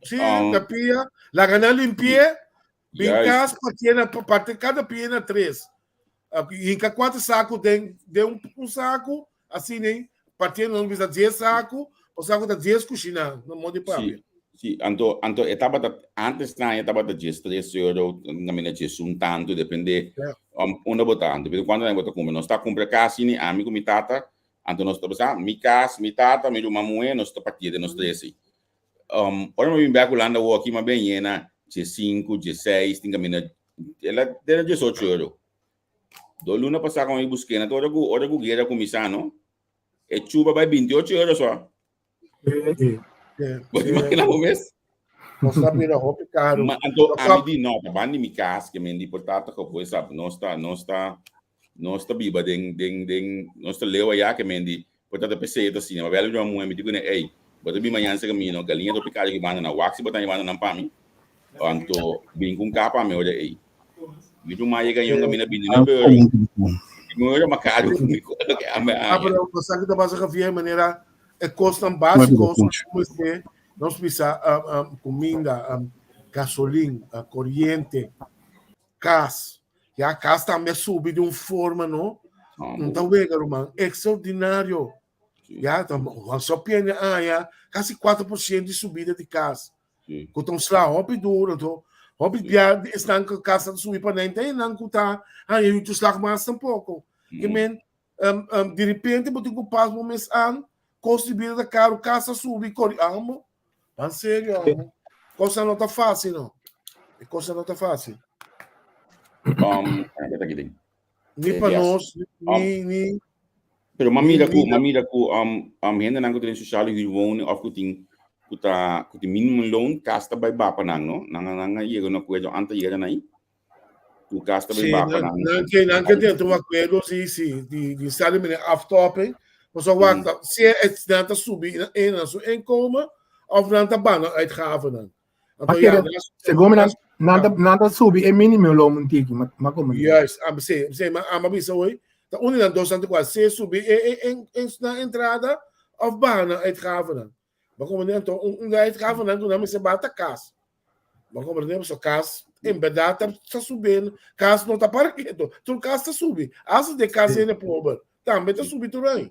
Sí, um na pia, laga nan limpié, bin juist. kas partié na parte kada pia na tres. Ah, Hinka kuater saku den den un, un saku, asina ei, partié nan bisa dies saku, o saku ta dies kushiná, na modo di papia. Sí, sí, anto, anto e tabata, antes na e tabata 13 euro, na mina 11 tanto, depende Ja. um, unda bo ta, depende kuantu bo ta kumpra. Nos ta kumpra kasi ni ami ku mi tata, anto nos ta bisa, mi kas, mi tata, mi ruman muhé, nos ta partié den nos tres ei. Um, ora mi bin bek Hulanda awor aki, mi a ben yena 15, 16, tin kaminda, el a den 18 euro. Do luna pasá ku mi busk'é, na ora ku, ora ku guera kuminsá, no? E chuba bai 28 euro so. Bo ta imagina bo mes? Nos ta bira hopi karu. Ma anto ami di no, ta bandi mi kas ke men di por tata ko pues nos ta nos ta nos ta biba den den den nos ta leu aya ke men di por tata p'esei ta asina. Ma bel mi muhe mi di kuné ey bo ta bin mañana se camino galiña ta hopi karu ki banda nan wak si bo ta yibando nan pa mi anto bin ku un ka pa mi ora ey. Mi ruman yega yonga mi na bini na beure. Mi ora ma karu ku mi loke ami Ah, haña. pero bo sa ki ta pasa Javier manera e kosnan básiko mester nos bisa kuminda, gasolin, koriente, kas. Ya kas tambe a subi di un forma no. Un ta wega ruman extraordinario. Ya ta so piende aña kasi 4% di subida di kas. Ku ta un sla hopi duro anto hopi bia esnan ku kas ta subi pa nan ta nan ku ta haña yu toeslag mas tampoko. Ke men di repente bo tin ku pas bo mes an kos di bida ta karu kas ta subi kori amo. Ban serio amo. Kosnan no ta fácil no. E kosnan no ta fácil. Ni pa nos, ni, ni. Pero ma mira ku, ma mira ku um, um, hendenan ku ta den sociale huurwoning of ku tin ku ta ku tin minimumloon, kas ta bai ba pa nan, no? Nan nan a yega un akuerdo antes yega nan ahí. Ku kas ta bai Sí, ba pa nan, nan. nan ke nan ke dentro un akuerdo, sí, sí, di di sali meneer aftopping. Pasobra wak ta si e nan ta subi e nan su inkomen of nan ta bana uitgavennan. Anto ja, Segun mi nan nan ta nan ta subi e minimumloon un tiki, ma ma como di. Juist, am se, se ma ama bisa hoy, ta un di nan dos nan te kwa se subi e e e e na entrada of baha nan uitgavennan. Ma como di anto un un uitgavennan ku nan mester baha ta kas. Ma como di so kas en berdad ta ta subiendo, kas no ta para keto, tur kas ta subi. Hasta de kas hende pober tambe ta subi tur aña.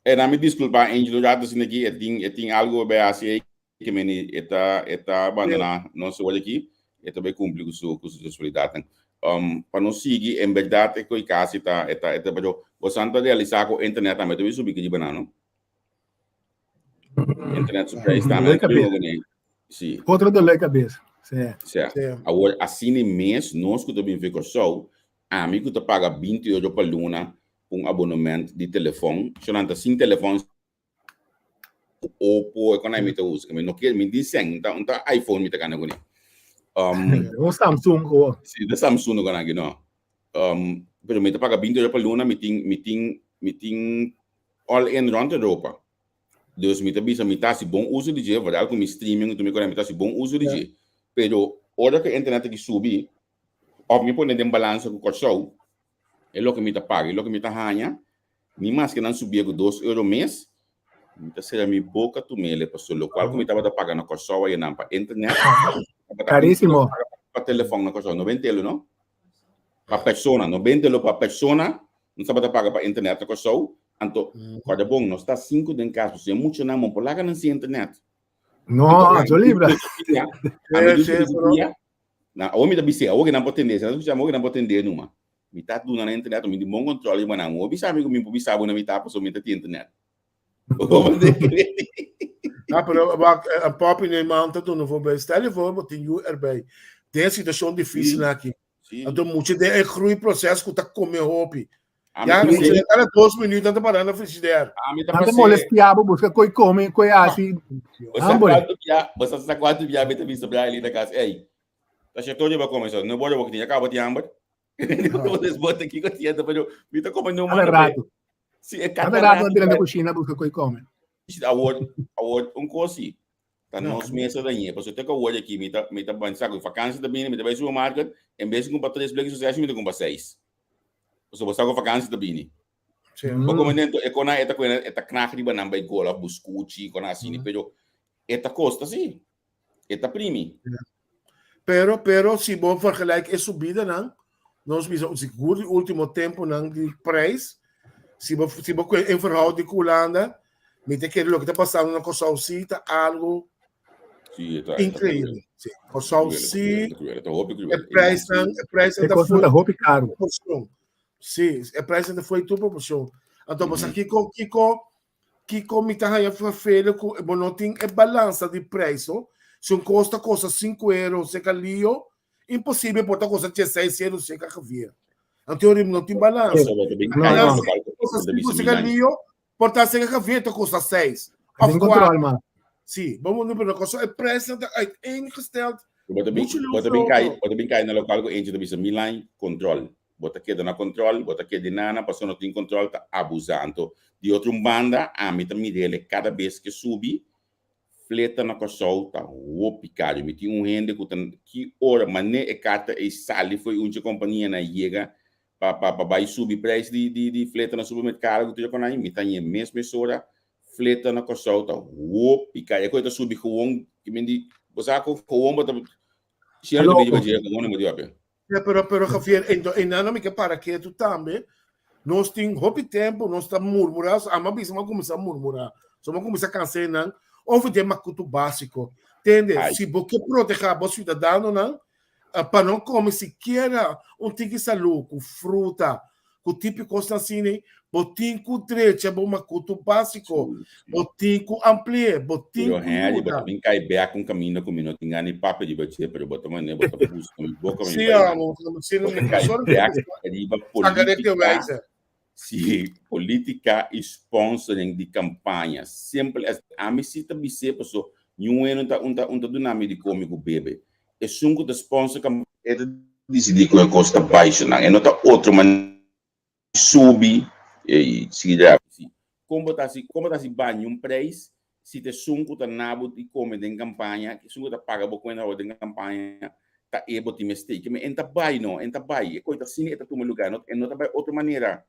E nan mi disculpa Angelo rato asina aki e tin e tin algo bay haci ey ke meni e ta e ta abandoná nos awor aki e ta bai kumpli ku su ku su responsabilidatnan. Um, pa nos sigui en bèrdat e koi kasi ta e ta e ta pero bosan ta realisá ku internet tambe ta bai subi riba nan no. Internet su prijs tambe Dolor ta kabes. bai Sí. Otro dolor kabes. Sí. Sí. Awor asina mes nos ku ta bin for Kòrsou, ami ku ta paga 20 euro pa luna pa un abonement di telefòn, so nan ta sin telefòn. Oppo, e konai mi ta usa. Mi no kier, mi tin sèn, un ta, un ta iPhone mi ta gana kuné. Um, Un Samsung gewoon. Si, de Samsung no gana no. Um, pero mi ta paga 20 euro pa luna, mi tin, mi tin, mi tin all in rond Europa. Dus mi ta bisa mi ta hasi bon uso di dje, vooral ku mi streaming ku mi kore mi ta hasi bon uso di dje. Pero ora ku e internet aki subi, òf mi pone den balansa ku Kòrsou, e loke mi ta paga i loke mi ta haña, ni maske nan subié ku dos euro mes, mi ta sera mi boka tumele pasobra lokual ku mi tabata paga na Kòrsou ayanan pa internet, tabata Karísimo. pa telefòn na Kòrsou, no bentelo no? Pa persona, no bentelo pa persona, nos tabata paga pa internet na Kòrsou, anto kòrda bon, nos ta sinku den kas, pasobra e muchanan bo por laga nan sin internet. No, Anto, yo libra. ami di filosofia, na awor mi ta bis'é, awor ke nan por tende, si nan skucha mi awor ke nan por tende numa. Mi ta duna nan internet, mi tin bon control riba nan. Bo bisa mi ku mi por bisa bo na mi ta pasobra mi ta tin internet. Ah, pero wak, een papi nee man ta duna voorbij. Stel je voor, bo tin yu erbij. Den situacion difícil aki. Anto mucha den e groeiproces ku ta come hopi. Ja, mucha den cada dos minuut nan ta para na frigidaire. Nan ta molestia bo, busca koi come, koi hasi. Hambre. Bo sa kuantu bia mi ta bisa Briley na kas, ey, ta shetorio bo come so, no borde bo tin, ya kaba tin hamber. Entonces bo ta kiko tienda, pero mi ta come no Cada rato. Si, e cada rato nan na kushina busca koi come. Awor, awor un kos si, ta nos mes a dañ'é, pasobra te ku awor aki mi ta mi ta pensa ku vakansi ta bini, mi ta bai supermarket, en bes di kumpra tres bleki soseshi mi ta kumpra seis. Pasobra bo sa ku vakansi ta bini. Bo kome dentro e kona e ta kuena e ta knak riba nan bai gola buskuchi kona asina, pero e ta kosta si. E ta primi. Pero, pero si bo vergelijk e subidanan, nos bisa sigur di ultimo temponan di prijs, si bo, si bo in verhouding ku Hulanda, mi ta kere loke ta pasando na Kòrsou sí ta algo Sí, e ta, e ta increíble. Sí, Kòrsou cruel, sí, e ta cruel, e ta hopi cruel. e prijsnan, e prijsnan E ta kosnan fuera ta hopi karu. proporcion. Sí, e prijsnan ta fuera tur proporcion. Anto, bo sa kiko, kiko, Kiko mi ta haña vervelend ku bo no tin e balansa di prijs no. Si un kos ta kosta sinku euro seka Lio, imposible por ta kosta dieseis euro seka Javier. Anto ori no tin balansa. No, no. Kosta sinku seka Lio, por ta seka Javier ta kosta seis. Tin Of control kuater. mas. Si, bo mundo pero kosta e prijsnan ta uiteengesteld. Bo ta bin, Mucho bo ta leu bin kai, otro. bo ta bin kai na lokal ku eentje ta bisa mi lijn control. Bo ta keda na control, bo ta keda di nana, pasobra no tin control ta abusa. Anto di otro un banda ami ta mir'el cada bes ke subi, fleta na Kòrsou ta hopi karu. Mi tin un hende ku ta ki ora manera e karta ei sali fo'i un dje kompanianan yega pa pa pa bai subi prijs di di di fleta na supermerkado ku tur e konai, mi ta hañ'e mes mesora fleta na Kòrsou ta hopi karu. E koe ta subi gewon, ki men di bo sa ku gewon bo ta Shero ta bini pa dje gewon no bo di papia. Ja, pero, pero Javier, en, en nana mi ke para ketu tambe. Nos tin hopi tempo, nos ta murmura, so ama bisa ma kuminsa murmura. So ma kuminsa kansa nan, of de makutu básiko. Tende, Ai. si bo ke proteha bo ciudadanonan, eh, pa no come sikiera un tiki salú ku fruta, ku tipo kosnan asina, bo tin ku drecha bo makutu básiko, bo tin ku ampli'é, bo tin Pero ku Henry, bo yuda. ta bin kai bek un kaminda ku mi no tin gana di papia riba dje, pero bo ta manera bo ta pusta mi boka mi Sí, bai. amo, sí, Bo ta mi kai sorry, bek riba sacaré te polítika, wijze. sí, polítika i sponsoring di kampaña. Simpel as ami si ta bis'é paso niun hende no ta un ta un ta duna mi di kome ku bebe. Esun ku ta sponsor kampaña e ta disidí ku e kos ta bai su nan. E no ta otro manera subi i sigui djá. Si. Kon bo ta hasi, kon bo ta hasi baña un preis si ta esun ku ta na bo di kome den kampaña, esun ku ta paga bo kuenta bo den kampaña ta e bo tin mester. Ke men e no ta bai no, e no ta bai. E kos ta asina e ta tuma lugá, e no ta bai otro manera.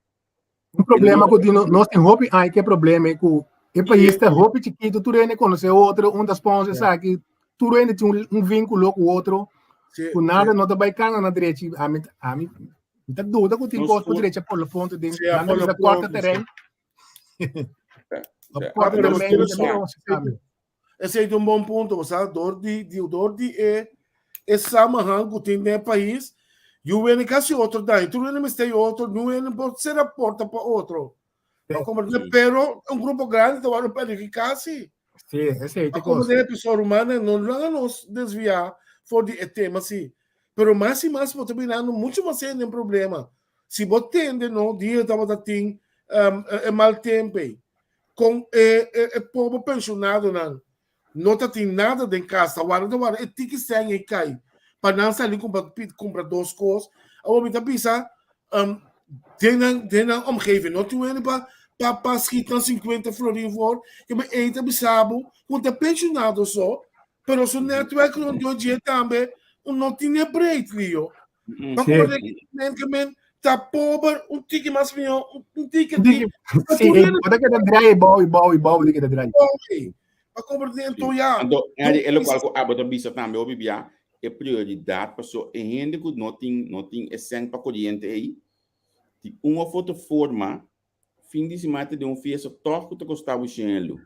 Un problema ku tin nos tin hopi ai ke problema e ku e pais ta hopi chikitu tur hende konosé otro un ta sponsor esaki tur hende tin un un vinkulo ku otro ku nada no ta bai kana na drechi ami ami mi ta duda ku tin kos por drecha por lo pronto den nan ta bisa korta teren korta terren mi ta mira un sistema. Esei ta un bon punto, bo sa, dor di, di, dor di e, e samenhang ku tin den e pais, yu wene kasi otro daño, tur wene mester e otro, niun wene por sera porta pa otro. Pa komprende, pero un grupo grandi ta wòrdu perhudiká si. Sí, esei ta Pa komprende, episodio rumannan, no laga nos desviá for di e tema si. Pero mas i mas bo ta mirando muchu mas hende den problema. Si bo tende no, dia tabata tin um, e mal tempo ei. Kon e e e pober pensionadonan no ta tin nada den kas, ta warda ta warda e tiki sèn ei kai pa nan sali kumpra kumpra dos kos. Awor mi ta bisa um, den nan den nan omgeving no tin hende pa pa pa schiet nan 50 florin voor, ke men ei ta bisa bo ku ta pensionado so, pero su netwerk rondó dje tambe un no tin e breed Leo. Pa Sí. comprende que men que men ta pober un tiki mas mihó, un, un tiki Un tiki. aki. Pa Sí, tur hende bo ta keda draai bou i bou i bou di keda draai. pobre. Pa comprende anto ya. Anto, Harry, e lokual ku abo ta bisa tambe hopi bia, e prioridat paso e hende ku no tin no tin e sèn pa koriente ei, di un of otro forma Fin di siman ta den un fiesta tòg ku ta kostá bo shen elu.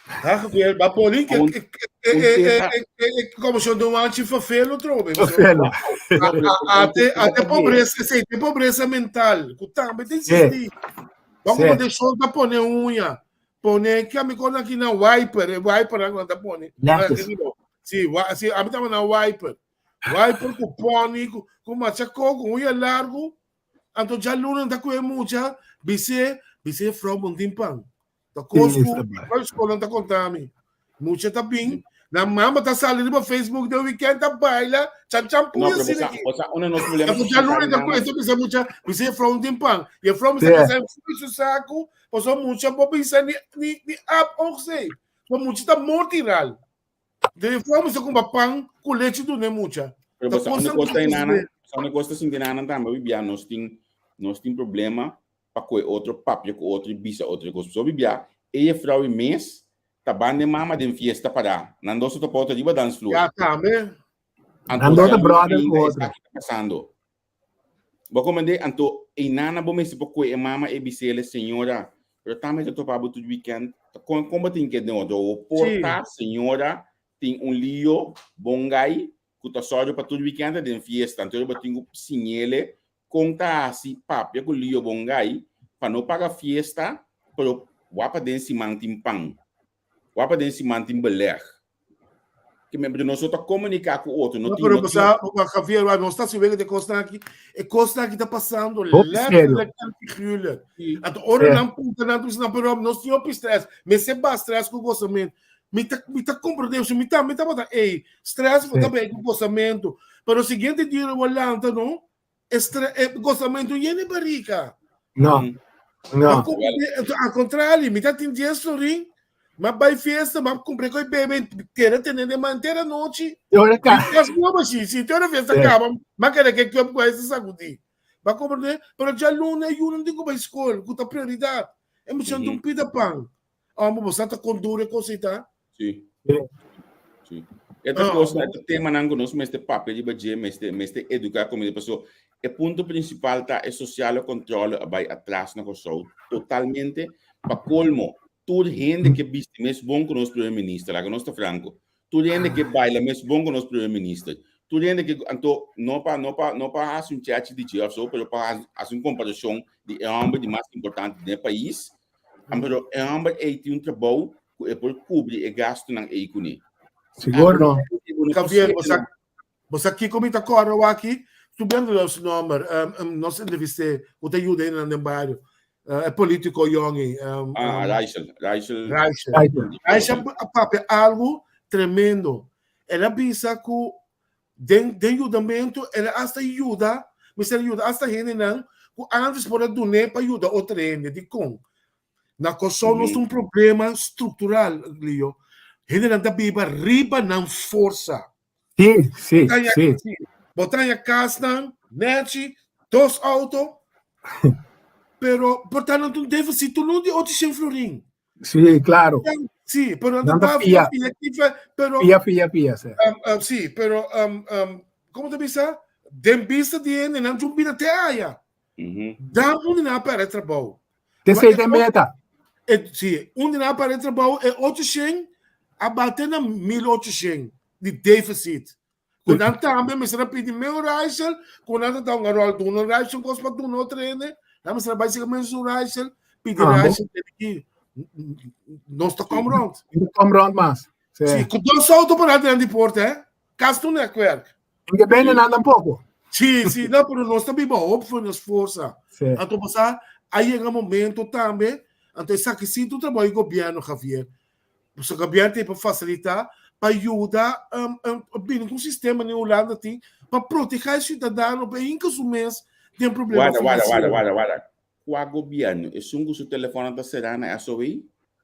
Ha, Javier, ba poli que Un que que un tera que como son de un anchi fafelo trobe. Fafelo. Ate ate pobreza, sí, te pobreza mental, ku tambe te Sí. existi. Ba Sí. como de sol ta pone uña, pone que a mi con aquí na wiper, eh, wiper na ta pone. Lentes. Sí, wa, sí, a mi tama na wiper. Wiper ku pony, ku ku machaco, ku uña largo. Anto djaluna ta ku e mucha bis'é, bis'é juffrouw bon tin pan. Ta kos ku bai skola ta konta mi. Mucha ta bin, nan mama ta sali riba Facebook den weekend ta baila, chan chan No, puya pero asina bosa, aki. bosa, uno de nos problemas Anto ku djaluna ta nan ku e ta bisa mucha, bis'é juffrouw bon tin pan. Juffrouw mester Sí. kasa e su saku, pasobra mucha bo bisa ni ni ni ap ongezeep. So mucha ta mortiral. De forma se kumba pan ku leche dune mucha. Pero Ta bosa una kosan cosa ku nana, sosodé. bosa una cosa sinti nana tambe bibia nos tin nos tin problema pa koe otro papia ku otro i bisa otro kos. So bibia e juffrouw i mes ta ban den mama den fiesta pará. Nan dos ta topa otro riba dansvloer. Ya tambe. Anto Nan dos ta djaluna brother ku ainda otro. esaki ta pasando. Bo komende anto einana bo mester por koe e mama e bisele señora pero tambe ta topa bo tur weekend ta kon kon bo tin ke den otro bo por Sí. ta señora tin un lio bongai ku ta sòru pa tur weekend ta den fiesta anto bo tin ku siñele kon ta hasi papia ku lio bongai pa no paga fiesta pero wapa den siman tin pan Wapa den siman tin beleg. Ke men pero nos no ta komuniká ku otro, no No, tin pero no tin bosa, Javier, wa, nos ta si wega de kosnan aki. E kosnan aki ta pasando Hopi serio. letterlijk en figuurlijk. Sí. Anto ora Sí. nan punta nan tussen nan, pero nos tin hopi stress. Mester ba stress ku gosamentu. Mi ta, mi ta comprende, so mi ta, mi tabata, ey, stress Sí. ta bay ku gosamentu. Pero siguiente dia bo lanta, no? Estre, e gozamentu yena e barrica. No, Mm. no. Al contrario, mi ta tin 10 florin, ma bai fiesta, ma compré coi bebe, tere tene de manter a noche. Te ora ka. As boba si, si te ora fiesta Sí. acaba, ma kere que cup com essa sacudir. Va comprender, pero já luna e não digo para escola, com a prioridade. É muito Uhum. um pita pan. Ah, mas você tá com dura cosita. Sí. Sí. Sí. Esta Ah. cosa, este tema nan ku nos mester papia riba dje, mester mester eduká komunidat paso e punto prinsipal ta e sosiale kontrole a bai atras na Kòrsou totalmente. Pa kolmo, tur hende ke bisti mes bon ku nos primer minister, laga nos ta franko, tur hende ke baila mes bon ku nos primer minister, tur hende ke anto no pa no pa no pa hasi un chèchi di dje òf so, pero pa hasi un komparashon di e hòmber di mas importante den e pais, Pero e hòmber ei tin un trabou ku e por kubri e gastunan ei kuné. Sigur no. Javier, bo sa, bo sa kiko mi ta kòrda waki? Tu bendo nos nòmber, um, um, nos entrevist'é, ku ta yuda hendenan den bario. Uh, e polítiko yòn ei. Um, Ah, um, Rachel, Rachel. Rachel. Rachel. Rachel a papia algu tremendo. El a bisa ku Den den yudamentu el a hasta yuda, mester a yuda hasta hendenan ku antes por a dun'é pa yuda otro hende. Dikon? Na Kòrsou nos tin un problema struktural, Leo. Hendenan ta biba riba nan forsa. Sí, sí, sí. Bo ta haña kasnan nèchi, dos outo, pero por ta nan tin un défisit tur di ocho shen florin. Sí, claro. Sí, pero Nan ta fia. fia, pero Fia, fia, fia, sí. Um, um, sí, pero um, um, como te bisa? Den bista di hende nan jun bida te aya. Dan un na perde trabou. Te sei te meta. E, sí, un na perde trabou e 800 a bate na 1800 di deficit. Ku nan tambe mester a pidi meu Rachel, ku nan ta un rol duna Rachel kos pa duna otro hende, nan mester a bai sega mes Rachel, pidi Ah, Rachel tene ki nos ta kom rond. No kom rond mas. Sí. Sí, ku dos auto para dilanti di porta, eh? Kas tu netwerk. En que bene nan tampoco. Sí, sí, no, pero nos ta biba hoop voor nos forsa. Sí. Anto pasa, a yega momento tambe, Anto esaki sí ta un trabou di gobièrnu, Javier. Pasobra gobièrnu tin pa fasilitá, pa yuda bini ku un sistema den Hulanda tin pa protehá e siudadano pa e hinka su mes den problema Warda, warda, finansiero. warda, warda, warda. Kua gobièrnu? Esun ku su telefònnan ta será na SOE?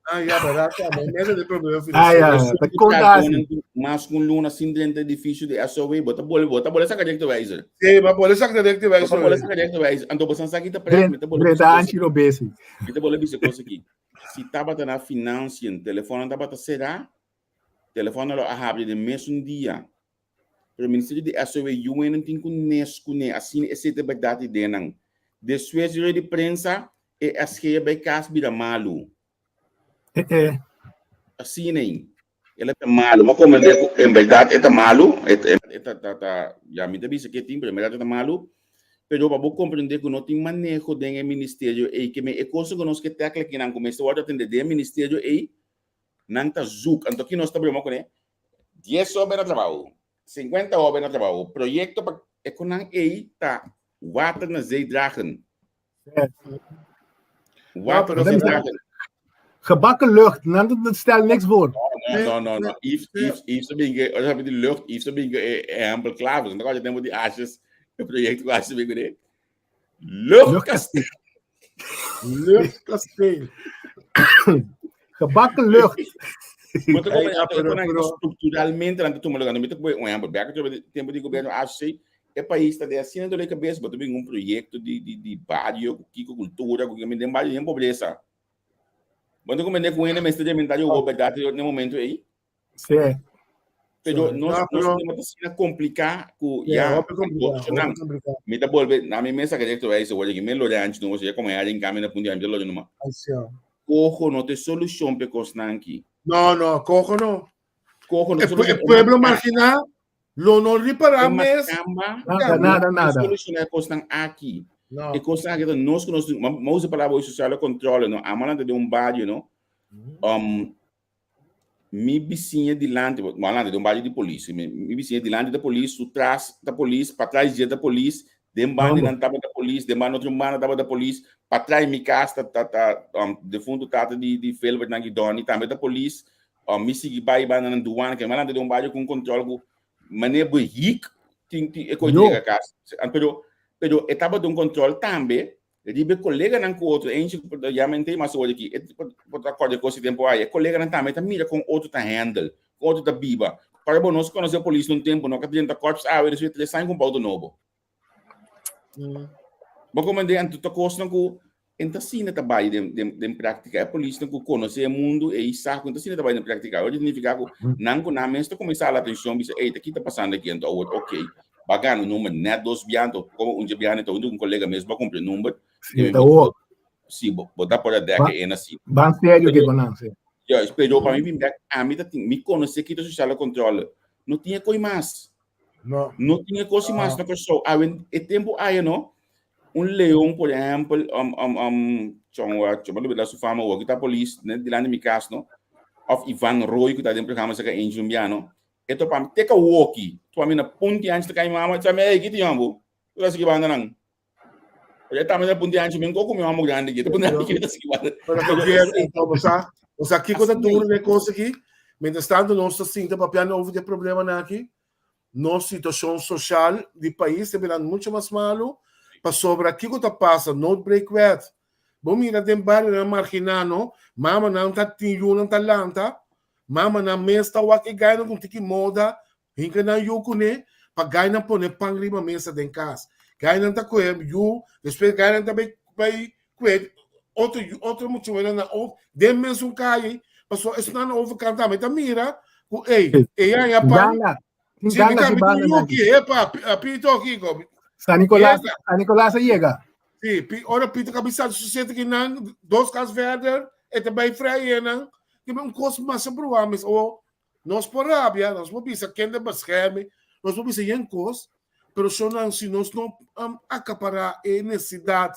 Ah, ya, bèrdat tambe. Mete den problema Ah, finansiero. ya, Esun ta ku konta trahadónan asi. tin mas ku un luna sin drenta edifisio di SOE? Bo ta bolbe, bo ta bolbe saka direktewijzer. Sí, bo a bolbe saka Bo ta direktewijzer. bolbe saka direktewijzer. Anto bo san sa ki ta prèt, mi ta bolbe Drenta bisa kos anchi robes. Mi ta bolbe bisa kos aki. Si tabata na financiën, telefonnan tabata será, telefonnan lo a habri den mesun dia. Pero Ministerio di SOE UN tin ku nes kuné, asina esei ta bèrdat i denan. Despues di rueda di prensa, e SG a bai kas bira malu. Asina ei. El a bira malu. Mi a komprendé ku en bèrdat e ta malu, e ta ta ta, ya mi ta bisa ke tin, pero en bèrdat e ta malu. Pero pa bo komprendé ku no tin maneho den e ministerio ei, ke men e kosnan ku nos ke tèkla kinan ku mester wòrdu atendé den e ministerio ei, nan ta zoek. Anto ki nos ta broma kuné? Dies hoben na trabou, sinkuenta hoben na trabou, proyekto pa e konan ei ta water na zee dragen. Water na zee dragen. Gebakken lucht, nan ta stel niks voor. No, no, no, no. Yves, Yves, Yves ta binge, ora sabi di lucht, Yves ta binge e ehempel klaar. Dus dan tempo di asjes, e proyecto ku asjes binge de. Luchtkasteel. Luchtkasteel. Gebakken lucht. Maar toch ja, pero, pero, structuralmente dan tuma lugar. Mi ta un ehempel, bek tempo di gobierno ACC, e país ta de asina dole cabeza, but un proyecto di di di barrio, ku kiko cultura, ku den barrio den pobreza. Bo ta comprende ku hende mester rementa yo verdad na momento ei? Sí. Pero nos, no, pero, nos tema ta complica ku ya, ya mi ta bolbe na mi mesa directo wijze word ik me Lorenz no ya como ya en cambio na punti mi Lorenz numa. Cojo no te solución pe kosnanki. No, no, cojo no. Cojo no. E, e pueblo marginal Lo no ripará mes. Nada, nada, nada. Solucioná e kosnan aki. No. E kosnan aki ta nos ku nos, ma usa palabra hoy sociale controle, no? Amo lanta den un bario, no? Mi bisiña dilanti, bo lanta den un bario di polis. Mi, mi bisiña dilanti ta polis, su tras ta polis, patras dje ta polis, den banda nan tabata polis, den banda otro banda tabata polis, patras mi kas ta ta ta defunto tata di di Philbert nan ki Donny tambe ta polis. Mi sigui bai banda nan duana ke malanta den un bario ku un control ku mane bo hik tin tin e koi yega kas. Pero pero e tabata un control tambe riba e koleganan ku otro eentje ku ya mente mas ora aki e por ta acorda e kos di tempo ai e koleganan tambe ta mira kon otro ta handle kon otro ta biba. Para bo nos konosé polis un tempo no ka drenta korps awe despues di tres aña kumpra auto nobo. Bo komprendé? Anto ta kosnan ku en ta asina ta bai den, den, den práktika. E polisnan ku konosé e mundu ei sa ku en ta asina ta bai den práktika. Ora signifiká ku nan ku nan mes ta kuminsá hala atenshon bisa, ey, ta ki ta pasando aki? Anto awor, okey, bo a gana un number nèt dos bia, anto komo un dje bia anto un kolega mes bo a kumpli e number. Sí, ta wor. Sí, bo, bo ta por a dèk e ena asina. Ban serio ke ku nan, sí. Juist, pero pa mi bin bèk, ami ta tin, mi konosé kiko ta sosiale kontrole. No tin e koi mas. No. No tin e kos mas na Kòrsou. Awe, e tempu aya no, un leon, por ehèmpel, um, um, um, chon, wa, chon, ba su fama, wa, ku ta polis, net dilanti mi kas, no? Of Ivan Roy, ku ta den programa saka Angel Umbiano. E topa mi, teka woki. Topa mi na punti anchi ta kai mi mama, tsa mi, ey, ki tin yòmbu? Ku ta sigui banda nan? Oye, tambe na punti anchi, mi nko ku mi mama grandi ki, ta punti anchi ta sigui banda. Pero Javier, então, bo sa, bo sa kiko ta duro den kos aki? Mientras tanto nos ta sinta papiando over di e problemanan aki, nos situacion social di pais ta birando mucho mas malo, pasobra kiko ta pasa? Noodbreekwet. Bo mira den barionan margina no, mamanan ta tin yunan ta lanta, mamanan mes ta wak e gainan ku tiki moda, Hinka nan yu kuné pa gainan pone pan riba mesa den kas. Gainan ta kohe yu, despues gainan ta bai bai kohe otro yu, otro muchanan na o den mesun kaye, pasobra esnan na overkant tambe ta mira ku ey, e haña pan. Ganga, tin Si mi ganga tambe di tin banda yu nan. aki, epa, Pito kiko. San Nicolas, Yega. San Nicolas a yega. Si, pi, ora Pito ka bisa su sete ki nan dos kas verder, e ta bai vrije nan. Ki un kos masha bruha mes. O Nos por rabia, nos por bisa kinderbescherming, nos por bisa yen kos, pero shownan si nos no um, akapará e nesesidat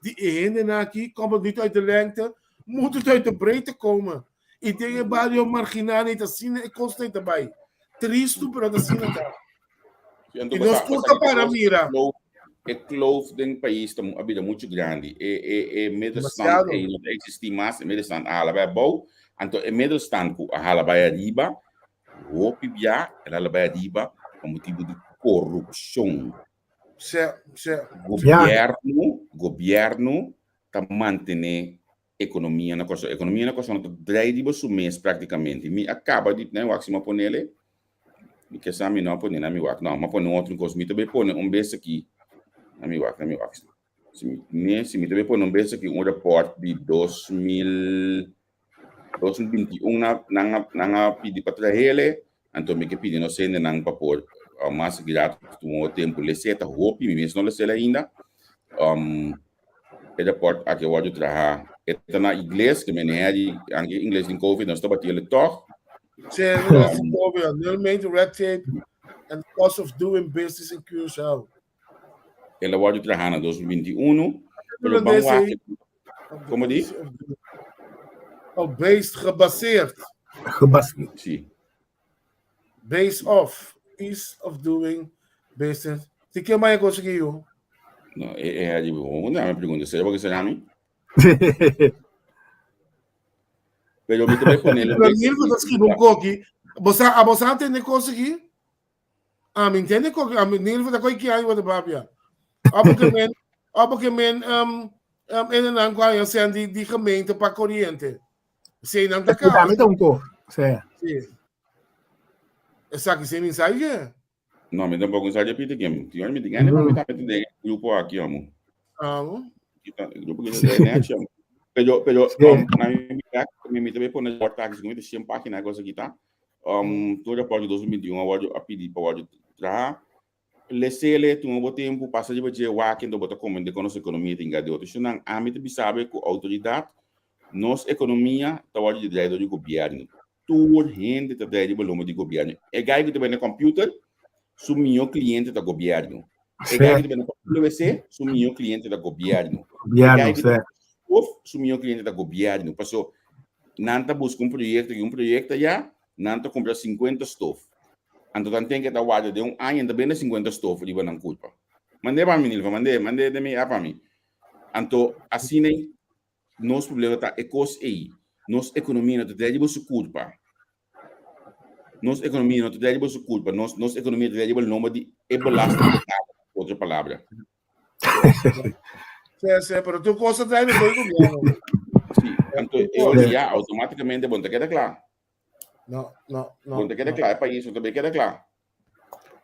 di e hendenan aki, komt het niet uit de lengte, moet het uit de breedte komen. I den e bario marginal ei ta asina e kosnan ei ta bai. Tristu, pero ta asina ta. Sí, anto I bo nos sa, bo tur sa ta ki ta para kos mira. flow. E kloof den pais ta a bira muchu grandi. E e e middenstand Demasiado. ei no ta existi mas, e middenstand a hala bai abou, anto e middenstand ku a hala bai ariba, hopi bia el hala bai ariba pa motibu di korupshon. Sí, sí. Gobièrnu, gobièrnu ta mantené ekonomia na Kòrsou. Ekonomia na Kòrsou no ta drei riba su mes praktikamente. Mi a kaba di, nan wak si mi a ponele, mi ke sa mi no a pone na mi wak, no, mi a pone un otro kos. Mi ta bai pone un bes aki, na mi wak, na mi wak. Si mi, ne, si mi ta bai pone un bes aki un report di 2000, 2021 na, nan a, nan a pidi pa trahele, anto mi ke pidi nos hendenan pa por uh, mas grato tuma tempu lese, ta hopi, mi mes no lesele ainda. Um, E rapport aki a wòrdu traha. E ta na ingles, ke men heri, anke ingles tin covid, nos ta batiele tòg. Sí, ingles tin covid, normalmente red tape and cost of doing business in Curaçao. El a wòrdu traha na 2021, pero ban wak, komo di? Oh, based, gebaseerd. Gebaseerd. Sí. Based off, ease of doing business. Di ke maya konsegui yu? No, e e hadi bo. Unda mi pregunta, será porque será mi? Pero mi te voy poner Pero Nilvo ta skibi un koki. Bosa, a bosa tende konsegui? A mi ntende koki, a mi Nilvo ta koi ki aña bo ta papia. Opo ke men, opo ke men um, um, ene nan kwa yan sen di, di gemeente pa corriente. Sí, nan ta Esaki tambe ta un ko. Sí. Sí. Esaki sí mi sabi ke. No, mi tampoco sa de pite kem. Ti mi tin ane pa mi tambe den grupo aki amo. Amo. Grupo ki ta nechi amo. Pero pero Sí. um, na mi back mi mi tambe pone rapport aki, mi ta 100 pagina cosa ki ta. Um, tur rapport di 2021 a wòrdu a pidi pa wòrdu traha. Lesele, tuma bo tempu, pasa riba dje, wak endo bo ta komprende kon nos ekonomia tin gadi otro. Shonnan, ami ta bisa bo ku outoridat, nos ekonomia ta wòrdu di drai dor di gobièrnu. Tur hende ta drai riba lomba di gobièrnu. E gai ku ta bende kòmpiuter, su mihó kliente ta gobièrnu. E gai ku ta bende WC, su mihó kliente ta gobièrnu. E gai ku ta bende stof, su mihó kliente ta gobièrnu. Paso nan ta buska un proyekto i un proyekto ayá, nan ta kumpra sinkuenta stof. Anto tan ten ke ta warda den un aña, nan ta bende sinkuenta stof riba nan kulpa. Mand'é pa mi, Nilva, mand'é, mand'é den mi app pa mi. Anto asina ei nos problema ta e kos ei. Nos ekonomia no ta drai riba su kulpa. Nos ekonomia no ta drai riba su kulpa. Nos, nos ekonomia ta drai riba nomber di e belastingbetaler, ku otro palabra. Sí, sí, pero tur kos ta drai riba gobierno. Sí, anto e ora ya automáticamente bo no ta keda kla. No, no, no. Bo no ta keda no. kla, e pais no ta bay keda kla.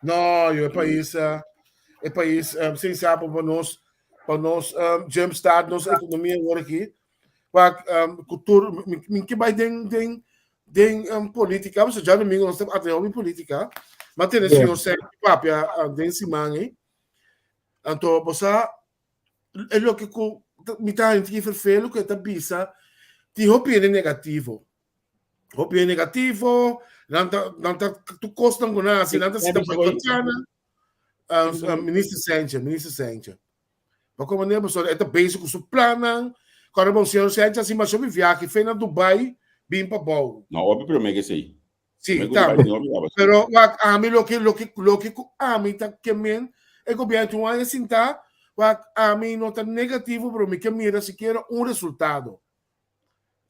No, yo e pais, eh, e pais um, sin sapo pa nos, pa nos um, jumpstart nos economia awor aki. Pa um, kultur, mi, mi ke bai den den den um, politica, so djadomingo nos ta atre hopi politica. Ma tene Yeah. señor Sergio papia uh, den siman ei. Anto bo sa e loke ku mi ta haña tiki vervelu ku e ta bisa tin hopi hende negativo. Hopi hende negativo, nan ta nan ta tur kosnan ku nan hasi, nan ta sita boikoteá nan. Uh, minister Sentje, minister Sentje. Pa como manera pasobra e ta bezig ku su plannan. Kòrda bon señor Sentje hasi masha hopi viahe, fe na Dubai, bin pa bou. No, hopi promé ke esei. Sí, Promé ku tambe. Dubai tin hopi kaba. Pero wak ami loke loke loke ku ami ta ke men e gobierno tin un aña sintá, wak ami no ta negativo pero mi ke mira sikiera un resultado.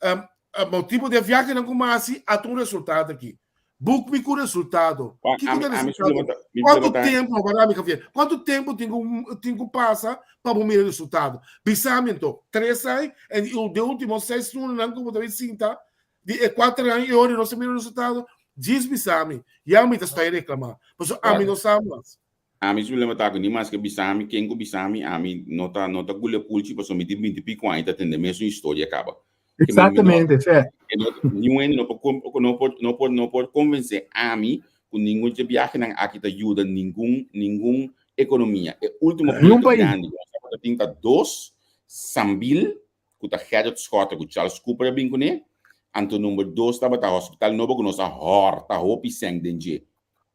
Um, motibo di e viahenan ku mi a hasi a ta un resultado aki. Buk mi ku resultado. Wak, Kiko ami ta ami resultado? problema ta mi Kuantu problema ta tempu, wak ami Javier, kuantu tempu tin ku tin ku pasa pa bo mira resultado? Bisa mi anto, tres aña en de ultimo seis lunanan ku bo ta bin sinta Di e kuater aña i ora nos a mira resultado, djis bisa mi, ya mi ta stoi reklamá, pasobra ami no sa mas. Ami su problema ta ku ni maske bisa mi ken ku bisa mi, ami no ta no ta gule pulchi pasobra mi tin binti piko aña ta tende mesun historia kaba. Ke mi mi no Exactamente, sè. e no niun hende no por no por no por no por konvensé ami ku ningun dje biahenan aki ta yuda ningun ningun ekonomia. E último Niun proyekto pais. grandi ku nos tabata tin ta dos Sambil ku ta Gerrit Schotte ku Charles Cooper a bin kuné. Anto number dos tabata hospital nobo ku nos a hòrta hopi sèn den dje.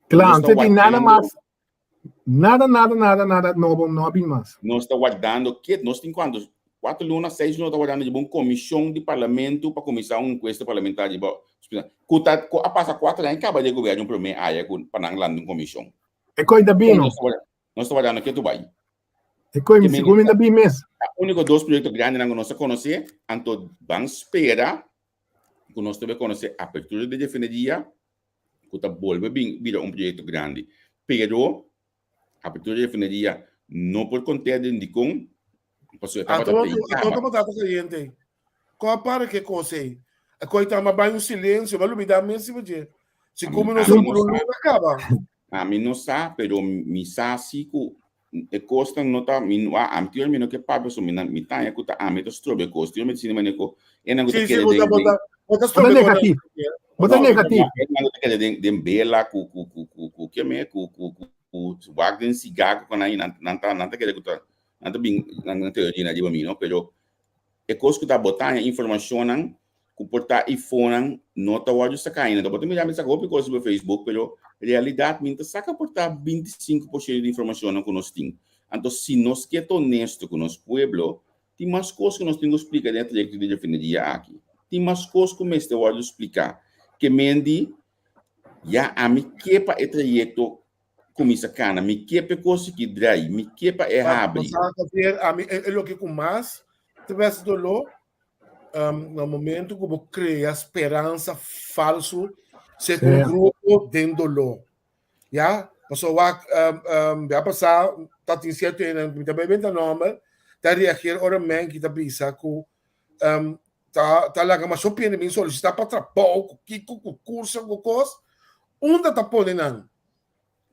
Kla, Nos ta anto tin nada wardando, mas, nada, nada, nada, nada nobo no a bin mas. nos ta wardando ke nos tin kuantu? Kuater luna, seis luna ta wardando riba un komishon di parlamento pa kuminsá un enkuesta parlamentario riba hospital. Ku ta ku a pasa kuater aña kaba di e gobièrnu promé aya ku pa nan lanta un komishon. E koi ta bino. Nos ta wardando, nos ta wardando ke tu bai. E koi mi sigur mi ta bin mes. Ta úniko dos proyekto grandinan ku nos a konosé, anto ban spera ku nos ta konosé apertura di refineria ku ta bolbe bin bira un proyekto grandi. Pero apertura di refineria no por konté den dikon pasobra e tabata Anto anto tabata kayente. Ko a para ke kos ei? E koi ta bai un silensio, ba lubida mes riba dje. Si komo nos a puru luna kaba. Ami no sa, pero mi sa si ku e kosnan no ta, mi no, ami tin ora mi no ke papia so mi na, mi taña ku ta ami ta stroba e kos. Tin ora mi ta sinti manera ku esnan ku ta Sí, sí, kere bo den, ta, bo den, ta, bo ta Bo ta stroba e kosnan. negatief. Bo ta no, negatief. esnan ku ta kere den, den bela ku, ku, ku, ku, ku, ke me, ku, ku, ku, ku wak den sigar ku konai, nan, nan ta, nan ta kere ku ta, nan ta bin, nan, nan teoria na riba mi, no, pero E kos ku ta bo ta haña informashonnan ku por ta ifonan no ta wòrdu saká ainda. Bo ta mira mi saka hopi kos riba Facebook, pero realidat mi no ta saka por ta 25% di informashonnan ku nos tin. Anto si nos ke ta honesto ku nos pueblo, tin mas kos ku nos tin ku splika den e trayekto di refineria aki. Tin mas kos ku mester wòrdu spliká. Ke men di, ya ami ke pa e trayekto kuminsa kana, mi ke p'e kos aki drai, mi ke pa e habri. Bo sa, Javier, ami e loke ku mas ta bes doló, na momento ku bo krea speransa falsu serka un grupo den doló. Ya, pasobra wak bia pasá ta tin sierto hende, mi ta bai benta nòmber, ta reageer ora Menki ta bisa ku ta ta laga masha hopi hende bin solisitá pa trabou ku kiko ku kurso ku kos. Unda ta pone nan?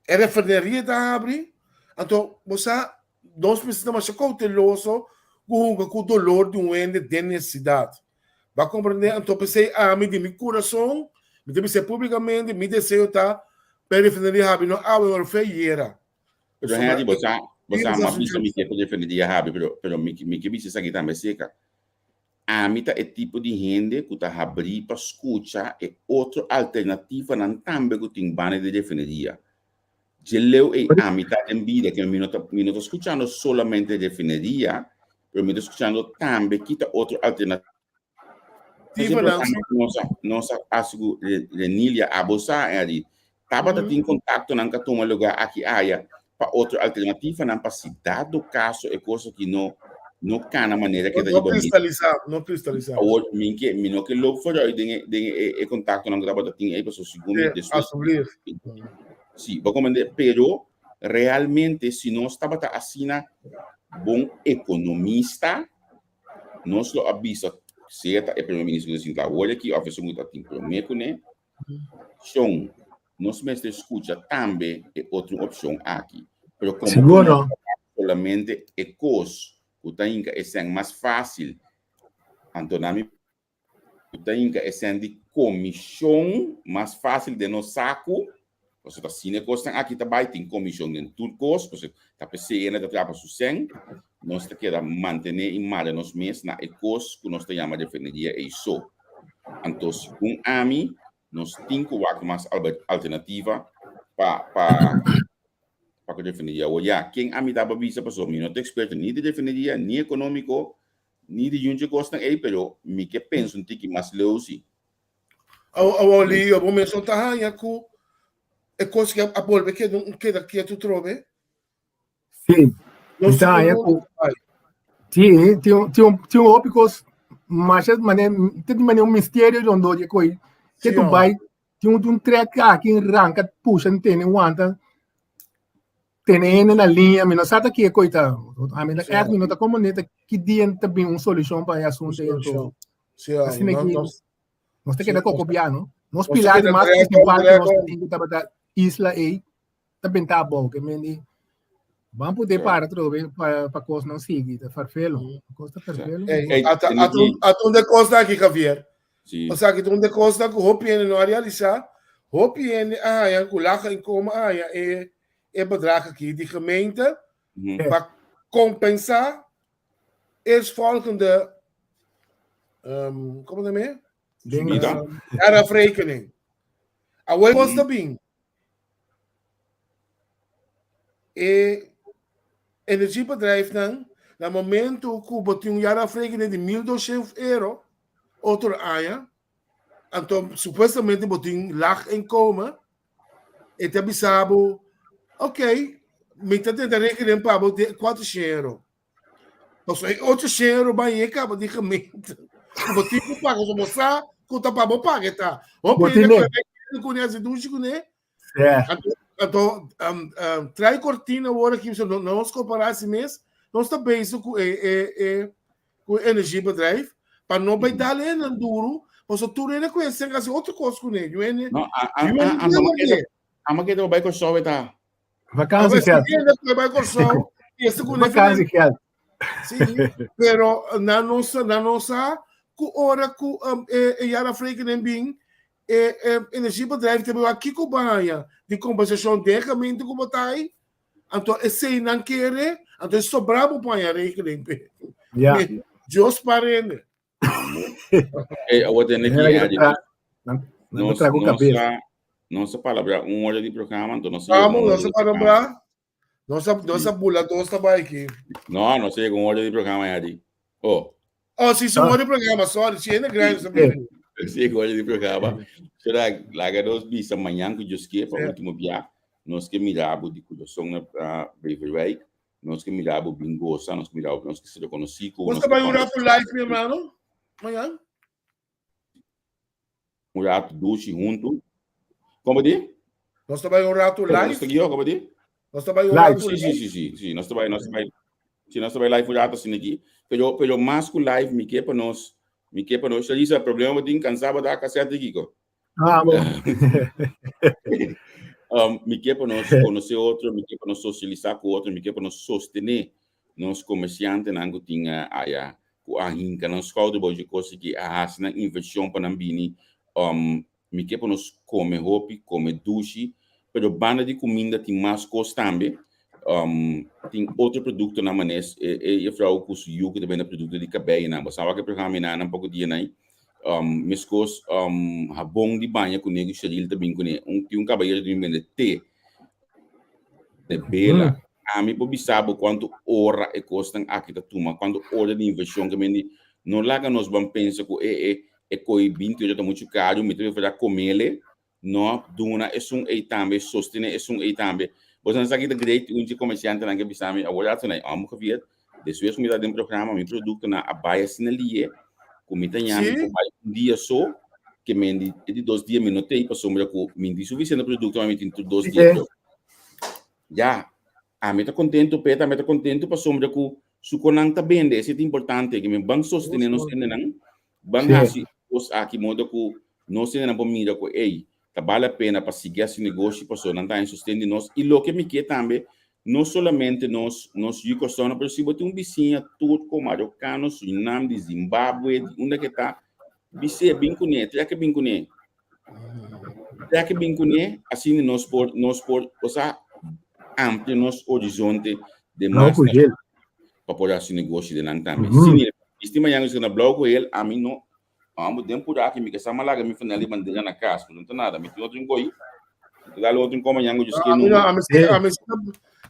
E refineria ta habri, anto bo sa nos mester ta masha kouteloso ku hunga ku dolor di un hende den nesesidat. Bo a komprendé? Anto p'esei ami di mi kurason mi ta bisa públikamente mi deseo ta pa e refineria habri no awe ora fe ayera. Pero Henry, bo sa, bo sa, mi a bisa mi ke pa refineria habri, pero, pero mi, mi ke bisa esaki tambe seka. Ami ta e tipo di hende ku ta habrí pa skucha e otro alternativanan tambe ku tin banda di refineria. Dje leu ei ami ta den bida ke mi no ta mi no ta skuchando solamente refineria, pero mi ta skuchando tambe ki ta otro alternativa. Nos a nos a hasi ku Renilia abo sa Eddie, Tabata tin kontaktonan ku a tuma lugá aki aya pa otro alternativanan pa si dado kaso e kos aki no no kana manera ke ta No riba mesa. kristalisá, no kristalisá. Awor mi ke mi no ke loop vooruit den e den e e kontaktonan ku tabata tin ei pasobra segun mi Sí, despues alsjeblieft. Sí, bo komprendé, pero realmente si nos tabata asina bon ekonomista nos lo a bisa sea ta e primer minister ku ta sinta awor aki òf esun ku ta tin promé kuné Shon, nos mester skucha tambe e otro opshon aki. Pero komo ku Sigur nos no. ta wak solamente e kos ku ta hinka e sèn mas fásil, anto nan mi ku ta hinka e sèn di komishon mas fásil den nos saku, pasobra ta asina e kosnan aki ta bai, tin komishon den tur kos, pasobra ta p'esei hende ta trapa su sèn, nos ta keda mantené i mara nos mes na e kos ku nos ta yama refineria ei so. Anto segun ami nos tin ku wak mas alternativa pa pa pa ku refineria. Awor ya, ken ami ta bisa pasobra mi no ta eksperto ni di refineria, ni ekonómiko, ni di yunchi kosnan ei, pero mi ke pensa un tiki mas leu si. Awor Leo, bo mes no ta haña ku e kos ke a bolbe keda un keda ketu trobe? Sí, mi ta haña ku sí, tin un tin un tin un hopi kos masha mane tin mane un misterio rondó di e koi ke tu bai tin un trek aki ranka pusha tene wanta tene hende na liña mi no sa ta ki e koi ta ami ta ègt mi no ta komprendé ta ki dia ta bin un solushon pa e asuntu ei anto asina ki nos ta keda kokobiá no nos pilar di mas prinsipal ku nos tin ku tabata isla ei ta benta abou ke men di ban pute para trobe pa pa kos nan sigui ta farfelo kos ta farfelo. Hey, ata ata ata un de kos aki Javier. Sí. O sea, que un de kos ku hopi hende no a realisa, hopi hende a haña ku laga inkomen a haña e e bedrag aki di gemeente mm -hmm. pa kompensa eerstvolgende um, kom het mee? Subida. Erfrekening. Awor kos ta bin. E energiebedrijfnan, na momento ku bo tin un jaarafrekening di 1200 euro otro aña, anto supuestamente bo tin laag inkomen, e ta bisa bo, ok, Mi ta tenta rekening pa bo de 400 euro. Paso e 800 euro bai e kaba di gemeente. Bo tin ku paga, so bo sa ku ta pa bo paga e ta. Hopi Bo tin hende ne. ku ku ne hasi dushi kuné. Ja. Anto, anto um, um, trai cortina awor aki, so no, nos comparatie mes, nos ta bezig ku e, e, e, ku e energiebedrijf, pa no bai dal hende duro, paso tur hende ku e sen hasi otro kos kuné. Yu hende, No, a, a, yu a, hende a, no a, wanneer. a, a, a, bai Kòrsou e ta. Vakantiegeld. Bai Kòrsou, este ku Vakantiegeld. Sí, pero nan no sa, nan no sa ku ora ku um, e, e jaarafrekening bin, e, e energiebedrijf te bewa kiko baña di kompensashon den gemeente ku bo ta ai, anto esei nan kere, anto e sobra bo paña rekening pe. Ja. Dios parende. Hey, awor tene ki Mira, Adi. tra- nan- nan Nos, trago nos, cabeza. a, nos a palabra un hora di programa, anto nos a yega Vamos, un hora nos a di programa. palabra. Nos a, nos a bula dos ta aquí. No, nos a yega un hora di programa, Adi. Oh, Oh, sí, Ah. un hora di programa, sorry. Sí, en grande Sí. nos a yega un hora di programa. Será, laga nos bisa mañan ku Dios ke pa Sí. último bia, nos ke mira bo di kurason na ah, Beverwijk. Nos ke mira bo bin gosa, nos ke mira bo, nos ke ser rekonosí ku, Nos nos ta ke bai un kòmbe rato live, mi hermano. Mañan. un rato dushi huntu. Komo di? Nos ta bai un rato Nos live. ta guio, komo di? Nos ta bai un Live. rato Sí, sí, live. sí, sí, sí, nos ta bai, nos ta bai, sí, nos ta bai live un rato asina aki. Pero, pero mas ku live, mi ke pa nos, mi ke pa nos, Sharisa, problema bo tin, kansa bo ta kasete kiko? Ah, bo. Um, mi ke pa nos konosé otro, mi ke pa nos sosialisá ku otro, mi ke pa nos sostené nos komersiantenan ku tin eh, aya, ku a hinka nan skouder bou dje kos aki, a hasi nan invershon pa nan bini. Um, mi ke pa nos kome hopi, kome dushi, pero banda di kuminda tin mas kos tambe. Um, tin otro produktonan manes e, e juffrouw ku su yu ku ta bende produkto di kabeinan. Bo sa wak e programa nan poko dianan. Um, meskos um, habon di baña kuné ku Sheril ta bin kuné. Un, tin un kabayero ta bin bende té. De bela. Ami por bisa bo kuantu ora e kosnan aki ta tuma, kuantu ora di invershon ke men di no laga nos ban pensa ku e e e koi binti ocho ta muchu karu, mi ta preferá komele No, duna esun ei tambe, sostene esun ei tambe. Bo sa ki ta great un dje komersiantenan ke bisa mi awor rato na amo gevierd, despues ku mi ta den programa mi produktonan a bai asina liye ku mi ta ñami Sí. por bai un dia so ke men di e di dos dia mi no tei pasobra ku mi tin sufisiente produkto ma mi tin tur dos dia Sí. so. Ya, ami ta kontento p'e tambe ta kontento pasobra ku su konan ta bende, esei ta importante ke mi ban sostene nos hendenan, ban Sí. hasi kos aki modo ku Nos hendenan por mira ku ey, ta bale a pena pa sigui hasi negoshi pasobra nan ta haña sosten di nos. I loke mi ke tambe, no solamente nos nos yu Kòrsounan, pero si bo tin un bisiña turko, marokano, surinam, di Zimbabwe, di unda ke ta, bis'é bin kuné, trèk e bin kuné. Trèk e bin kuné, asina nos por nos por, osea, amplia nos horizonte den Blou mas ku hel. pa por hasi negoshi den nan tambe. Mhm. Si mira, bisti mañana nos na blou ku hel, ami no Amo den pura aki mi ke sa malaga mi fanel di bandera na kas, pero no ta nada. Mi tin otro nkoi. Mi ta dal otro nko mañan ku djis ke Ami no, numero. ami se, ami se,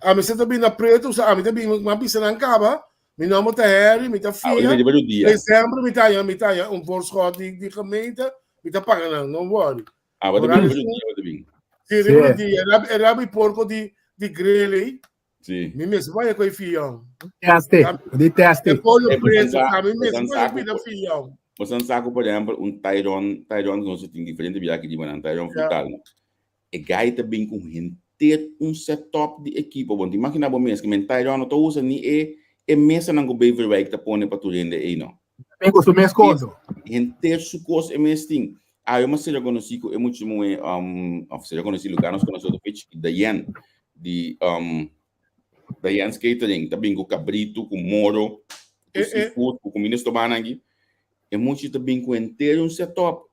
ami se ta bin na preto, sa ami ta bin, ma bisa nan kaba. Mi nomber ta Harry, mi ta Ah, fia. mi riba di dia. December mi ta haya, mi ta haya un voorschot di, di gemeente, mi ta paga nan, no worry. Ah, wat Horario bin riba di dia, wat bin. Sí, riba Sí. di dia, e rabi porco di, di grill ei. Sí. Mi mes vaya koi fion. Teste, di teste. E pollo Eh, preto, bosan sa- a mi mes bosan vaya sa pida ku- fion. Bosan sa ku, por ehempel, un Tyron, Tyron nos tin diferente biaha di banan, Tyron Ja. frutal. No? E guy ta bin ku henter un setup di ekipo. Bon, imagina bo mes, ke men Tyron no ta usa ni e e mesanan ku Beverwijk ta pone pa tur hende ei, no. Bin ku su mes koso. Henter su kos e mes tin. Awe mas ser rekonosí ku e mucha muhé, um, of ser rekonosí lugar nos konosé otro fecha, Diane, di um, Diane's Catering, ta bin ku kabritu, ku moro, ku Eh, eh. seafood, ku kuminda stobana aki. E mucha ta bin ku henter un setup.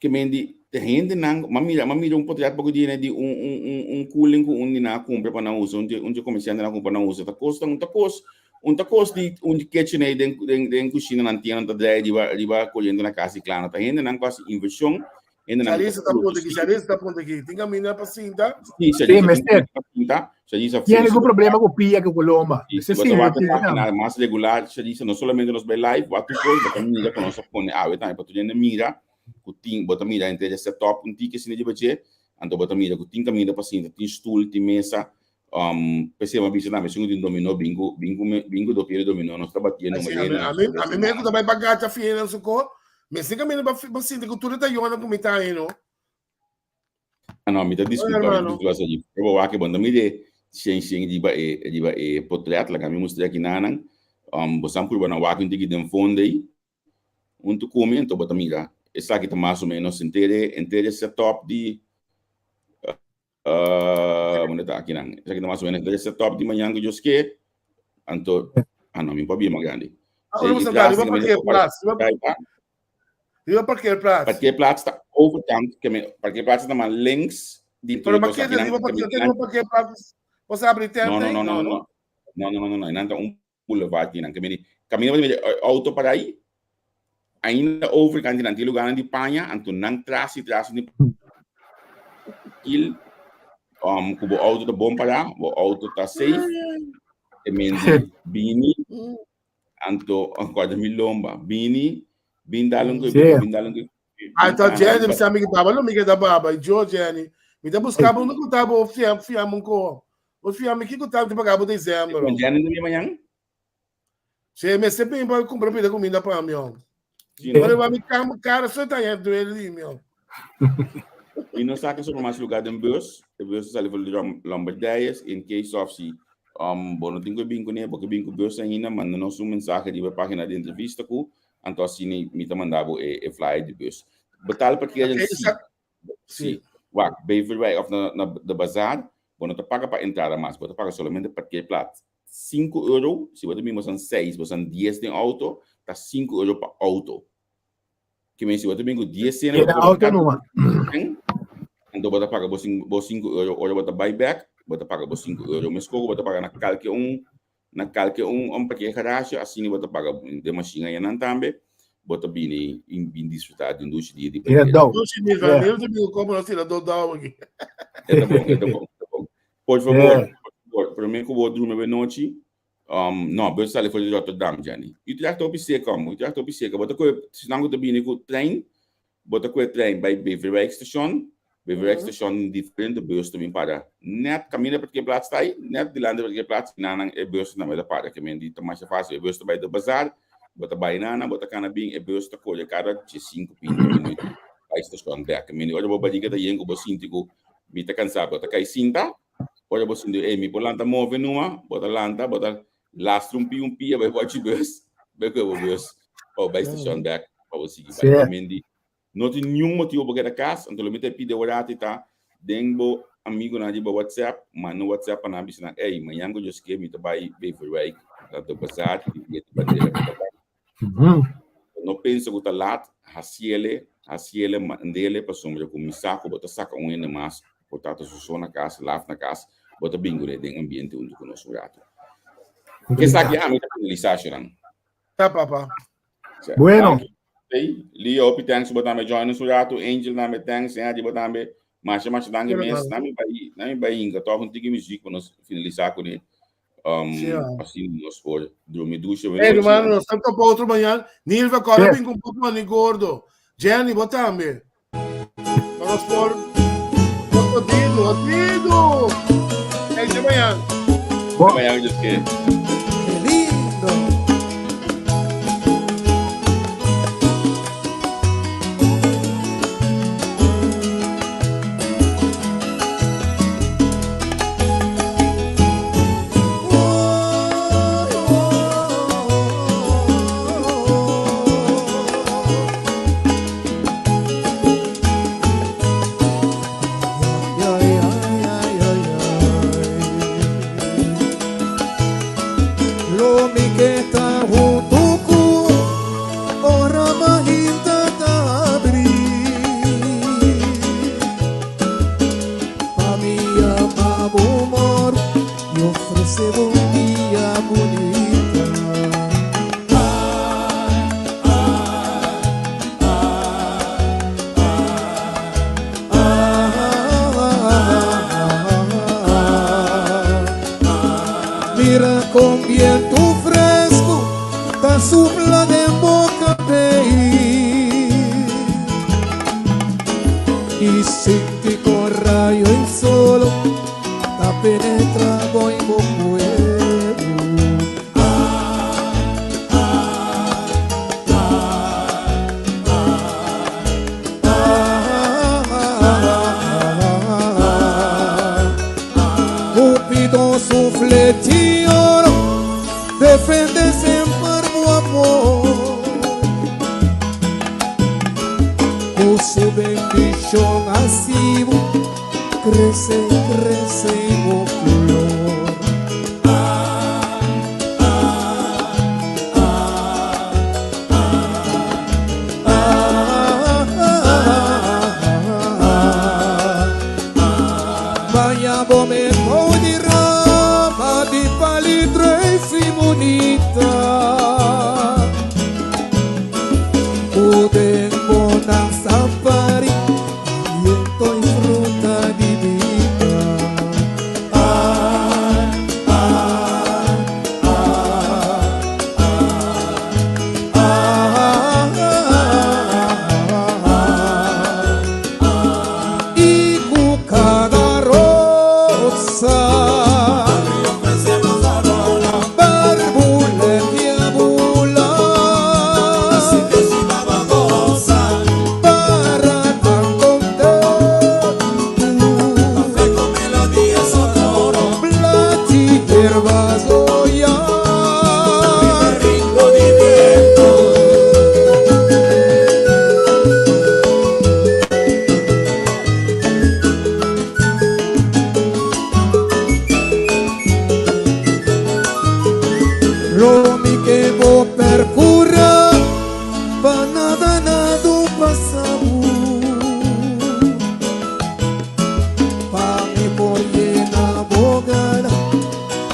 Ke men di, te hendenan, m'a mira, m'a mira un potret poko dia di un, un, un, un cooling ku un di nan a kumpra pa nan usa, un di, un di komersiante nan a kumpra pa nan usa. Ta kosta, un ta kos, un ta kos di un di KitchenAid den, den, den kushina nan tin, nan ta drei riba, riba koriente na kas di kla. No ta hendenan ku hasi invershon, hendenan ku ta Charissa ta punta aki, produsí. Charissa ta punta aki. Tin kaminda pa sinta. Sí, Sí, Charissa tin mester. kaminda pa sinta. Charissa Tiene funciona. algun problema ku pia ku kolomba. Sí, Mester bo ta sirve wak pia página tambe. mas regular, Charissa, no solamente nos bai live, wak tur kos, bo ta mira ku nos a pone awe tambe pa tur hende mira ku tin, bo ta mira henter e setup un tiki asina riba dje, anto bo ta mira ku tin kaminda pa sinta, tin stul, tin mesa. Um, p'esei mi a bisa tambe, si un tin dominó, bin ku, bin ku, bin ku dopier di dominó, nos ta batiendo Así, mele a mi, a mi, a mi me ku ta bai pa gacha fiena su ko, mi sin camino pa, pa sinti ku tur e tayona ku mi ta ahí, no? Ah, no, mi ta disculpa, mi ta disculpa sa di. Pero wak bon, mi de shen shen riba e riba e portret, laga mi mustra aki nanan. Um, bo san purba na wak un tiki den fondo ei. Un tu kumi, anto bo ta mira. Esaki ta mas o menos entere entere setup di Uh, wanneer ta aki nan? Esaki ta mas o menos entere setup di mañan ku Dios ke. Anto, ah no, mi pa bien mas grandi. Ah, ora bo ta riba parkeerplaats. Riba parkeerplaats. Parkeerplaats ta overkant, ke me parkeerplaats ta maar links di Pero maar kende riba parkeer, riba parkeerplaats. Bo sa abri tent No, no, no, no, no. No, no, no, no, nan ta un boulevard kinan. Ke meni kaminda bo ta mira auto para ahí, ainda overkant kinan tin lugarnan di paña, anto nan tras y tras di kil um, ku bo auto ta bon para, bo auto ta safe. E meni bini Anto, acorda mi lomba. Bini, bin dal un Sí. bin dal un Ah, então Jenny, mi sabe que baba, não me queda baba. E Joe Jenny, me tá buscando um que tava o fiam, fiam um co. O fiam que que tava te pagar o dezembro. Com Jenny de manhã? Se me sempre para comprar pida comida para mim. Sí, no. Olha, vai me cama cara, só tá aí doendo ali, meu. Mi no sa sobre mas lugar den bus. De bus sali voor de Lombardijes. In case of si um, bo no tin ku bin kuné, bo ke bin ku bus ainda, manda nos un mensahe riba e página di entrevista ku, anto asina mi ta manda bo e, e flyer di bus. Betaal parkeren Oké, si. si. Si. Wak, Beverwijk of na, na de bazaar, bo no ta paga pa entrada mas, bo ta paga solamente parkeerplaats. 5 euro, si bo ta bin bo san 6, bo san 10 den auto, ta 5 euro pa auto. Ke men si bo ta bin ku 10 sena, bo Keda ta auto paga numa. Anto bo ta paga bo 5 euro ora bo ta bai bek, bo ta paga bo 5 euro. Meskos ku bo ta paga na kalke un na kalke un un parkeergarage, asina bo ta paga den mashin ayanan tambe, bo ta bini i bin disfruta di un dushi dia di Tira parkeer. dou. Dushi dia, Yeah. mi ta bin ku komo nos tira dou dou aki. E ta bon, e ta bon, e ta bon. Por favor, Yeah. por favor, prome ku bo drumi benochi, Um, no, bus sali for di Rotterdam, Jenny. Utrecht hopi seca, om. Utrecht hopi seca. Bo ta koe, si nan ku ta bini ku trein, bo ta koe trein bai Beverwijk station. Beverwijk station diferente bus ta bin para. Net kaminda parkeerplaats ta ai, net dilanti parkeerplaats, nan nan e bus nan ta para. Ke men di ta masha fácil. E bus ta bai de bazaar, bo ta bai nan, bo ta kana bin, e bus ta kore kada 5, 20 minuut bai station bek. Ke men di ora bo bariga ta yen ku bo sinti ku mi ta kansa, bo ta kai sinta, Ora bo sinti, ey, mi por lanta move numa, bo ta lanta, bo ta lastra un pia un pia bai bochi bus, bai koe bo bus, pa bo bai station bek, pa bo sigui bai. Sí. Men di, no tin niun motibo bo keda kas, anto lo mi ta pidi awor ta den bo amigonan riba WhatsApp, manda un WhatsApp pa nan bisa nan, ey, mañan ku Dios ke mi ta bai Beverwijk, na de bazaar, di dia di bandera mi ta bai. No pensa ku ta lat, hasiele, hasiele, mandele, pasobra ku mi sa ku bo ta saka un hende mas por ta ta su so na kas, laf na kas, bo ta bin kuné den ambiente huntu ku nos un ratu. Esaki ami ta finalisá, Sharon. Ta, papa. Bueno. Hey, Leo, hopi thanks bo tambe join nos un ratu. Angel tambe thanks, Henry bo tambe. Masha, masha danki mes. Nami bai, nami bai hinka toch un tiki muziek pa nos finalisá kuné. Um, Sí, ah. asina nos por drumi dushi Hey, hermano, nos ta topa otro mañana. Nilva, corre Sí. bin con poco mani gordo. Jenny, bo tambe. Vamos por Jodido, jodido. Hey, te mañana. Bo- Mañana Dios quiere. Qué lindo. Lo mi ke ta huntu ku ora mainta ta abri. Pa mi ama bo amor i ofrece bo un dia bunita. Mira con viento fresco ta supla den bo cabei y sinti con rayo y solo ta penetra. Cupido su flechi oro, defende semper bo amor. Cu su bendicion haci bo crece y crece bo flor. Baña bo me bou di rama di pali druif bunita Ku den bo nan safari aliento y fruta di bida. I ku kada rosa Barbuletia bula Para tan kontentu Plachi yerba zoya. Lo mi ke bo percura pa nada nada pasa bo Pa mi por yena bo gana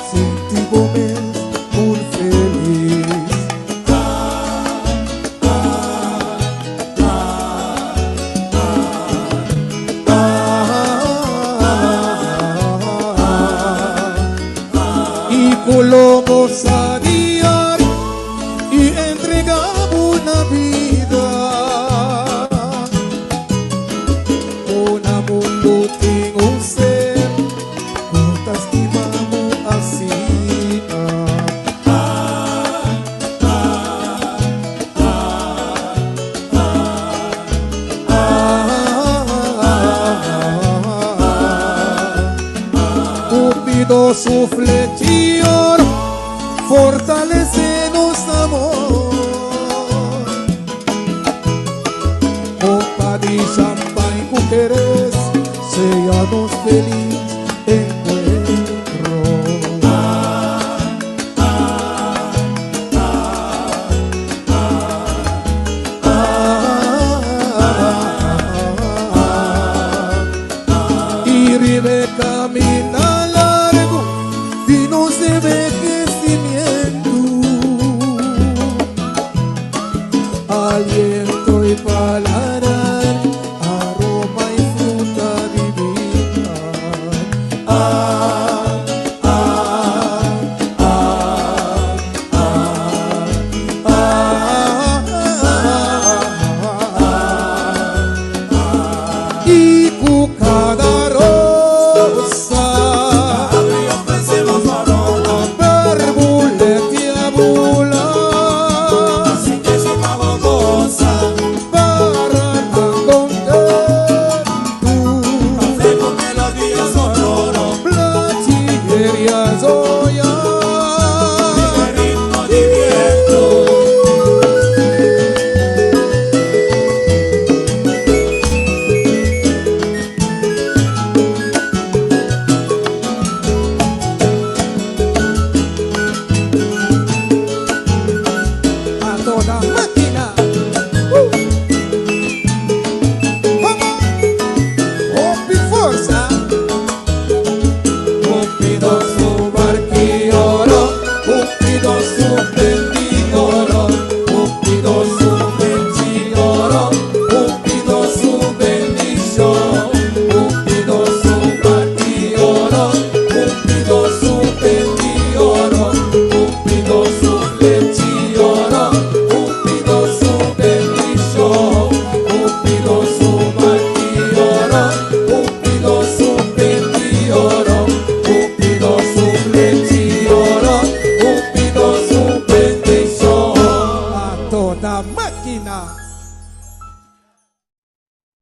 sinti bo mes un feliz. I ku lo bo sa diario i entrega bo na bida. Ku na mundu tin un ser ku ta stima bo asina. Cupido su flechi oro fortalece nos amor. Copa di champagne cu querés, sea nos feliz encuentro. I riba e camina largo di nos envejecimiento, aliento y paladar, aroma y fruta divina. Ah, ah, ah, ah, ah, ah. I ku kada rosa Barbuletia bula Para tan kontentu Plachigeria zoya. A toda máquina. Como? Hopi forsa. Cupido su barqui oro, Cupido su pendi oro, Cupido su pechi oro, Cupido su bendicion, Cupido su barqui oro, Cupido su pendi oro, Cupido su flechi oro, Cupido su bendicion, Cupido su barqui oro, Cupido su pendi oro, Cupido su flechi oro, Cupido su bendicion. A toda máquina.